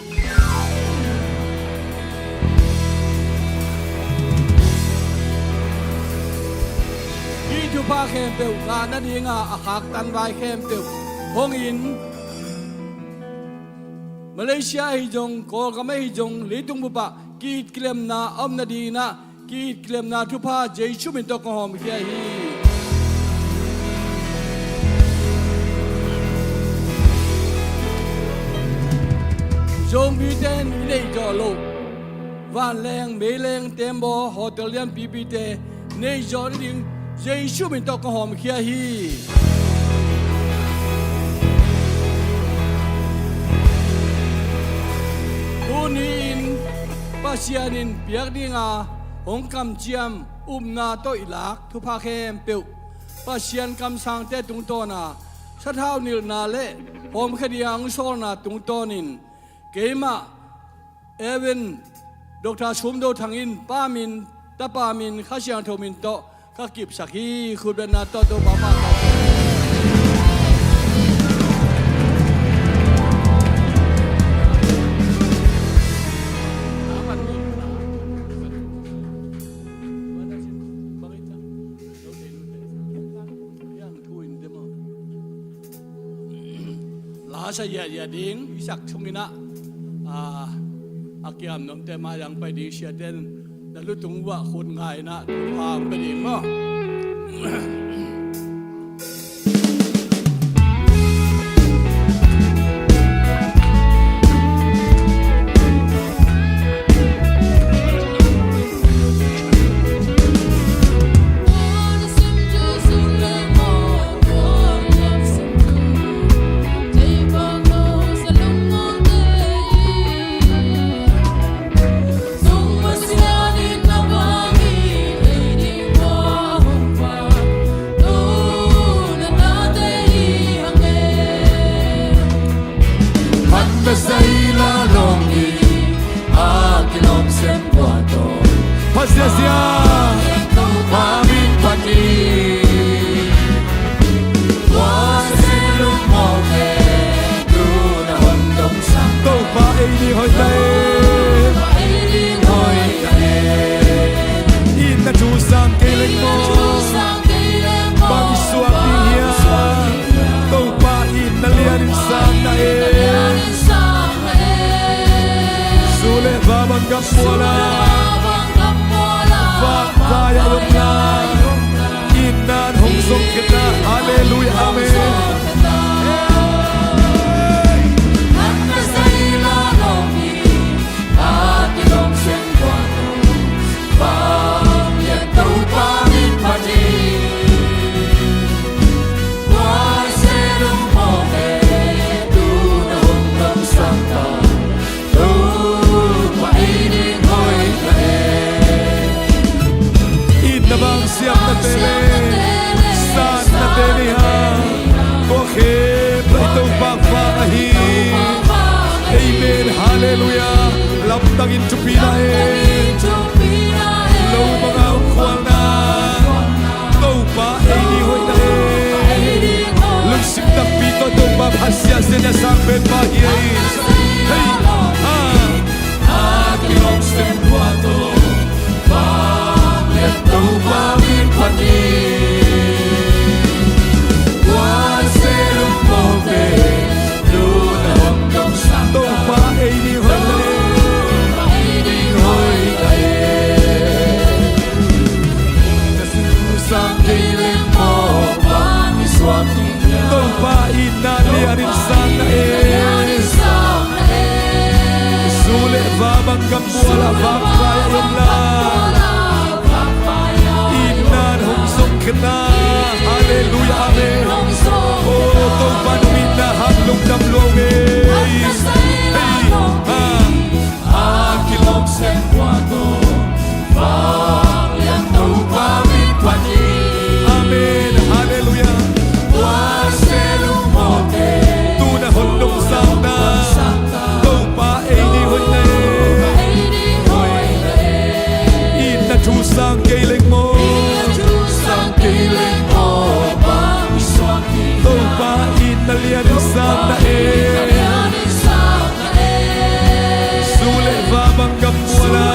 Hih thupha khempeuh ngah nadinga a khaktan vai khempeuh hong in, Malaysia ahi zong, Kawlgam ahi zong, leitung bup ah ki-it kilemna a om nadinah ki-it kilemna thupha Jesu min tawh kong hawmkhia hi. Zomite in i neih zawh loh vanleng, meileng, tembaw, hotel lianpipite neih zawh nading Jesu min tawh kong hawmkhia hi. Tuni-in Pasian in piak dinga hong kamciam upna tawh i lak thupha khempeuh Pasian kamsangte tungtawna sathau nilhna le hawmkhia ding a hong sawlna tungtawnin keimah Evan Doctor Sum Do Thang in Pa min, Tapa min, Kha Siangtho min tawh ka kipsak hi. Khutbetna tawh Topa mah ka La sa yahya ding i sak sungin ah, a, a kiam nomte mah dang pai ding siaten na lutung uah khut ngaina tu hang pe ding maw? Pasian siang, Pa min phat hi. Topa ei ding hoih ta e. In na thu sang kei leng maw? Bang i suak ding hiam? Topa in na lian in sang na e. Zu le va bang gam mual a, vangvai a om lai. In nan hong zong khin na. Halleluiah, amen. Itna bang siamnate le satnate nei hang, tua khempeuh i Topa vang ahi. Amen. Halleluiah. Lamdangin thupina e. Lo banga khualna. Topa ei ding hoih ta e. Lungsim takpi tawh Topa phat siasia nia sang pen pa hi e. Hei, ha. A kilawm sem khua tawh vanglian Topa min phat hi. Tua se lungmawte tuna hong dong sang Topa ei ding hoih ta e. Topa ei ding hoih ta e. Topa in na lian in sang na e. Zu le va bang gam mual a vangvai a om lai. In nan hong zong khin na. Halleluiah, amen. O Topa nong itna hang lungdam lua ung e. Hei, ha. A kilawm sem khua tawh vanglian Topa min phat hi. Amen. Halleluiah. Tua se lungmawte tuna hong dong sang na. Topa ei ding hoih na e. Itna thu sang kei leng maw? Topa itna lian in sang na e. Zu le va bang gam mual a.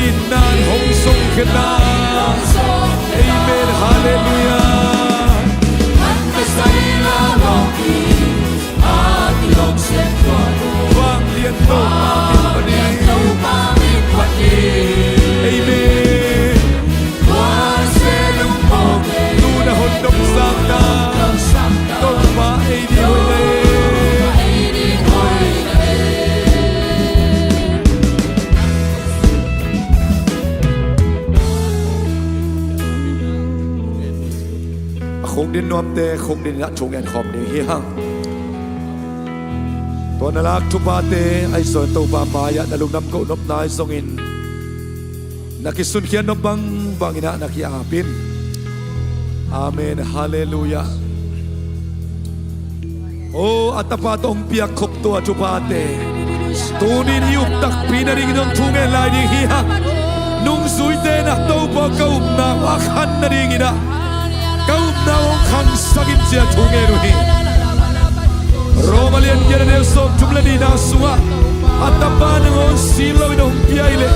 In nan hong zong khin na. Amen. Halleluiah. Vanglian Topa min phat hi. Amen. Tuna hong dong sang na. Topa ei ding hoih na e. A khukdin nuamte khukdin in a thu ngen khawm ding hi hang. Tua na lak thuphate ahi zongin Topa mai-ah na lungdam koh nopna ahi zongin Na kisunkhiat nop bangbang in ah na ki-ap in. Amen. Halleluiah. O, a tapa tawh hong piak khop tua thupate tuni-in i up takpi nadingin hong thungen lai ding hi hang. Nungzuite in ah Topa ka upna uh a khan nadingin ah ka upna uh hong khansak in ci-a thungen uh hi. Roma lian giat a neu sawmthum le nihna sungah a tapa nangawn sin loin hong pia hi leh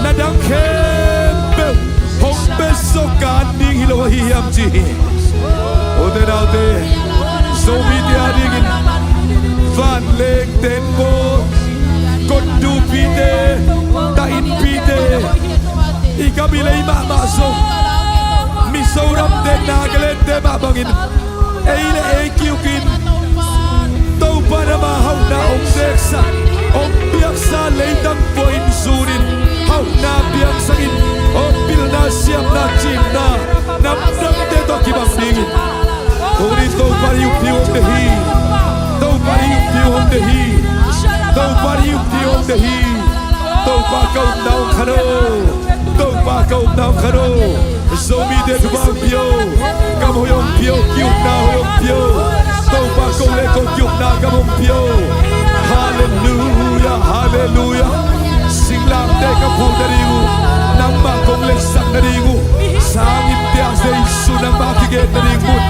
na dang khempeuh hong pia zawk kan ding hi lo ahi hiam ci hi. Ute naute, Zomite a dingin vanleng, tembaw, kondupite, tainpite, i gam i lei mahmah zong, Mizoramte, Nagalante mah bangin ei le ei kiukin Topa in ama hauhna hong deksak, hong piaksa, leitang puain zunin hauhna piangsakin, o, pilna, siamna, cimna namdangte tawh kibang dingin tuni-in Topa in i uppi uh hong deih hi. Topa in i uppi uh hong deih hi. Topa in i uppi uh hong deih hi. Topa ka upna hong khan o. Topa ka upna hong khan o. Zomite thupha hong pia o. Gam hoih hong pia o. Ki-ukna hoih hong pia o. Topa ko le ko ki-ukna gam hong pia o. Halleluiah, halleluiah. Singlamteh ka phut nading uh, nangmah kong letsak nading uh, sanginnte ah Jesu nangmah kigen nading mun,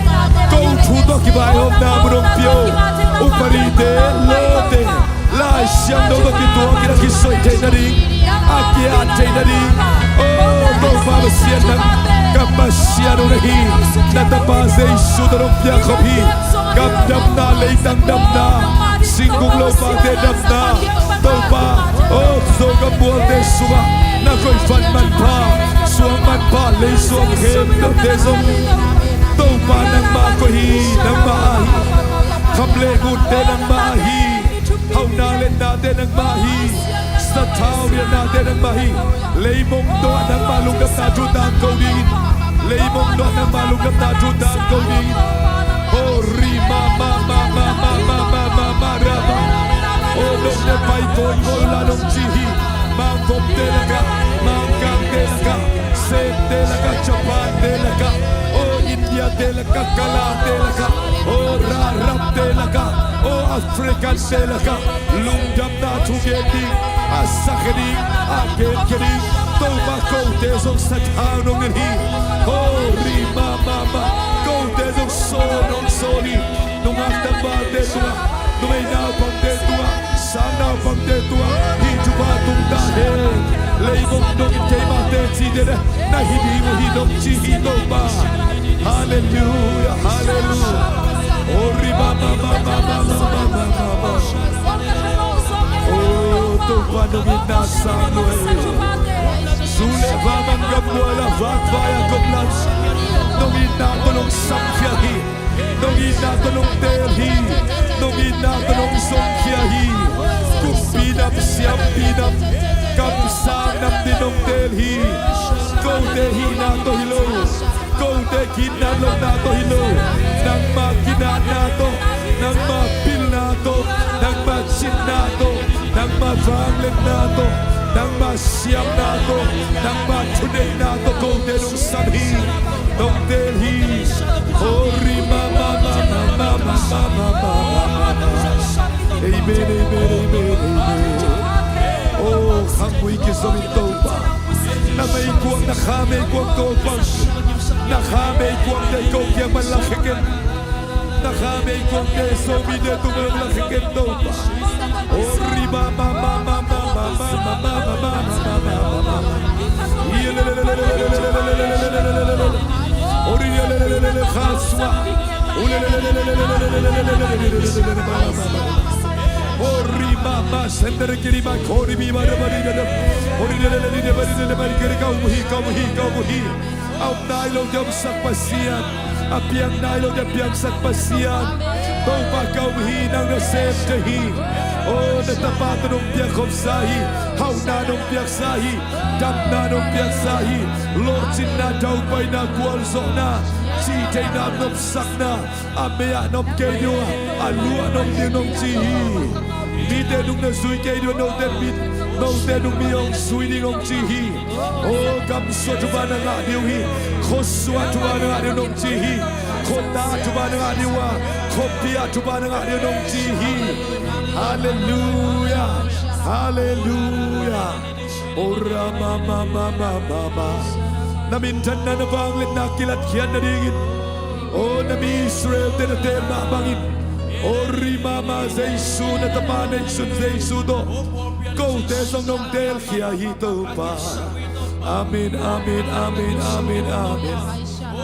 ko thu tawh kivaihawmna mun hong pia o. Uparite, lawte, Lai Siangtho tawh kituakin a kisoih theih nading, a ki-at theih nading, o, Topa Pasian, nang ka Pasian uh na hi. Na tapa Jesu tawh nong piakkhop hi. Gam damna, leitang damna, singkung lopate damna, Topa, o, Zogam mualte sungah na koih van manpha, suang manpha, lei suang khempeuhte zong Topa nangmah koih hi, nangmah ahi. Kham le ngunte nangmah ahi. Hauhna letnate nangmah hi. Sathau rialnate nangmah hi. Leimong tawh nangmah lungdamna thu tangko dingin, leimong tawh nangmah lungdamna thu tangko dingin. O, ri ma ma ma ma ma ra ba. O, nong ne pai kawikawi la nong ci hi. Mangkopte lakah, Mangkangte lakah, Semte lakah, Japante lakah, o, Indiate lakah, Kalate lakah, o, Arabte lakah, o, Africante lakah lungdamna thu gen ding, a sakhia ding, a genkhia ding Topa kote zong sathau nong ngen hi. O, ri ma ma ma, kote zong sawl nong sawl hi. Nungak tangvalte tungah, numei naupangte tungah, sang naupangte tungah hih thupha tung ta hen. Leimong dongin keimah teci dede na hi ding uh hi nong ci hi Topa. Halleluiah, halleluiah. O, ri ma ma ma. O, Topa nong itna sang lua hi. Zu le va, manggam buai la, vangvai a gawp la, nong itna tawh nong samkhia hi. Nong itna tawh nong teel hi. Nong itna tawh nong zongkhia hi. Kumpi nam, siampi nam, kamsang nam dingin nong teel hi. Kote hihna tawh hi lo, kote kinat lohna tawh hi lo, nangmah kinatna tawh, nangmah pilna tawh, nangmah cinna tawh, nangmah vangliatna tawh, nangmah siamna tawh, nangmah thuneihna tawh kote nong sam hi, nong teel hi. O, ri ma ma ma. Amen, amen, amen, amen. O, khangmui kizom in Topa, na meikuang, na kha meikuang Topa, na kha meikuangte ko kiang pan lakhia ken. Na kha meikuangte Zomite tung pan lakhia ken Topa. O, ri ma ma ma. O, ri ma ma, sender kiri ma kori bi ma de ma ri de de. O, ri de de de de de de de de de de de. Ka um hi, ka um hi, ka um hi. A om nai lote omsak Pasian, a piang nai lote piangsak Pasian, Topa ka um hi, nang na sem thei hi. O, na tapa tawh nong piakkhopsa hi. Hauhna nong piaksa hi. Damna nong piaksa hi. Lawhcinna, daupaina, gualzawhna, cihtheihna, nopsakna, a mei-ah na om kei ding uh a, a lu-ah na om ding nong ci hi. Mite nung na zui kei ding uh a, note mi, note nung mi hong zui ding hong ci hi. O, gamsua thupha na ngah ding uh hi. Khuasua thupha na ngah ding uh hong ci hi. Khuata thupha na ngah ding uh a, khuapi ah thupha na ngah ding uh hong ci hi. Halleluia. Halleluia. O, ra ma ma ma ma ma ma. Na minthanna, na vangliatna kilatkhiat nadingin, o, na mi Israel-te na teel mah bangin, o, ri ma ma, Jesu na Tapa neihsun Jesu tawh kote zong nong teelkhia hi, Topa. Amen, amen, amen, amen, amen.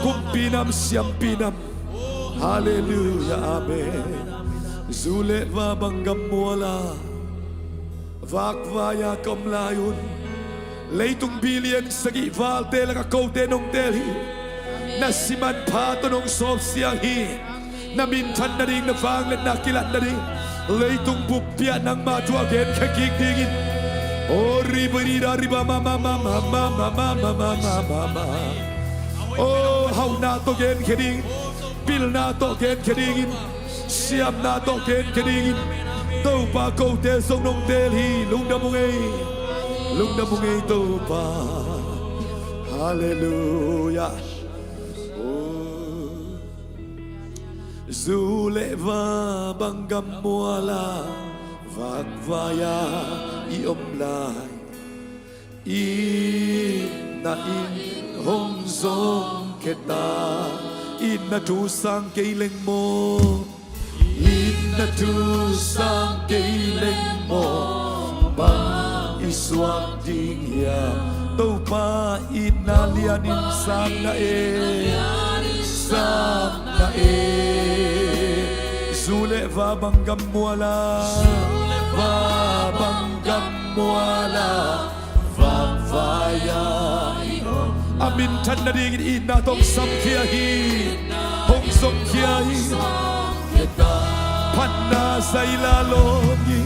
Kumpi nam, siampi nam. Halleluia, amen. Zu le va bang gam mual a, vakvai-a ka om lai un, leitung billion sagih valte lakah kote nong teel hi. Na simanpha tawh nong sawpsiang hi. Na minthan nading, na vangliatna kilat nading, leitung buppi ah nangma thu a genkhia kik dingin. O, ri ba ri da ri ba ma ma ma ma. O, hauhna tawh genkhia dingin, pilna tawh genkhia dingin, siamna tawh genkhia dingin, Topa, kote zong nong teel hi. Lungdam ung ei. Lungdam ung ei, Topa. Halleluia. O, zu le va bang gam mual a, vakvai-a i om lai. Itna in hong zongkhia ta, itna thu sang kei leng maw? Itna thu sang kei leng maw? Bang i suak ding hiam? Topa, itna lianin sang na e, sang na e. Zu le va bang gam mual a, va bang gam mual a, vakvai-a i om. A minthan nadingin itna tawh hong samkhia hi. Hong zongkhia hi. Phatna zaila lawng hi.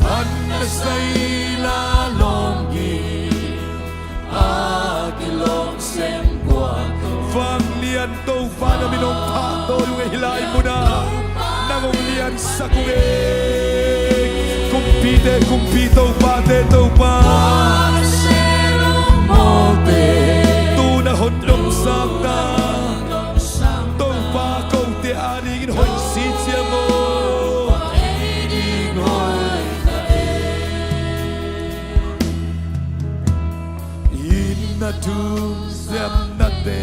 Phatna zaila lawng hi. A kilawm sem kua. Vanglian Topa, na min hong phah tawi ung ei, hih lai munah nang hong liansak ung ei. Kumpite kumpi, topate Topa, tu na hong dong sang ta. Topa, kote adingin hoih si ciang aw. Itna thu siamnate.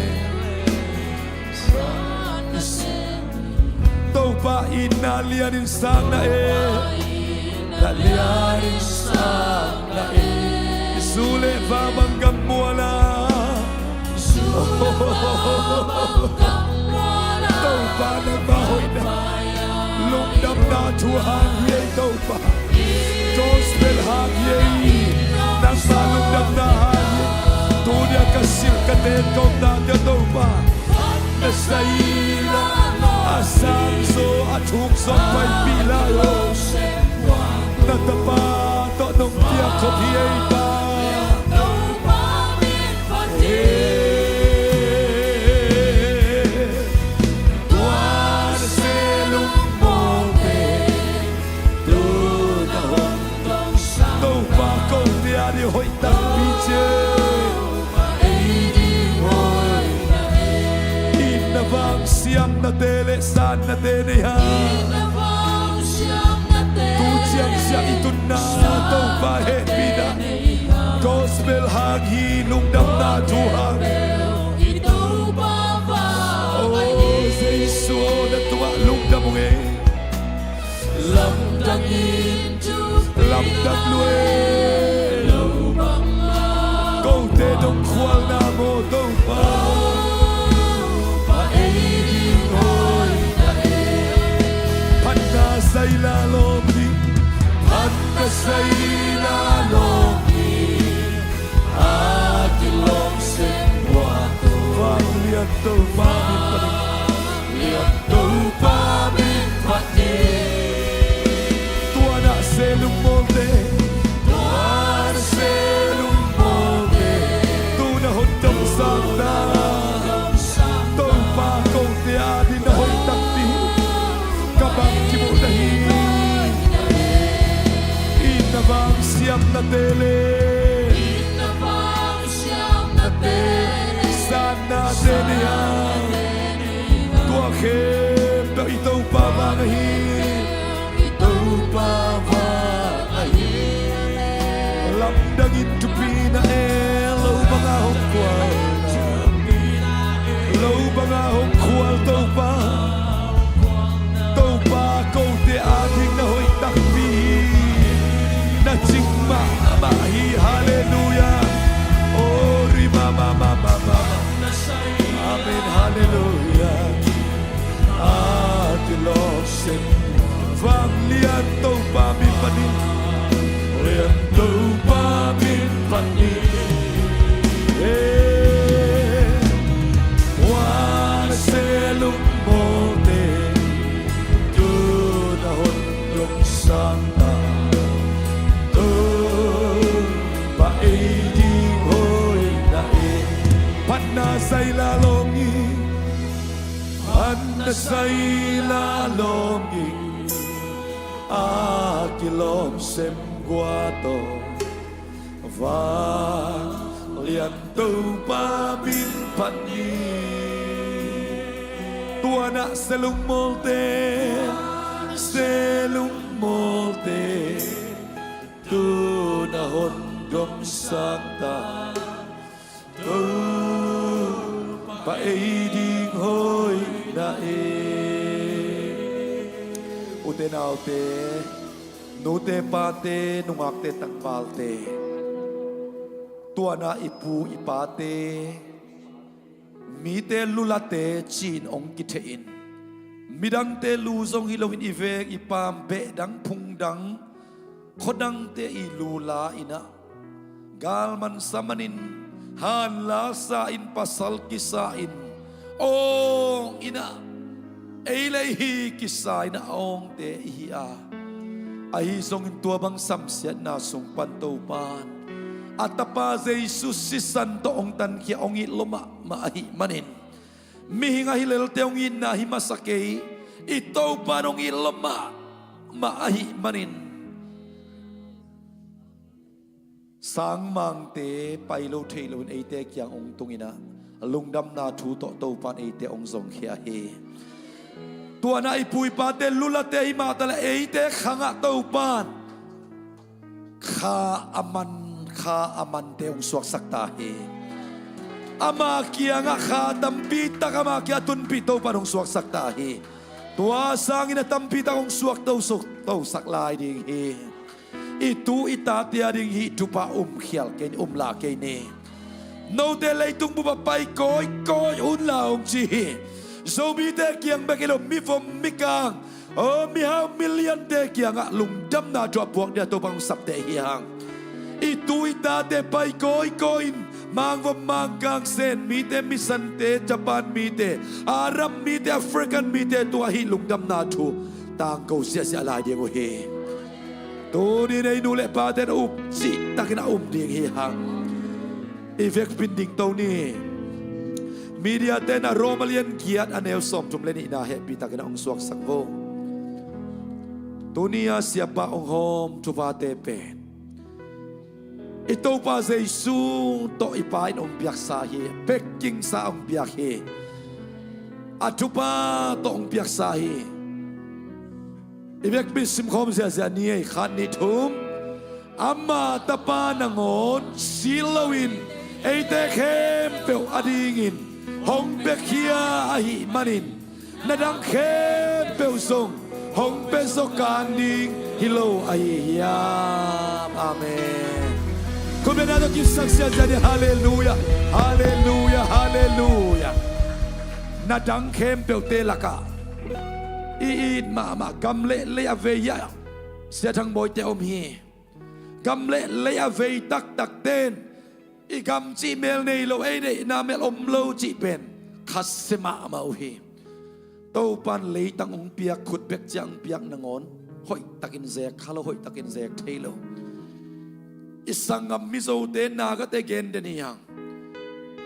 Topa, itna lianin sang na e. Itna lianin sang na e. Zu le va bang gam mual a. Topa, nangma hoihna, lungdamna thu hang hi ei, Topa. Gospel hang hi ei. Nangma lungdamna hang hi ei. Tuni-a ka silh ka ten ka omnate ah, Topa, na zaila a sang zaw, a thuk zaw paipih lai aw. Na Tapa tawh nong piak khop hi ei, Pa. Tua na se lungmawte, tu na hong dong sang. Topa, kote ading hoih takpi ci ei. Itna vang siamnate le sannate nei hang. Tu ciang siang i tunna Topa hehpihna. Gospel hang hi, lungdamna thu hang. O Jesu aw, na tungah lungdam ung ei. Lamdang in, lamdang lua ei. Kote dong khualna maw, Topa. Phatna zaila lawm hi. Phatna zaila lawm hi. A kilawm sem kua. Vanglian Topa min phat in. Lian Topa min phat in. Tua na se lungmawte. Tua na se lungmawte. Tu na hong dong sang ta. Topa, kote ading na hoih takpi. Ka bang kimuh na hi. Siamnate le, siamnate le, satnate nei a, tua khempeuh i Topa vang ahi. I Topa vang ahi. Lamdangin thupi na e, lo banga hong khual na, lo banga hong khual Topa. Topa, kote ading na hoih takpi hi. Na cing mahmah hi. Halleluiah. Oh, ri ma ma ma ma ma. Amen. Halleluiah. A kilawm sem vanglian Topa min panin, lian Topa min panin. Eh, ua na se lungmawlte, tu na hon dong sangta, Topa ei ding hoih na e. Phatna sai la lawng hi. Phatna sai la lawng hi. A kilawm sem gua tawh, vanglian Topa min phat ni. Tua na se lungmawlte, se lungmawlte, tu na hon dong sangta, Topa ei ding hoih na e. Ute naute, nute pate, nungakte tangvalte, tua na i pu i pate, mite lulate ci-in hong kithehin, midangte lu zong hi loin i veng i paam behdang phungdang, khuadangte i lula in ah, galmansa manin, hanlasa in, pasal kisa in, awng in ah, ei le hi kisa in ah awngte i hi a, ahi zongin tua bang samsiatna sung pan Topan a Tapa Jesu sisan tawh hong tankhia hong it lua mahmah ahih manin, mihing ahi lelte hong itna hi masa kei, i Topan hong it lua mahmah ahih manin, sangmangte pai lo thei loin eite kiang hong tung in ah, lungdamna thu tawh Topan eite hong zongkhia hi. Tua na i pu i pate lulate hi mah ta leh eite khangah Topan kha a man, kha a mante hong suaksak ta hi. Ama kiangah kha tampi tak, ama kiangah tunpih Topan hong suaksak ta hi. Tua sangin a tampi tak hong suak to, suak to sak lai ding hi. I tu i tate a ding hih thupha um khial kei ni, um la kei ni. Note leitung bup ah pai kawikawi un la hong ci hi. Zomite kiang bek hi lo, mivom mikang, aw, mihau miliante kiangah lungdamna thu a puak dia Topa hong sapte hi hang. I tu i tate pai kawikawi in, mangvom mangkang, Sen mite, Misante, Japan mite, Arab mite, African mite tungah hih lungdamna thu tangko siahsiah lai ding uh hi. Tuni in ei nu le pate in a up cihtakin a um ding hi hang. I vekpi in dingto ni. Mediate in a Rom a lian giat a neu sawmthum le nihna hehpihtakin a hong suaksak vo. Tuni a siapa hong hawm thupate pen i Topa Jesu tawh i Pa in hong piaksa hi. Pekkingsa hong piak hi. A thupha tawh hong piaksa hi. I vekpi in simkhawm ziahziah ni ei, khat, nih, thum. Ama Tapa nangawn si loin eite khempeuh a dingin hong piakhia ahih manin, na dang khempeuh zong hong pia zaw kan ding hi lo ahi hiam? Amen. Khutbetna tawh kipsak ziahziah ni. Halleluiah, halleluiah, halleluiah. Na dang khempeuhte lakah i it mahmah gam le lei a vei ah Sia Thang Bawite om hi. Gam le lei a vei taktakte in i gam cih mel nei lo, ei deihna mel om lo cih pen khasia mahmah uh hi. Topan leitang hong piak, khut bek ciang hong piak nangawn hoihtakin zek kha lo, hoihtakin zek thei lo. I sanggam Mizote, Nagate gen den hi hang.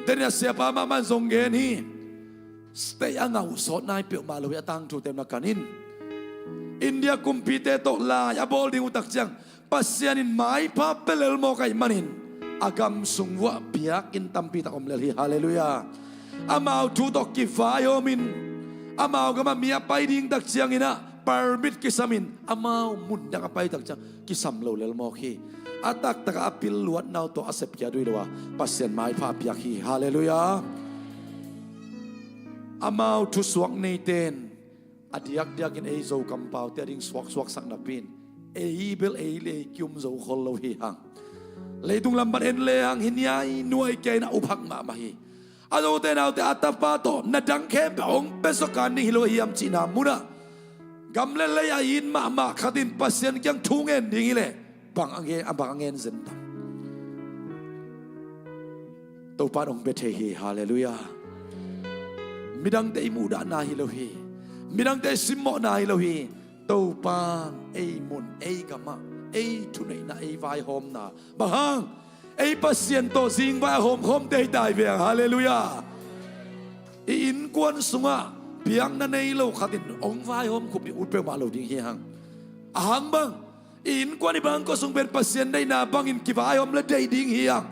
Den in a siapa mahmah in zong gen hi. State a ngah uh sawt nai peuhmah lo hi, a tangthute na kan in. India kumpite tawh lai a bawl ding uh tak ciang Pasian in maipha pia lel mawk ahih manin a gam sung vuah biakinn tampi tak om lel hi. Halleluiah. Amau thu tawh kivaihawmin amau gamah mi a pai ding tak ciangin ah permit kisamin amau mundang a pai tak ciang kisam lo lel mawk hi. A taktakah a pil luatna uh tawh a sepkhia dui lo a Pasian maipha a piak hi. Halleluiah. Amau thusuak neite in a diakdiakin ei Zo kampaute a ding suaksuaksak napi in ei bel ei le ei kium zo khol lo hi hang. Leitung lam pan en le hang hi niai nuai kei in a uphak mahmah hi. A zote naute a tapa tawh na dang khempeuh hong pia zaw kan ding hi lo hiam cihna munah gam le lei a it mahmah khat in Pasian kiang thu ngen ding hi leh bang a ngen, a bang a ngen zen tam? Topa in hong pia thei hi. Halleluiah. Midangte i muhdahna hi lo hi. Midangte i simmawhna hi lo hi. Topa in ei mun ei gamah ei thuneihna ei vaihawmna bang hang ei Pasian tawh zingvai a hawmkhawmte hi tai veng. Halleluiah. I innkuan sungah biakna nei lo khatin hong vaihawm khup i ut peuhmah lo ding hi hang. A hang bang i innkuan i bangkua sung pen Pasian deihna bangin kivaihawm le deih ding hi hang.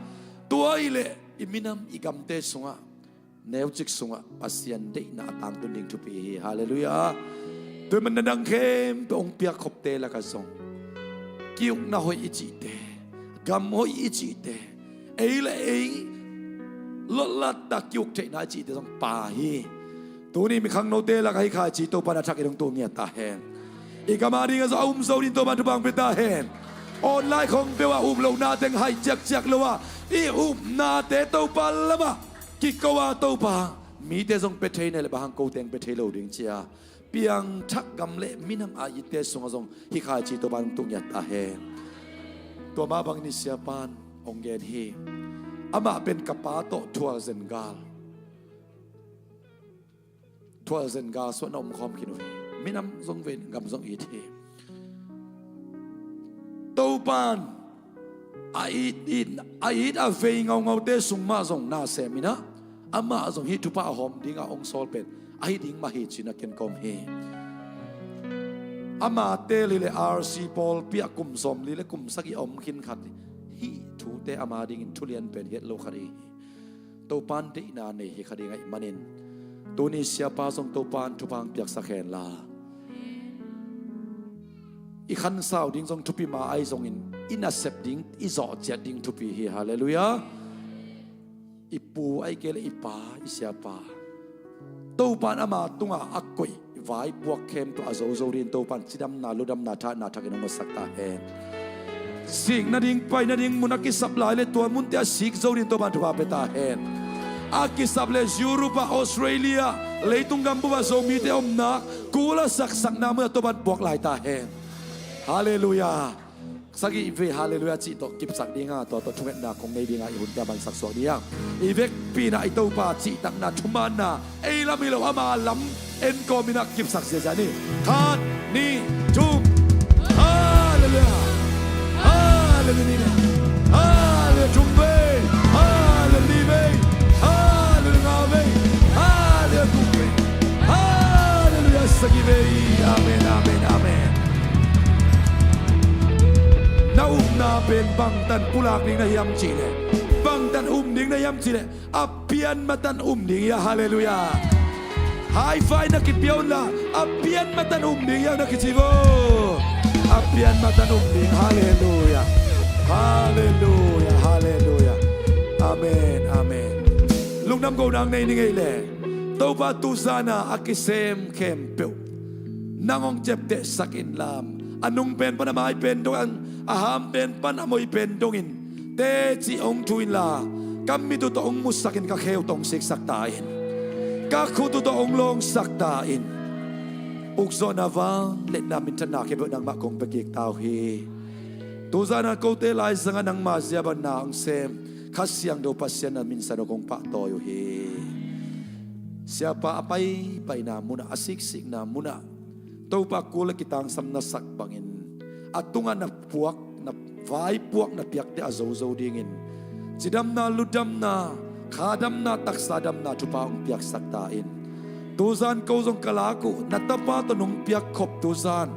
Tua hi leh i minam i gamte sungah neucik sungah Pasian deihna a tangtun ding thupi hi. Halleluiah. Tua man na dang khempeuh hong piakkhopte lakah zong ki-ukna hoih i cihte, gam hoih i cihte, ei le ei lotlatta ki-uk theihna i cihte zong pha hi. Tuni mi khangnote lakah hih khaici Topa in a thakin hong tung ngiat ta hen. I gam a dingah zong a um zo ding Topa in thupha hong pia ta hen. Online khong peuh a um lohna teng haih ciakciak lo a i upnate Topa lamah kiko a Topa mite zong pia thei nei le bang hang kote hong pia thei lo ding cia piangthak gam le minam a itte sungah zong hih khaici Topa in hong tung ngiat ta hen. Tua mah bangin i siapa in hong gen hi. Amah pen ka pa tawh thualzen gal thualzen gal suahna om khawm khin uh hi. Minam zong vei in gam zong it hi. Topa in a it, it, a it a vei ngaungaute sung mah zong na sem in ah amah zong hih thupha a hawm dingah hong sawl pen ahi ding mah hi ci-in a ken kawm hi. Amate lei le R C pawlpi ah kum sawmli le kum sagih a om khin khat hih thute ama dingin thulian pen hi het lo khat hi. Topa in deihna nei hi kha ding ahih manin tuni siapa zong Topa in thupha hong piaksak hen la i khansau ding zong thupi mah ahi zongin i nasep ding i zawh ciat ding thupi hi. Halleluiah. I pu ahih kei leh i pa i siapa Topa in ama tungah a koih vaipuak khempeuh a zozo dingin Topa in cidamna ludamna thahatna thakin hong musak ta hen. Sik nading pai nading mun a kisap lai le tua munte a sik zo dingin Topa in thupha pia ta hen. A kisap le Europe ah Australia leitung gam bup ah Zomite omna kul a saksakna mun ah Topa in puak lai ta hen. Halleluiah. Sagih vei halleluiah cih tawh kipsak dinga tua tawh thungetna kong nei dinga i hunte a mansak suak ding. I vekpi inah i Topa cihtakna thumaanna ei lam hi lo ama lam en kawm inah kipsak ziazia ni. Khat, nih, thum. Halleluiah. Halleluiah. Halleluiah. Thum vei. Halleluiah. Li vei. Halleluiah. Nga vei. Halleluiah. Guk vei. Halleluiah. Sagih vei. Amen. Amen. Amen. Na upna pen bangtan pulak ding na hiam cihleh, bangtan um ding na hiam cihleh, a pian matan um ding hi a. Halleluiah. High five na kipia unla a pian matan um ding hi a na kici vo. A pian matan um ding. Halleluiah. Halleluiah. Halleluiah. Amen. Amen. Lungdam ko nang nei ni ngei le Topa tuzana a kisem khempeuh nang hong ciaptehsak inla a nung pen pan a mai pen dong a ham pen pan a moi pen dongin teci hong thu inla ka mit uh tawh hong musakin ka khe uh tawh hong siksak ta in ka khut uh tawh hong lawngsak ta in ukzawhna vangliatna minthanna khempeuh nangmah kong pia kik ta uh hi. Tuzana kote laizanga nangma zia bang na hong sem Kha Siangtho Pasian na minsan uh kong pahtawi uh hi. Siapa a paipaina munah a siksikna munah Topa kul a kitangsam na sak bangin a tungah na puak na vaipuak na piakte a zozo dingin cidamna lutdamna kha damna taksa damna thupha hong piaksak ta in. Tuzan ko zong ka lak uh na tapa tawh nong piakkhop tuzan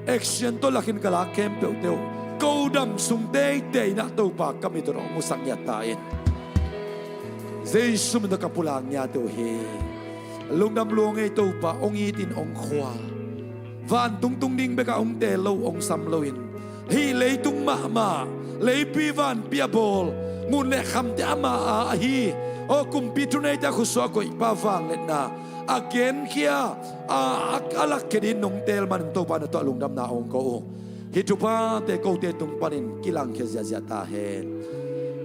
action tawh lakin ka lak khempeuhte uh Ko dam sung teitei na Topa ka mit tawh hong musak ngiat ta in. Jesu min tawh ka pulak ngiat uh hi. Lungdam lua ing ei Topa, hong it in hong khual. Vantung tung ding bekah hong teel lo, hong sam loin, hih leitung mahmah, leipi vanpi a bawl, ngun le khamte ama a ahi, aw kumpi thuneite a khutsua koihpa vangliatna a genkhia a, a, a lakkhia dingin nong teel manin Topa na tungah lungdamna hong ko uh. Hih thuphate kote tung panin kilangkhia ziahziah ta hen.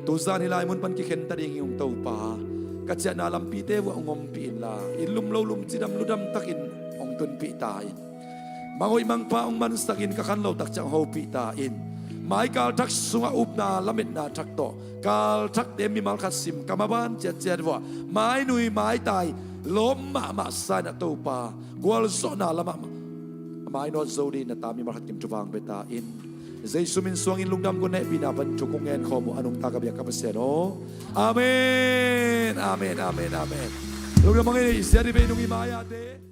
Tuzan hih lai mun pan kikhen ta ding hi ung Topa. Ka ciahna lampite vuah hong ompih inla, inn lum lo lum, cidam ludam takin hong tunpih ta in. Manghoih mangpha hong mansakin ka khanlo tak ciang hopih ta in. Maikal thak sungah upna lametna thak tawh kalthakte mimal khat sim ka maban ciatciat vuah mainui maitai lawm mahmah sa in ah Topa, gualzawhna lamah mainawt zo dingin na ta mimal khat kim thupha hong pia ta in. Jesu min suangin lungdam, kong hehpihna pan thu kong ngen khawm uh a nungta ka biak ka Pasian aw. Amen. Amen. Amen. Amen. Lungdam hang ei, sia di bei nung i mai-ate.